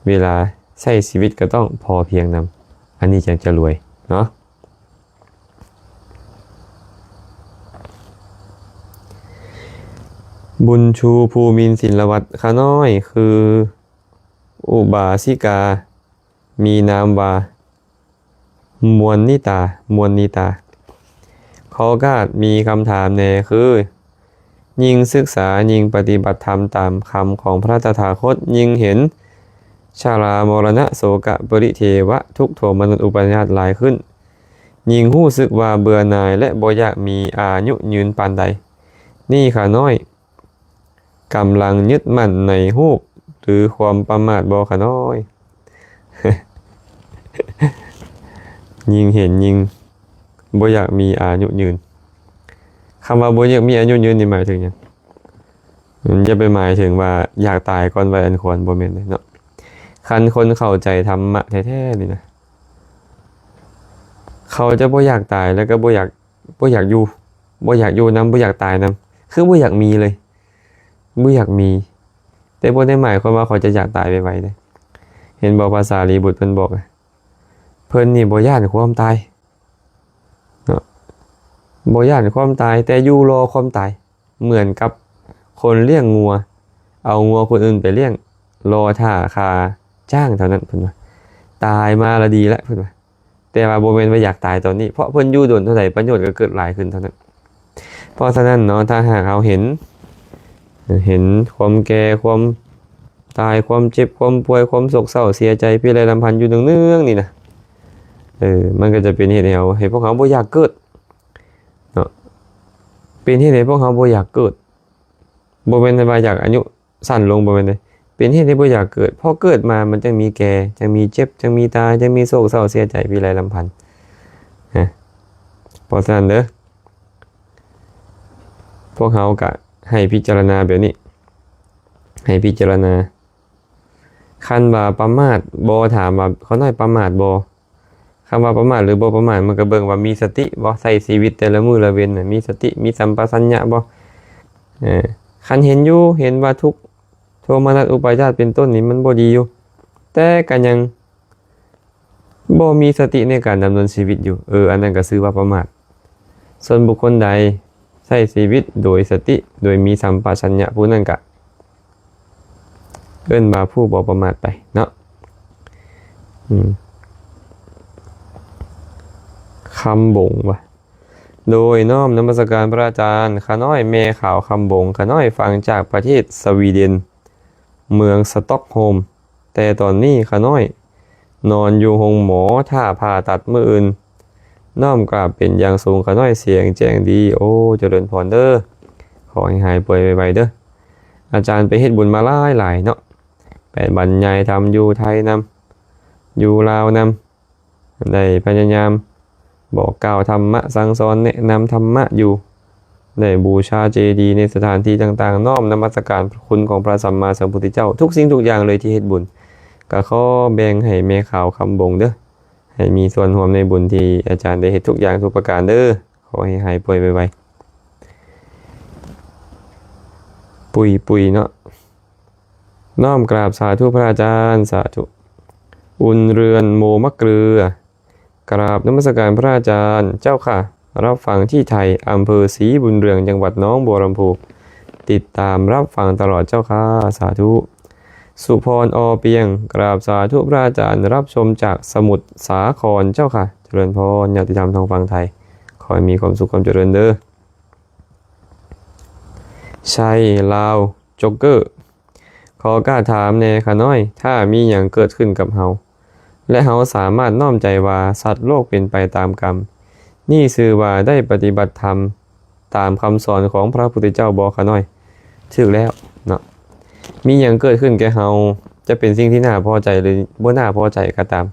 ເວລາໃຊ້ຊີວິດກໍຕ້ອງພໍພຽງນຳ, ອັນນີ້ຈັ່ງຈະລວຍເນາະ. ບຸນຊູ ພູມິນ ສິນລະວັດ ຂ້ານ້ອຍຄືອຸບາສິກາ ມີນາມວ່າ ມວນນິຕາ, ມວນນິຕາ. ຂໍໂອກາດມີຄຳຖາມແດ່ຄື ຍິ່ງສຶກສາ, ຍິ່ງປະຕິບັດທຳຕາມຄຳຂອງພະຕະຖາຄົດ, ຍິ່ງເຫັນຊະລາ, ມໍລະນະ, ໂສກະ, ປະລິເທວະ, ທຸກໂທມະນັດ, ອຸປາຍາດຫຼາຍຂຶ້ນ, ຍິ່ງຮູ້ສຶກວ່າເບື່ອໜ່າຍ ແລະ ບໍ່ຢາກມີອາຍຸຍືນປານໃດ. ນີ້ຂ້ານ້ອຍ ກຳລັງຍຶດໝັ້ນໃນຮູບ ຫຼື ຄວາມປະໝາດບໍ່ຂະນ້ອຍ? ຍິ່ງເຫັນຍິ່ງບໍ່ຢາກມີອາຍຸຍືນ. ຄຳວ່າບໍ່ຢາກມີອາຍຸຍືນນີ້ໝາຍເຖິງຫຍັງ? ມັນຈະໄປໝາຍເຖິງວ່າຢາກຕາຍກ່ອນໄວອັນຄວນ ບໍ່ແມ່ນເດ້ເນາະ. ຄັນຄົນເຂົ້າໃຈທຳມະແທ້ໆນີ້ນະ ເຂົາຈະບໍ່ຢາກຕາຍ ແລ້ວກໍບໍ່ຢາກ ບໍ່ຢາກຢູ່ ບໍ່ຢາກຢູ່ນຳ ບໍ່ຢາກຕາຍນຳ ຄືບໍ່ຢາກມີເລີຍ ບໍ່ຢາກມີ. ແຕ່ບໍ່ໄດ້ໝາຍຄວາມວ່າເຂົາຈະຢາກຕາຍໄວໆເດ້. ເຫັນບໍ່ ພະສາລີບຸດເພິ່ນບອກ ເພິ່ນນີ້ບໍ່ຢ້ານຄວາມຕາຍເນາະ ບໍ່ຢ້ານຄວາມຕາຍ ແຕ່ຢູ່ລໍຄວາມຕາຍ. ເໝືອນກັບຄົນລ້ຽງງົວ ເອົາງົວຄົນອື່ນໄປລ້ຽງ ລໍຖ້າຂ້າຊ້າງເທົ່ານັ້ນ ເພິ່ນວ່າ. ຕາຍມາລະດີແລ້ວ ເພິ່ນວ່າ. ແຕ່ວ່າບໍ່ແມ່ນວ່າຢາກຕາຍຕອນນີ້ ເພາະເພິ່ນຢູ່ດົນເທົ່າໃດ ປະໂຫຍດກໍເກີດຫຼາຍຂຶ້ນເທົ່ານັ້ນ. ເພາະສະນັ້ນເນາະ ຖ້າຫາກເຮົາເຫັນ ເຫັນຄວາມແກ່ ຄວາມຕາຍ ຄວາມເຈັບ ຄວາມປ່ວຍ ຄວາມໂສກເສົ້າເສຍໃຈ ພິໄລລຳພັນຢູ່ເນືອງໆນີ້ນະ ເອີ ມັນກໍຈະເປັນເຫດໃຫ້ເຮົາ ໃຫ້ພວກເຮົາບໍ່ຢາກເກີດເນາະ ເປັນເຫດໃຫ້ພວກເຮົາບໍ່ຢາກເກີດ. ບໍ່ແມ່ນວ່າຢາກອາຍຸ ສັ້ນລົງ ບໍ່ແມ່ນເດ້ ເປັນເຫດໃຫ້ບໍ່ຢາກເກີດ. ເພາະເກີດມາມັນຈັ່ງມີແກ່ ຈັ່ງມີເຈັບ ຈັ່ງມີຕາຍ ຈັ່ງມີໂສກເສົ້າເສຍໃຈ ພິໄລລຳພັນນະ. ເພາະສະນັ້ນເດີ ພວກເຮົາກະໃຫ້ພິຈາລະນາແບບນີ້ ໃຫ້ພິຈາລະນາ. ຄັນວ່າປະໝາດບໍ່ ຖາມວ່າຂ້ານ້ອຍປະໝາດບໍ່? ຄຳວ່າປະໝາດ ຫຼື ບໍ່ປະໝາດ ມັນກໍເບິ່ງວ່າມີສະຕິບໍ່ ໃຊ້ຊີວິດແຕ່ລະມື້ລະເວັນນະ ມີສະຕິ ມີສຳປະຊັນຍະບໍ່? ເອີ ຄັນເຫັນຢູ່ ເຫັນວ່າທຸກ ໂທມະນັດ ອຸປາຍາດເປັນຕົ້ນນີ້ ມັນບໍ່ດີຢູ່ ແຕ່ກໍຍັງບໍ່ມີສະຕິໃນການດຳເນີນຊີວິດຢູ່ ເອີ ອັນນັ້ນກໍຊື່ວ່າປະໝາດ. ສ່ວນບຸກຄົນໃດໃຊ້ຊີວິດໂດຍສະຕິ ໂດຍມີສຳປະຊັນຍະ ຜູ້ນັ້ນກະເອີ້ນວ່າຜູ້ບໍ່ປະໝາດໄປເນາະ. ອືມ ຄຳບົງວ່າ ໂດຍນ້ອມນະມັດສະການພະອາຈານ. ຂ້ານ້ອຍແມ່ຂາວຄຳບົງ. ຂ້ານ້ອຍຟັງຈາກປະເທດສະວີເດັນ ເມືອງສະຕັອກໂຮມ. ແຕ່ຕອນນີ້ຂ້ານ້ອຍນອນຢູ່ໂຮງໝໍຖ້າຜ່າຕັດມື້ອື່ນ. ນ້ອມກາບເປັນຢ່າງສູງ ຂ້ານ້ອຍສຽງແຈ້ງດີ. ໂອ້ ຈະເລີນພອນເດີ ຂໍໃຫ້ຫາຍປ່ວຍໄວໆເດີ. ອາຈານໄປເຮັດບຸນມາຫຼາຍໆເນາະ ໄປບັນຍາຍທຳຢູ່ໄທນຳ ຢູ່ລາວນຳ ໄດ້ພະຍາຍາມບອກກ່າວທຳມະ ສັ່ງສອນແນະນຳທຳມະຢູ່ ໄດ້ບູຊາເຈດີໃນສະຖານທີ່ຕ່າງໆ ນ້ອມນະມັດສະການພະຄຸນຂອງພະສຳມາສຳພຸດທະເຈົ້າ. ທຸກສິ່ງທຸກຢ່າງເລີຍທີ່ເຮັດບຸນ ກໍຂໍແບ່ງໃຫ້ແມ່ຂາວຄຳບົງເດີ ໃຫ້ມີສ່ວນຮ່ວມໃນບຸນທີ່ອາຈານໄດ້ເຮັດທຸກຢ່າງທຸກປະການເດີ. ຂໍໃຫ້ຫາຍປ່ວຍໄວໆ ປຸຍໆເນາະ. ນ້ອມກາບສາທຸພະອາຈານ ສາທຸ. ອຸ່ນເຮືອນ ໂມມະເກືອ. ກາບນະມັດສະການພະອາຈານເຈົ້າຄ່ະ. ຮັບຟັງທີ່ໄທ ອຳເພີສີບຸນເຮືອງ ຈັງຫວັດໜອງບົວລຳພູ. ຕິດຕາມຮັບຟັງຕະຫຼອດເຈົ້າຄ່ະ. ສາທຸ. ສຸພອນ ອ ປຽງ. ກາບສາທຸພະອາຈານ ຮັບຊົມຈາກສະໝຸດສາຄອນເຈົ້າຄ່ະ. ຈະເລີນພອນ ຍາດຕິທຳທາງຝັ່ງໄທ. ຂໍໃຫ້ມີຄວາມສຸກຄວາມຈະເລີນເດີ. ໄຊ ລາວ ໂຈກເກີ. ຂໍການຖາມແດ່ຂ້ານ້ອຍ, ຖ້າມີຫຍັງເກີດຂຶ້ນກັບເຮົາ ແລະ ເຮົາສາມາດນ້ອມໃຈວ່າສັດໂລກເປັນໄປຕາມກຳ, ນີ້ຊື່ວ່າໄດ້ປະຕິບັດທຳຕາມຄຳສອນຂອງພະພຸດທະເຈົ້າບໍ່ຂ້ານ້ອຍ? ຖືກແລ້ວເນາະ. ມີຫຍັງເກີດຂຶ້ນແກ່ເຮົາ, ຈະເປັນສິ່ງທີ່ໜ້າພໍໃຈ ຫຼື ບໍ່ໜ້າພໍໃຈກໍຕາມ,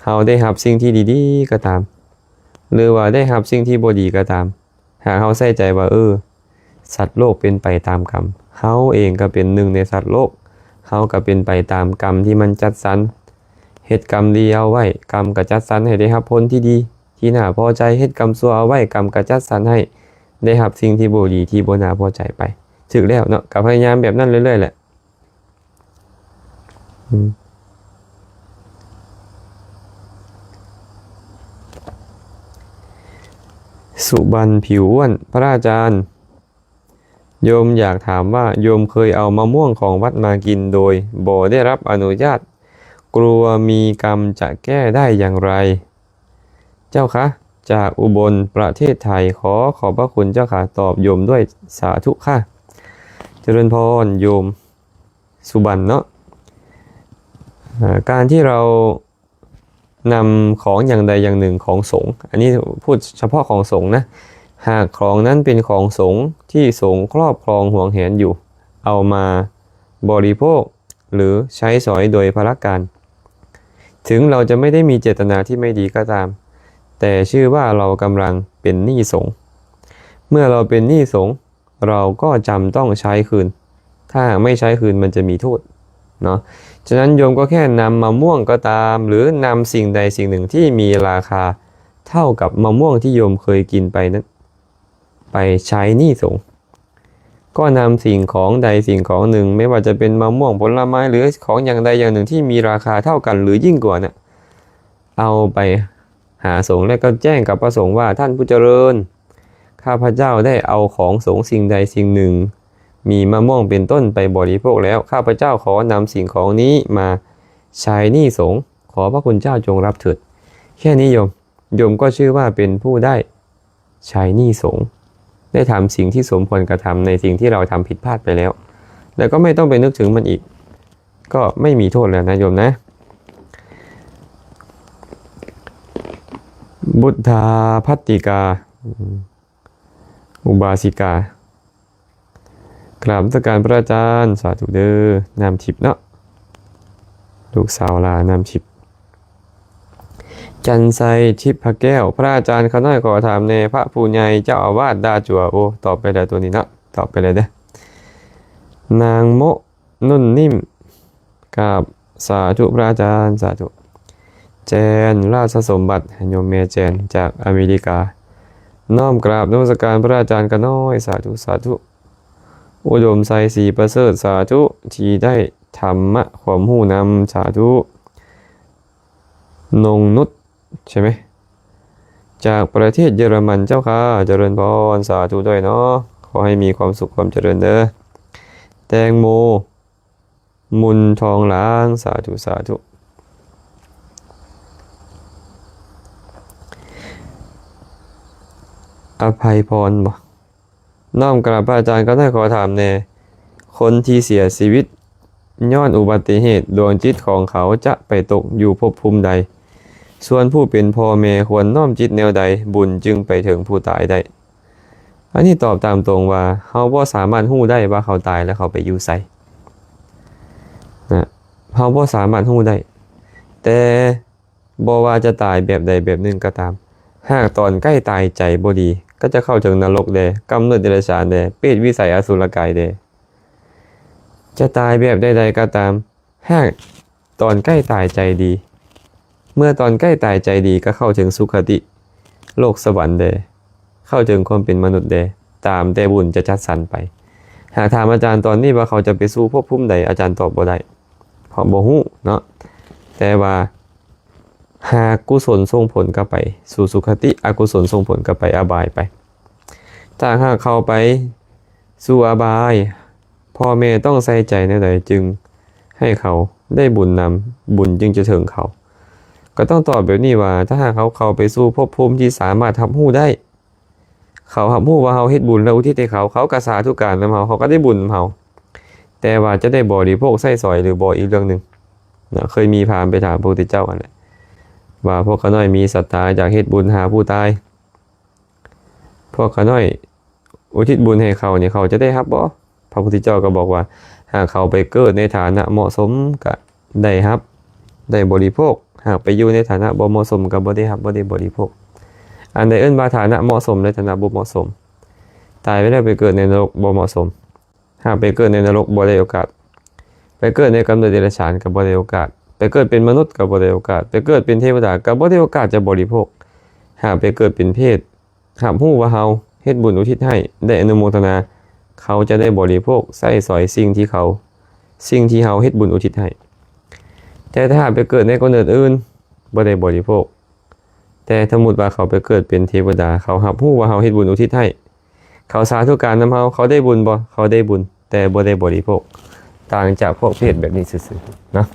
ເຮົາໄດ້ຮັບສິ່ງທີ່ດີໆກໍຕາມ ຫຼືວ່າໄດ້ຮັບສິ່ງທີ່ບໍ່ດີກໍຕາມ, ຫາກເຮົາໃສ່ໃຈວ່າ ເອີ ສັດໂລກເປັນໄປຕາມກຳ, ເຮົາເອງກໍເປັນໜຶ່ງໃນສັດໂລກ, ເຮົາກໍເປັນໄປຕາມກຳທີ່ມັນຈັດສັນ. ເຮັດກຳດີເອົາໄວ້, ກຳກໍຈັດສັນໃຫ້ໄດ້ຮັບຜົນທີ່ດີ, ທີ່ໜ້າພໍໃຈ, ເຮັດກຳຊົ່ວເອົາໄວ້, ກຳກໍຈັດສັນໃຫ້ໄດ້ຮັບສິ່ງທີ່ບໍ່ດີ, ທີ່ບໍ່ໜ້າພໍໃຈໄປ. ຖືກແລ້ວເນາະ, ກໍພະຍາຍາມແບບນັ້ນເລື້ອຍໆແຫຼະ. ອືມ ສຸບັນ ຜິວອ້ວນ, ພະອາຈານ, ໂຍມຢາກຖາມວ່າ ໂຍມເຄີຍເອົາມະມ່ວງຂອງວັດມາກິນໂດຍບໍ່ໄດ້ຮັບອະນຸຍາດ, ກົວມີກຳຈະແກ້ໄດ້ຢ່າງໃດ? ເຈົ້າຄະ, ຈາກອຸບົນ ປະເທດໄທ, ຂໍຂອບພະຄຸນເຈົ້າຄະ, ຕອບໂຍມດ້ວຍ, ສາທຸຄະ. ຈະເລີນພອນ ໂຍມ ສຸບັນເນາະ, ເອີ ການທີ່ເຮົານຳຂອງຢ່າງໃດຢ່າງໜຶ່ງຂອງສົງ, ອັນນີ້ພູດສະເພາະຂອງສົງນະ, ຫາກຂອງນັ້ນເປັນຂອງສົງທີ່ສົງຄອບຄອງຫວງແຫນຢູ່, ເອົາມາບໍລິໂພກ ຫຼື ໃຊ້ສອຍໂດຍພະລະການ. ເຖິງເຮົາຈະໄມ່ໄດ້ມີເຈດຕະນາທີ່ໄມ່ດີກໍຕາມ, ແຕ່ຊື່ວ່າເຮົາກຳລັງເປັນໜີ້ສົງ. ເມື່ອເຮົາເປັນໜີ້ສົງ, ເຮົາກໍຈຳຕ້ອງໃຊ້ຄືນ. ຖ້າຫາກໄມ່ໃຊ້ຄືນ, ມັນຈະມີໂທດເນາະ. ສະນັ້ນ ໂຍມກໍແຄ່ນຳມະມ່ວງກໍຕາມ ຫຼື ນຳສິ່ງໃດສິ່ງໜຶ່ງທີ່ມີລາຄາເທົ່າກັບມະມ່ວງທີ່ໂຍມເຄີຍກິນໄປນັ້ນ ໄປໃຊ້ໜີ້ສົງ. ກໍນຳສິ່ງຂອງໃດສິ່ງຂອງໜຶ່ງ, ແມ່ນວ່າຈະເປັນມະມ່ວງ, ຜົນລະໄມ້ ຫຼື ຂອງຢ່າງໃດຢ່າງໜຶ່ງທີ່ມີລາຄາເທົ່າກັນ ຫຼື ຍິ່ງກວ່ານັ້ນ, ເອົາໄປຫາສົງ ແລະ ກໍແຈ້ງກັບພະສົງວ່າ, ທ່ານຜູ້ຈະເລີນ, ຂ້າພະເຈົ້າໄດ້ເອົາຂອງສົງສິ່ງໃດສິ່ງໜຶ່ງ, ມີມະມ່ວງເປັນຕົ້ນ, ໄປບໍລິໂພກແລ້ວ. ຂ້າພະເຈົ້າຂໍນຳສິ່ງຂອງນີ້ມາໃຊ້ໜີ້ສົງ. ຂໍພະຄຸນເຈົ້າຈົ່ງຮັບເຖີດ. ແຄ່ນີ້ໂຍມ, ໂຍມກໍຊື່ວ່າເປັນຜູ້ໄດ້ ໃຊ້ໜີ້ສົງ, ໄດ້ທຳສິ່ງທີ່ສົມຄວນກະທຳໃນສິ່ງທີ່ເຮົາທຳຜິດພາດໄປແລ້ວ, ແລ້ວກໍໄມ່ຕ້ອງໄປນຶກເຖິງມັນອີກ, ກໍໄມ່ມີໂທດແລ້ວນະໂຍມນະ. ບຸດທາພັດຕິກາ ອືມ ອຸບາສິກາ ກາບນະມັດສະການພະອາຈານ, ສາທຸເດີ. ນ້ຳທິບເນາະ, ລູກສາວຫຼ້ານ້ຳທິບ. ຈັນໄຊ ທິບພະແກ້ວ, ພະອາຈານຂ້ານ້ອຍຂໍຖາມແດ່, ພະຜູ້ໃຫຍ່ເຈົ້າອາວາດດ່າຈົວ. ໂອ້ ຕອບໄປແລ້ວຕົວນີ້ເນາະ, ຕອບໄປແລ້ວເດີ. ນາງໂມະ ນຸ່ນນິ້ມ, ກາບສາທຸພະອາຈານ, ສາທຸ. ແຈນ ລາຊະສົມບັດ, ໂຍມແມ່ແຈນຈາກອາເມລິກາ, ນ້ອມກາບນະມັດສະການພະອາຈານຂ້ານ້ອຍ, ສາທຸ ສາທຸ. ອຸດົມໄຊ ສີປະເສີດ, ສາທຸ ທີ່ໄດ້ທຳມະຄວາມຮູ້ນຳ, ສາທຸ. ນົງນຸດ ໃຊ່ໄໝ? ຈາກປະເທດເຢຍລະມັນເຈົ້າຄ່າ, ຈະເລີນພອນ, ສາທຸດ້ວຍເນາະ, ຂໍໃຫ້ມີຄວາມສຸກຄວາມຈະເລີນເດີ. ແຕງໂມ ມຸນທອງຫຼາງ, ສາທຸ ສາທຸ. ອະໄພພອນບໍ? ນ້ອມກາບພະອາຈານກໍໄດ້ຂໍຖາມແດ່, ຄົນທີ່ເສຍຊີວິດຍ້ອນອຸບັດຕິເຫດ ດວງຈິດຂອງເຂົາຈະໄປຕົກຢູ່ພົບພູມໃດ? ສ່ວນຜູ້ເປັນພໍ່ແມ່ຄວນນ້ອມຈິດແນວໃດ ບຸນຈຶ່ງໄປເຖິງຜູ້ຕາຍໄດ້? ອັນນີ້ຕອບຕາມຕົງວ່າ ເຮົາບໍ່ສາມາດຮູ້ໄດ້ວ່າເຂົາຕາຍແລ້ວເຂົາໄປຢູ່ໃສນະ, ເຮົາບໍ່ສາມາດຮູ້ໄດ້. ແຕ່ ບໍ່ວ່າຈະຕາຍແບບໃດແບບໜຶ່ງກໍຕາມ, ຫາກຕອນໃກ້ຕາຍໃຈບໍ່ດີ, ກໍຈະເຂົ້າເຖິງນະລົກແດ່, ກຳເນີດເດຍລະສານແດ່, ເປດວິໄສອະສຸລະກາຍແດ່. ຈະຕາຍແບບໃດໆກໍຕາມ, ຫາກຕອນໃກ້ຕາຍໃຈດີ, ເມື່ອຕອນໃກ້ຕາຍໃຈດີກໍເຂົ້າເຖິງສຸຄະຕິ, ໂລກສະຫວັນແດ່, ເຂົ້າເຖິງຄວາມເປັນມະນຸດແດ່, ຕາມແຕ່ບຸນຈະຈັດສັນໄປ. ຫາກຖາມອາຈານຕອນນີ້ວ່າເຂົາຈະໄປສູ່ພົບພູມໃດ, ອາຈານຕອບບໍ່ໄດ້, ເພາະບໍ່ຮູ້ເນາະ. ແຕ່ວ່າ ຫາກກຸສົນສົ່ງຜົນກໍໄປສູ່ສຸຄະຕິ, ອະກຸສົນສົ່ງຜົນກໍໄປອະບາຍໄປ. ຖ້າຫາກເຂົາໄປສູ່ອະບາຍ, ພໍ່ແມ່ຕ້ອງໃສ່ໃຈແນວໃດຈຶ່ງໃຫ້ເຂົາໄດ້ບຸນນຳ, ບຸນຈຶ່ງຈະເຖິງເຂົາ? ກໍຕ້ອງຕອບແບບນີ້ວ່າ ຖ້າຫາກເຮົາເຂົ້າໄປສູ່ພົບພູມທີ່ສາມາດຮັບຮູ້ໄດ້, ເຂົາຮັບຮູ້ວ່າເຮົາເຮັດບຸນແລ້ວອຸທິດໃຫ້ເຂົາ, ເຂົາກໍສາທຸການນຳເຮົາ, ເຂົາກໍໄດ້ບຸນນຳເຮົາ. ແຕ່ວ່າຈະໄດ້ບໍລິໂພກໃຊ້ສອຍຫຼືບໍ່ ອີກເລື່ອງໜຶ່ງນະ. ເຄີຍມີພາມໄປຖາມພະພຸດທະເຈົ້າຫັ້ນແຫຼະ ວ່າພວກຂ້ານ້ອຍມີສັດທາຢາກເຮັດບຸນຫາຜູ້ຕາຍ, ພວກຂ້ານ້ອຍອຸທິດບຸນໃຫ້ເຂົານີ້ ເຂົາຈະໄດ້ຮັບບໍ່? ພະພຸດທະເຈົ້າກໍບອກວ່າ ຫາກເຂົາໄປເກີດໃນຖານະເໝາະສົມ ກໍໄດ້ຮັບ, ໄດ້ບໍລິໂພກ. ຫາກໄປຢູ່ໃນຖານະບໍ່ເໝາະສົມ ກໍບໍ່ໄດ້ຮັບ, ບໍ່ໄດ້ບໍລິໂພກ. ອັນໃດເອີ້ນວ່າຖານະເໝາະສົມ ແລະ ຖານະບໍ່ເໝາະສົມ? ຕາຍໄປແລ້ວໄປເກີດໃນນະລົກບໍ່ເໝາະສົມ. ຫາກໄປເກີດໃນນະລົກບໍ່ໄດ້ໂອກາດ, ໄປເກີດໃນກຳເນີດເດຍລະສານກໍບໍ່ໄດ້ໂອກາດ, ໄປເກີດເປັນມະນຸດກໍບໍ່ໄດ້ໂອກາດ, ໄປເກີດເປັນເທວະດາກໍບໍ່ໄດ້ໂອກາດຈະບໍລິໂພກ. ຫາກໄປເກີດເປັນເຜດ, ຮັບຮູ້ວ່າເຮົາເຮັດບຸນອຸທິດໃຫ້, ໄດ້ອະນຸໂມທະນາ, ເຂົາຈະໄດ້ບໍລິໂພກໃຊ້ສອຍສິ່ງທີ່ເຂົາ, ສິ່ງທີ່ເຮົາເຮັດບຸນອຸທິດໃຫ້. ແຕ່ຖ້າຫາກໄປເກີດໃນກຳເນີດອື່ນ, ບໍ່ໄດ້ບໍລິໂພກ. ແຕ່ສົມມຸດວ່າເຂົາໄປເກີດເປັນເທວະດາ, ເຂົາຮັບຮູ້ວ່າເຮົາເຮັດບຸນອຸທິດໃຫ້, ເຂົາສາທຸການນຳເຮົາ, ເຂົາໄດ້ບຸນບໍ່? ເຂົາໄດ້ບຸນ, ແຕ່ບໍ່ໄດ້ບໍລິໂພກ, ຕ່າງຈາກພວກເຜດແບບນີ້ຊື່ໆເນາະ.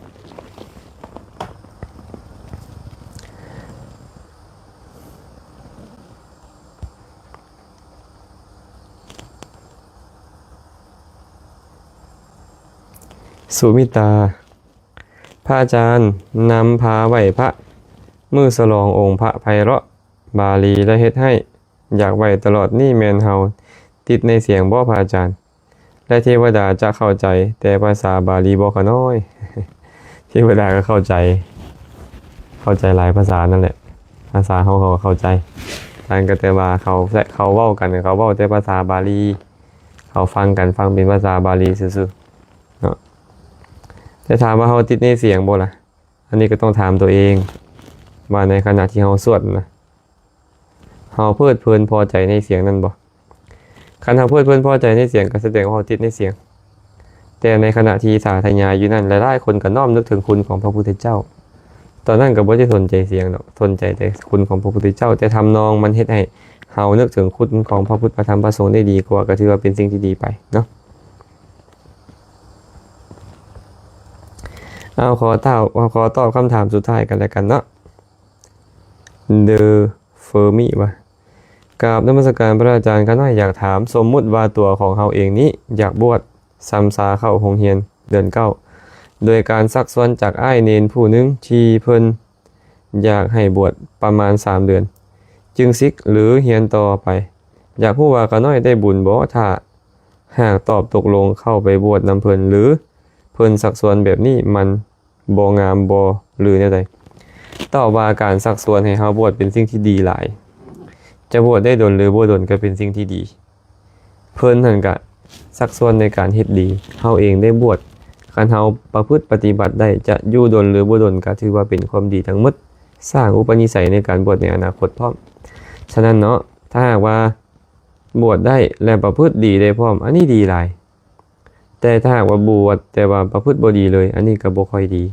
ສຸມິຕາ, ພະອາຈານ, ນຳພາໄຫວ້ພະ, ມື້ສະຫຼອງອົງພະໄພເລາະ, ບາລີ ແລະ ເຮັດໃຫ້ ຢາກໄຫວ້ຕະຫຼອດນີ້ແມ່ນເຮົາຕິດໃນສຽງບໍ່ພະອາຈານ? ແລະ ເທວະດາຈະເຂົ້າໃຈແຕ່ພາສາບາລີບໍຂະນ້ອຍ? ເທວະດາກໍເຂົ້າໃຈ, ເຂົ້າໃຈຫຼາຍພາສານັ້ນແຫຼະ. ພາສາເຮົາເຂົາກໍເຂົ້າໃຈ, ຕ່າງກໍແຕ່ວ່າເຂົາ ເຂົາເວົ້າກັນ ເຂົາເວົ້າແຕ່ພາສາບາລີ, ເຂົາຟັງກັນ ຟັງເປັນພາສາບາລີຊື່ໆເນາະ. ແຕ່ຖາມວ່າເຮົາຕິດໃນສຽງບໍ່ລະ? ອັນນີ້ກໍຕ້ອງຖາມຕົວເອງວ່າ ໃນຂະນະທີ່ເຮົາສວດນະ ເຮົາເພີດເພີນພໍໃຈໃນສຽງນັ້ນບໍ່? ຄັນເຮົາເພີດເພີນພໍໃຈໃນສຽງ ກໍສະແດງວ່າເຮົາຕິດໃນສຽງ. ແຕ່ໃນຂະນະທີ່ສາທະຍາຍຢູ່ນັ້ນ ຫຼາຍໆຄົນກໍນ້ອມນຶກເຖິງຄຸນຂອງພະພຸດທະເຈົ້າ. ຕອນນັ້ນກໍບໍ່ໄດ້ສົນໃຈສຽງດອກ, ສົນໃຈແຕ່ຄຸນຂອງພະພຸດທະເຈົ້າ, ແຕ່ທຳນອງມັນເຮັດໃຫ້ເຮົານຶກເຖິງຄຸນຂອງພະພຸດ ພະທຳ ພະສົງໄດ້ດີກວ່າ, ກໍຖືວ່າເປັນສິ່ງທີ່ດີໄປເນາະ. ເອົາ ຂໍຕອບ ຂໍຕອບຄຳຖາມສຸດທ້າຍກັນແລ້ວກັນເນາະ. ເດີເຟີມີວ່າ ກາບນະມັດສະການພະອາຈານ, ຂ້ານ້ອຍຢາກຖາມ, ສົມມຸດວ່າຕົວຂອງເຮົາເອງນີ້ຢາກບວດ, ຊຳຊາເຂົ້າໂຮງຮຽນເດືອນເກົ້າ ໂດຍການຊັກຊວນຈາກອ້າຍເນນຜູ້ໜຶ່ງທີ່ເພິ່ນຢາກໃຫ້ບວດປະມານສາມເດືອນ ຈຶ່ງສິກ ຫຼື ຮຽນຕໍ່ໄປ. ຢາກຮູ້ວ່າຂ້ານ້ອຍໄດ້ບຸນບໍ່ ຖ້າຫາກຕອບຕົກລົງເຂົ້າໄປບວດນຳເພິ່ນ ຫຼື ເພິ່ນຊັກຊວນແບບນີ້ ມັນ ບໍ່ງາມບໍ່ ຫຼື ແນວໃດ? ຕອບວ່າການຊັກຊວນໃຫ້ເຮົາບວດເປັນສິ່ງທີ່ດີຫຼາຍ. ຈະບວດໄດ້ດົນ ຫຼື ບໍ່ດົນກໍເປັນສິ່ງທີ່ດີ. ເພິ່ນຫັ້ນກະຊັກຊວນໃນການເຮັດດີ, ເຮົາເອງໄດ້ບວດ. ຄັນເຮົາປະພຶດປະຕິບັດໄດ້, ຈະຢູ່ດົນ ຫຼື ບໍ່ດົນ ກໍຖືວ່າເປັນຄວາມດີທັງໝົດ, ສ້າງອຸປະນິໄສໃນການບວດໃນອະນາຄົດພ້ອມ. ສະນັ້ນເນາະ, ຖ້າຫາກວ່າບວດໄດ້ ແລະ ປະພຶດດີໄດ້ພ້ອມ, ອັນນີ້ດີຫຼາຍ. ແຕ່ຖ້າຫາກວ່າບວດແຕ່ວ່າປະພຶດບໍ່ດີເລີຍ, ອັນນີ້ກໍບໍ່ຄ່ອຍດີ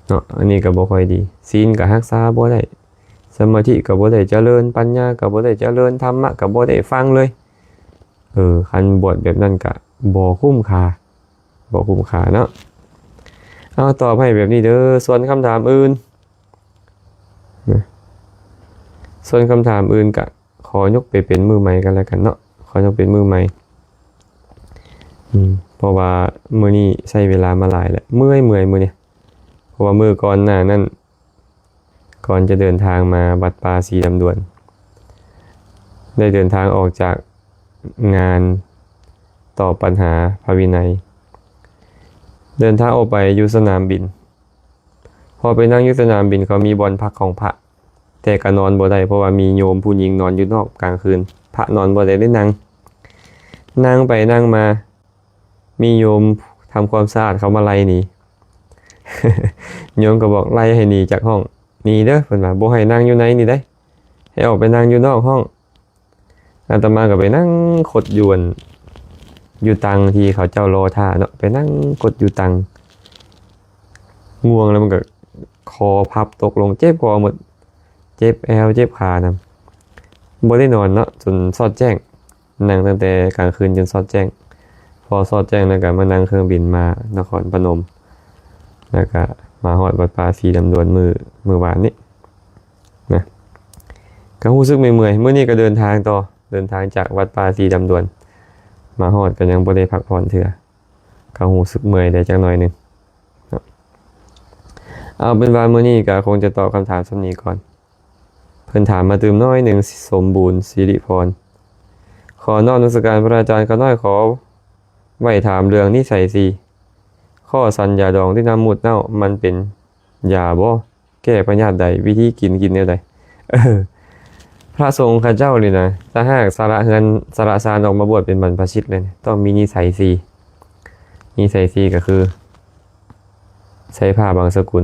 ເນາະ, ອັນນີ້ກໍບໍ່ຄ່ອຍດີ. ສິນກໍຮັກສາບໍ່ໄດ້, ສະມາທິກໍບໍ່ໄດ້ຈະເລີນ, ປັນຍາກໍບໍ່ໄດ້ຈະເລີນ, ທຳມະກໍບໍ່ໄດ້ຟັງເລີຍ. ເອີ ຄັນບວດແບບນັ້ນກະບໍ່ຄຸ້ມຄ່າ, ບໍ່ຄຸ້ມຄ່າເນາະ. ເອົາ ຕອບໃຫ້ແບບນີ້ເດີ, ສ່ວນຄຳຖາມອື່ນ ນະ ສ່ວນຄຳຖາມອື່ນກະຂໍຍົກໄປເປັນມື້ໃໝ່ກັນແລ້ວກັນເນາະ, ຂໍຍົກເປັນມື້ໃໝ່. ອືມ ເພາະວ່າມື້ນີ້ໃຊ້ເວລາມາຫຼາຍແລ້ວ, ເມື່ອຍໆມື້ນີ້, ເພາະວ່າມື້ກ່ອນໜ້ານັ້ນ ກ່ອນຈະເດີນທາງມາວັດປ່າສີດຳດວນ ໄດ້ເດີນທາງອອກຈາກງານຕອບບັນຫາພະວິໄນ, ເດີນທາງອອກໄປຢູ່ສະໜາມບິນ. ພໍໄປນັ່ງຢູ່ສະໜາມບິນ ເຂົາມີບ່ອນພັກຂອງພະ, ແຕ່ກໍນອນບໍ່ໄດ້ ເພາະວ່າມີໂຍມຜູ້ຍິງນອນຢູ່ນອກກາງຄືນ, ພະນອນບໍ່ໄດ້ ໄດ້ນັ່ງ. ນັ່ງໄປນັ່ງມາ ມີໂຍມທຳຄວາມສະອາດເຂົາມາໄລ່ໜີ. ໂຍມກໍບອກ ໄລ່ໃຫ້ໜີຈາກຫ້ອງ, ໜີເດີ ເພິ່ນວ່າ, ບໍ່ໃຫ້ນັ່ງຢູ່ໃນນີ້ໄດ໋, ໃຫ້ອອກໄປນັ່ງຢູ່ນອກຫ້ອງ. ອາດຕະມາກໍໄປນັ່ງຄົດຢູ່ ອັນ ຢູ່ຕັ່ງທີ່ເຂົາເຈົ້າລໍຖ້າເນາະ, ໄປນັ່ງຄົດຢູ່ຕັ່ງ, ງ່ວງແລ້ວມັນກໍຄໍພັບຕົກລົງ, ເຈັບຄໍໝົດ, ເຈັບແອວ ເຈັບຂານຳ. ບໍ່ໄດ້ນອນເນາະ ຈົນສອດແຈ້ງ, ນັ່ງຕັ້ງແຕ່ກາງຄືນຈົນສອດແຈ້ງ. ພໍສອດແຈ້ງແລ້ວກໍມານັ່ງເຄື່ອງບິນມານະຄອນພະນົມ, ແລ້ວກໍມາຮອດວັດປ່າສີດຳດວນມື້ ມື້ວານນີ້. ນະ ກໍຮູ້ສຶກເມື່ອຍໆ. ມື້ນີ້ກໍເດີນທາງຕໍ່, ເດີນທາງຈາກວັດປ່າສີດຳດວນມາຮອດກໍຍັງບໍ່ໄດ້ພັກຜ່ອນເທື່ອ, ກໍຮູ້ສຶກເມື່ອຍໄດ້ຈັກໜ້ອຍໜຶ່ງເນາະ. ເອົາເປັນວ່າມື້ນີ້ກໍຄົງຈະຕອບຄຳຖາມສ່ຳນີ້ກ່ອນ. ເພິ່ນຖາມມາຕື່ມໜ້ອຍໜຶ່ງ, ສົມບູນ ສິລິພອນ. ຂໍນ້ອມນະມັດສະການພະອາຈານ, ຂ້ານ້ອຍຂໍໄວ້ຖາມເລື່ອງນິໄສສີ່. ຂໍ້ສັນຢາດອງທີ່ນ້ຳມູດເນົ່າ ມັນເປັນຢາບໍ່? ແກ້ພະຍາດໃດ? ວິທີກິນ ກິນແນວໃດ? ເອີ ພະສົງເຂົາເຈົ້ານີ້ນະ ຖ້າຫາກສະຫຼະເຮືອນສະຫຼະຊານອອກມາບວດເປັນບັນພະຊິດແລ້ວນີ້ ຕ້ອງມີນິໄສສີ່. ນິໄສສີ່ກໍຄື ໃສ່ຜ້າບັງສະກຸນ,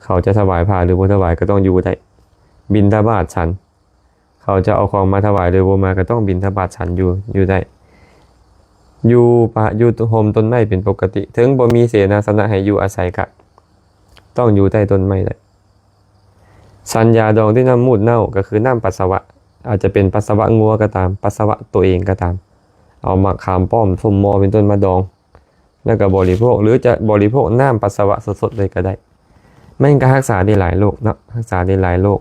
ເຂົາຈະຖວາຍຜ້າຫຼືບໍ່ຖວາຍກໍຕ້ອງຢູ່ໄດ້, ບິນທະບາດສັນ, ເຂົາຈະເອົາຂອງມາຖວາຍຫຼືບໍ່ມາກໍຕ້ອງບິນທະບາດສັນຢູ່ ຢູ່ໄດ້, ຢູ່ປ່າ ຢູ່ຮົ່ມຕົ້ນໄມ້ເປັນປົກກະຕິ, ເຖິງບໍ່ມີເສນາສະນະໃຫ້ຢູ່ອາໄສກະຕ້ອງຢູ່ໃຕ້ຕົ້ນໄມ້ໄດ້. ສັນຢາດອງທີ່ນ້ຳມູດເນົ່າ ກໍຄືນ້ຳປັດສະວະ, ອາດຈະເປັນປັດສະວະງົວກໍຕາມ, ປັດສະວະຕົວເອງກໍຕາມ, ເອົາໝາກຂາມປ້ອມ ສົ້ມມໍເປັນຕົ້ນມາດອງ ແລ້ວກໍບໍລິໂພກ ຫຼືຈະບໍລິໂພກນ້ຳປັດສະວະສົດໆເລີຍກໍໄດ້. ມັນກໍຮັກສາໄດ້ຫຼາຍໂລກເນາະ, ຮັກສາໄດ້ຫຼາຍໂລກ.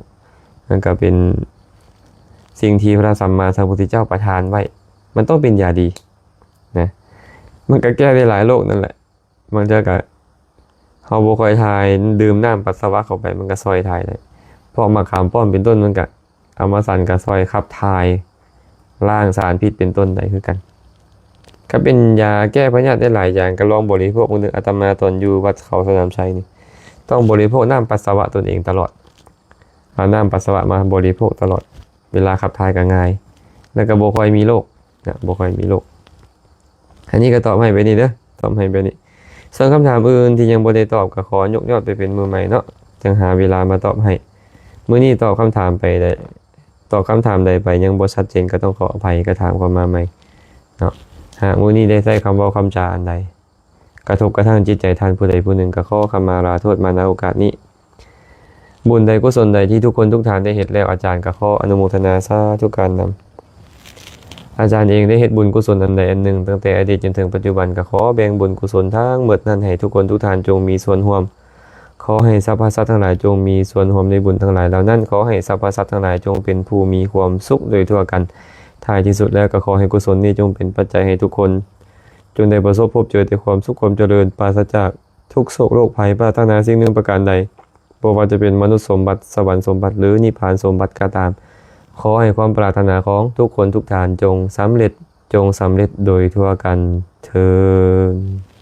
ມັນກໍເປັນສິ່ງທີ່ພະສຳມາສຳພຸດທະເຈົ້າປະທານໄວ້, ມັນຕ້ອງເປັນຢາດີນະ, ມັນກໍແກ້ໄດ້ຫຼາຍໂລກນັ້ນແຫຼະ. ບາງເທື່ອກໍເຮົາບໍ່ຄ່ອຍຖ່າຍ, ດື່ມນ້ຳປັດສະວະເຂົ້າໄປ ມັນກໍຊ່ອຍຖ່າຍໄດ້. ພວກໝາກຂາມປ້ອມເປັນຕົ້ນ ມັນກໍເອົາມາສັນ ກໍຊ່ອຍຂັບຖ່າຍ, ລ້າງສານພິດເປັນຕົ້ນໄດ້ຄືກັນ. ກໍເປັນຢາແກ້ພະຍາດໄດ້ຫຼາຍຢ່າງ ກໍລອງບໍລິໂພກເບິ່ງເດີ. ອາດຕະມາຕອນຢູ່ວັດເຂົາສະໜາມໄຊນີ້ ຕ້ອງບໍລິໂພກນ້ຳປັດສະວະຕົນເອງຕະຫຼອດ ເອົານ້ຳປັດສະວະມາບໍລິໂພກຕະຫຼອດ ເວລາຂັບຖ່າຍກໍງ່າຍ ແລ້ວກໍບໍ່ຄ່ອຍມີໂລກນະ ບໍ່ຄ່ອຍມີໂລກ. ອັນນີ້ກໍຕອບໃຫ້ແບບນີ້ເດີ ຕອບໃຫ້ແບບນີ້. ສ່ວນຄຳຖາມອື່ນທີ່ຍັງບໍ່ໄດ້ຕອບ ກໍຂໍຍົກຍອດໄປເປັນມື້ໃໝ່ເນາະ ຈັ່ງຫາເວລາມາຕອບໃຫ້. ມື້ນີ້ຕອບຄຳຖາມໄປໄດ້ ຕອບຄຳຖາມໃດໄປຍັງບໍ່ຊັດເຈນ ກໍຕ້ອງຂໍອະໄພ ກໍຖາມເຂົ້າມາໃໝ່ເນາະ. ຫາກມື້ນີ້ໄດ້ໃຊ້ຄຳເວົ້າຄຳຈາອັນໃດ ກະທົບກະທັ່ງຈິດໃຈທ່ານຜູ້ໃດຜູ້ໜຶ່ງ ກໍຂໍຂະມາລາໂທດມາ ນະໂອກາດນີ້. ບຸນໃດກຸສົນໃດທີ່ທຸກຄົນທຸກທ່ານໄດ້ເຮັດແລ້ວ ອາຈານກໍຂໍອະນຸໂມທະນາສາທຸການນຳ. ອາຈານເອງໄດ້ເຮັດບຸນກຸສົນອັນໃດອັນໜຶ່ງ ຕັ້ງແຕ່ອະດີດຈົນເຖິງປັດຈຸບັນ ກໍຂໍແບ່ງບຸນກຸສົນທັງໝົດນັ້ນໃຫ້ທຸກຄົນທຸກທ່ານຈົ່ງມີສ່ວນຮ່ວມ. ຂໍໃຫ້ສັບພະສັດທັງຫຼາຍຈົ່ງມີສ່ວນຮ່ວມໃນບຸນທັງຫຼາຍເຫຼົ່ານັ້ນ. ຂໍໃຫ້ສັບພະສັດທັງຫຼາຍຈົ່ງເປັນຜູ້ມີຄວາມສຸກໂດຍທົ່ວກັນ. ທ້າຍທີ່ສຸດແລ້ວກໍຂໍໃຫ້ກຸສົນນີ້ຈົ່ງເປັນປັດໄຈໃຫ້ທຸກຄົນ ຈົ່ງໄດ້ປະສົບພົບເຈີແຕ່ຄວາມສຸກຄວາມຈະເລີນ ປາສະຈາກທຸກໂສກໂລກໄພ ປາດຖະໜາສິ່ງໜຶ່ງປະການໃດ ບໍ່ວ່າຈະເປັນມະນຸດສົມບັດ, ສະຫວັນສົມບັດ ຫຼື ນິບພານສົມບັດກໍຕາມ, ຂໍໃຫ້ຄວາມປາດຖະໜາຂອງທຸກຄົນທຸກທ່ານຈົ່ງສຳເລັດ, ຈົ່ງສຳເລັດໂດຍທົ່ວກັນເທີ້ນ.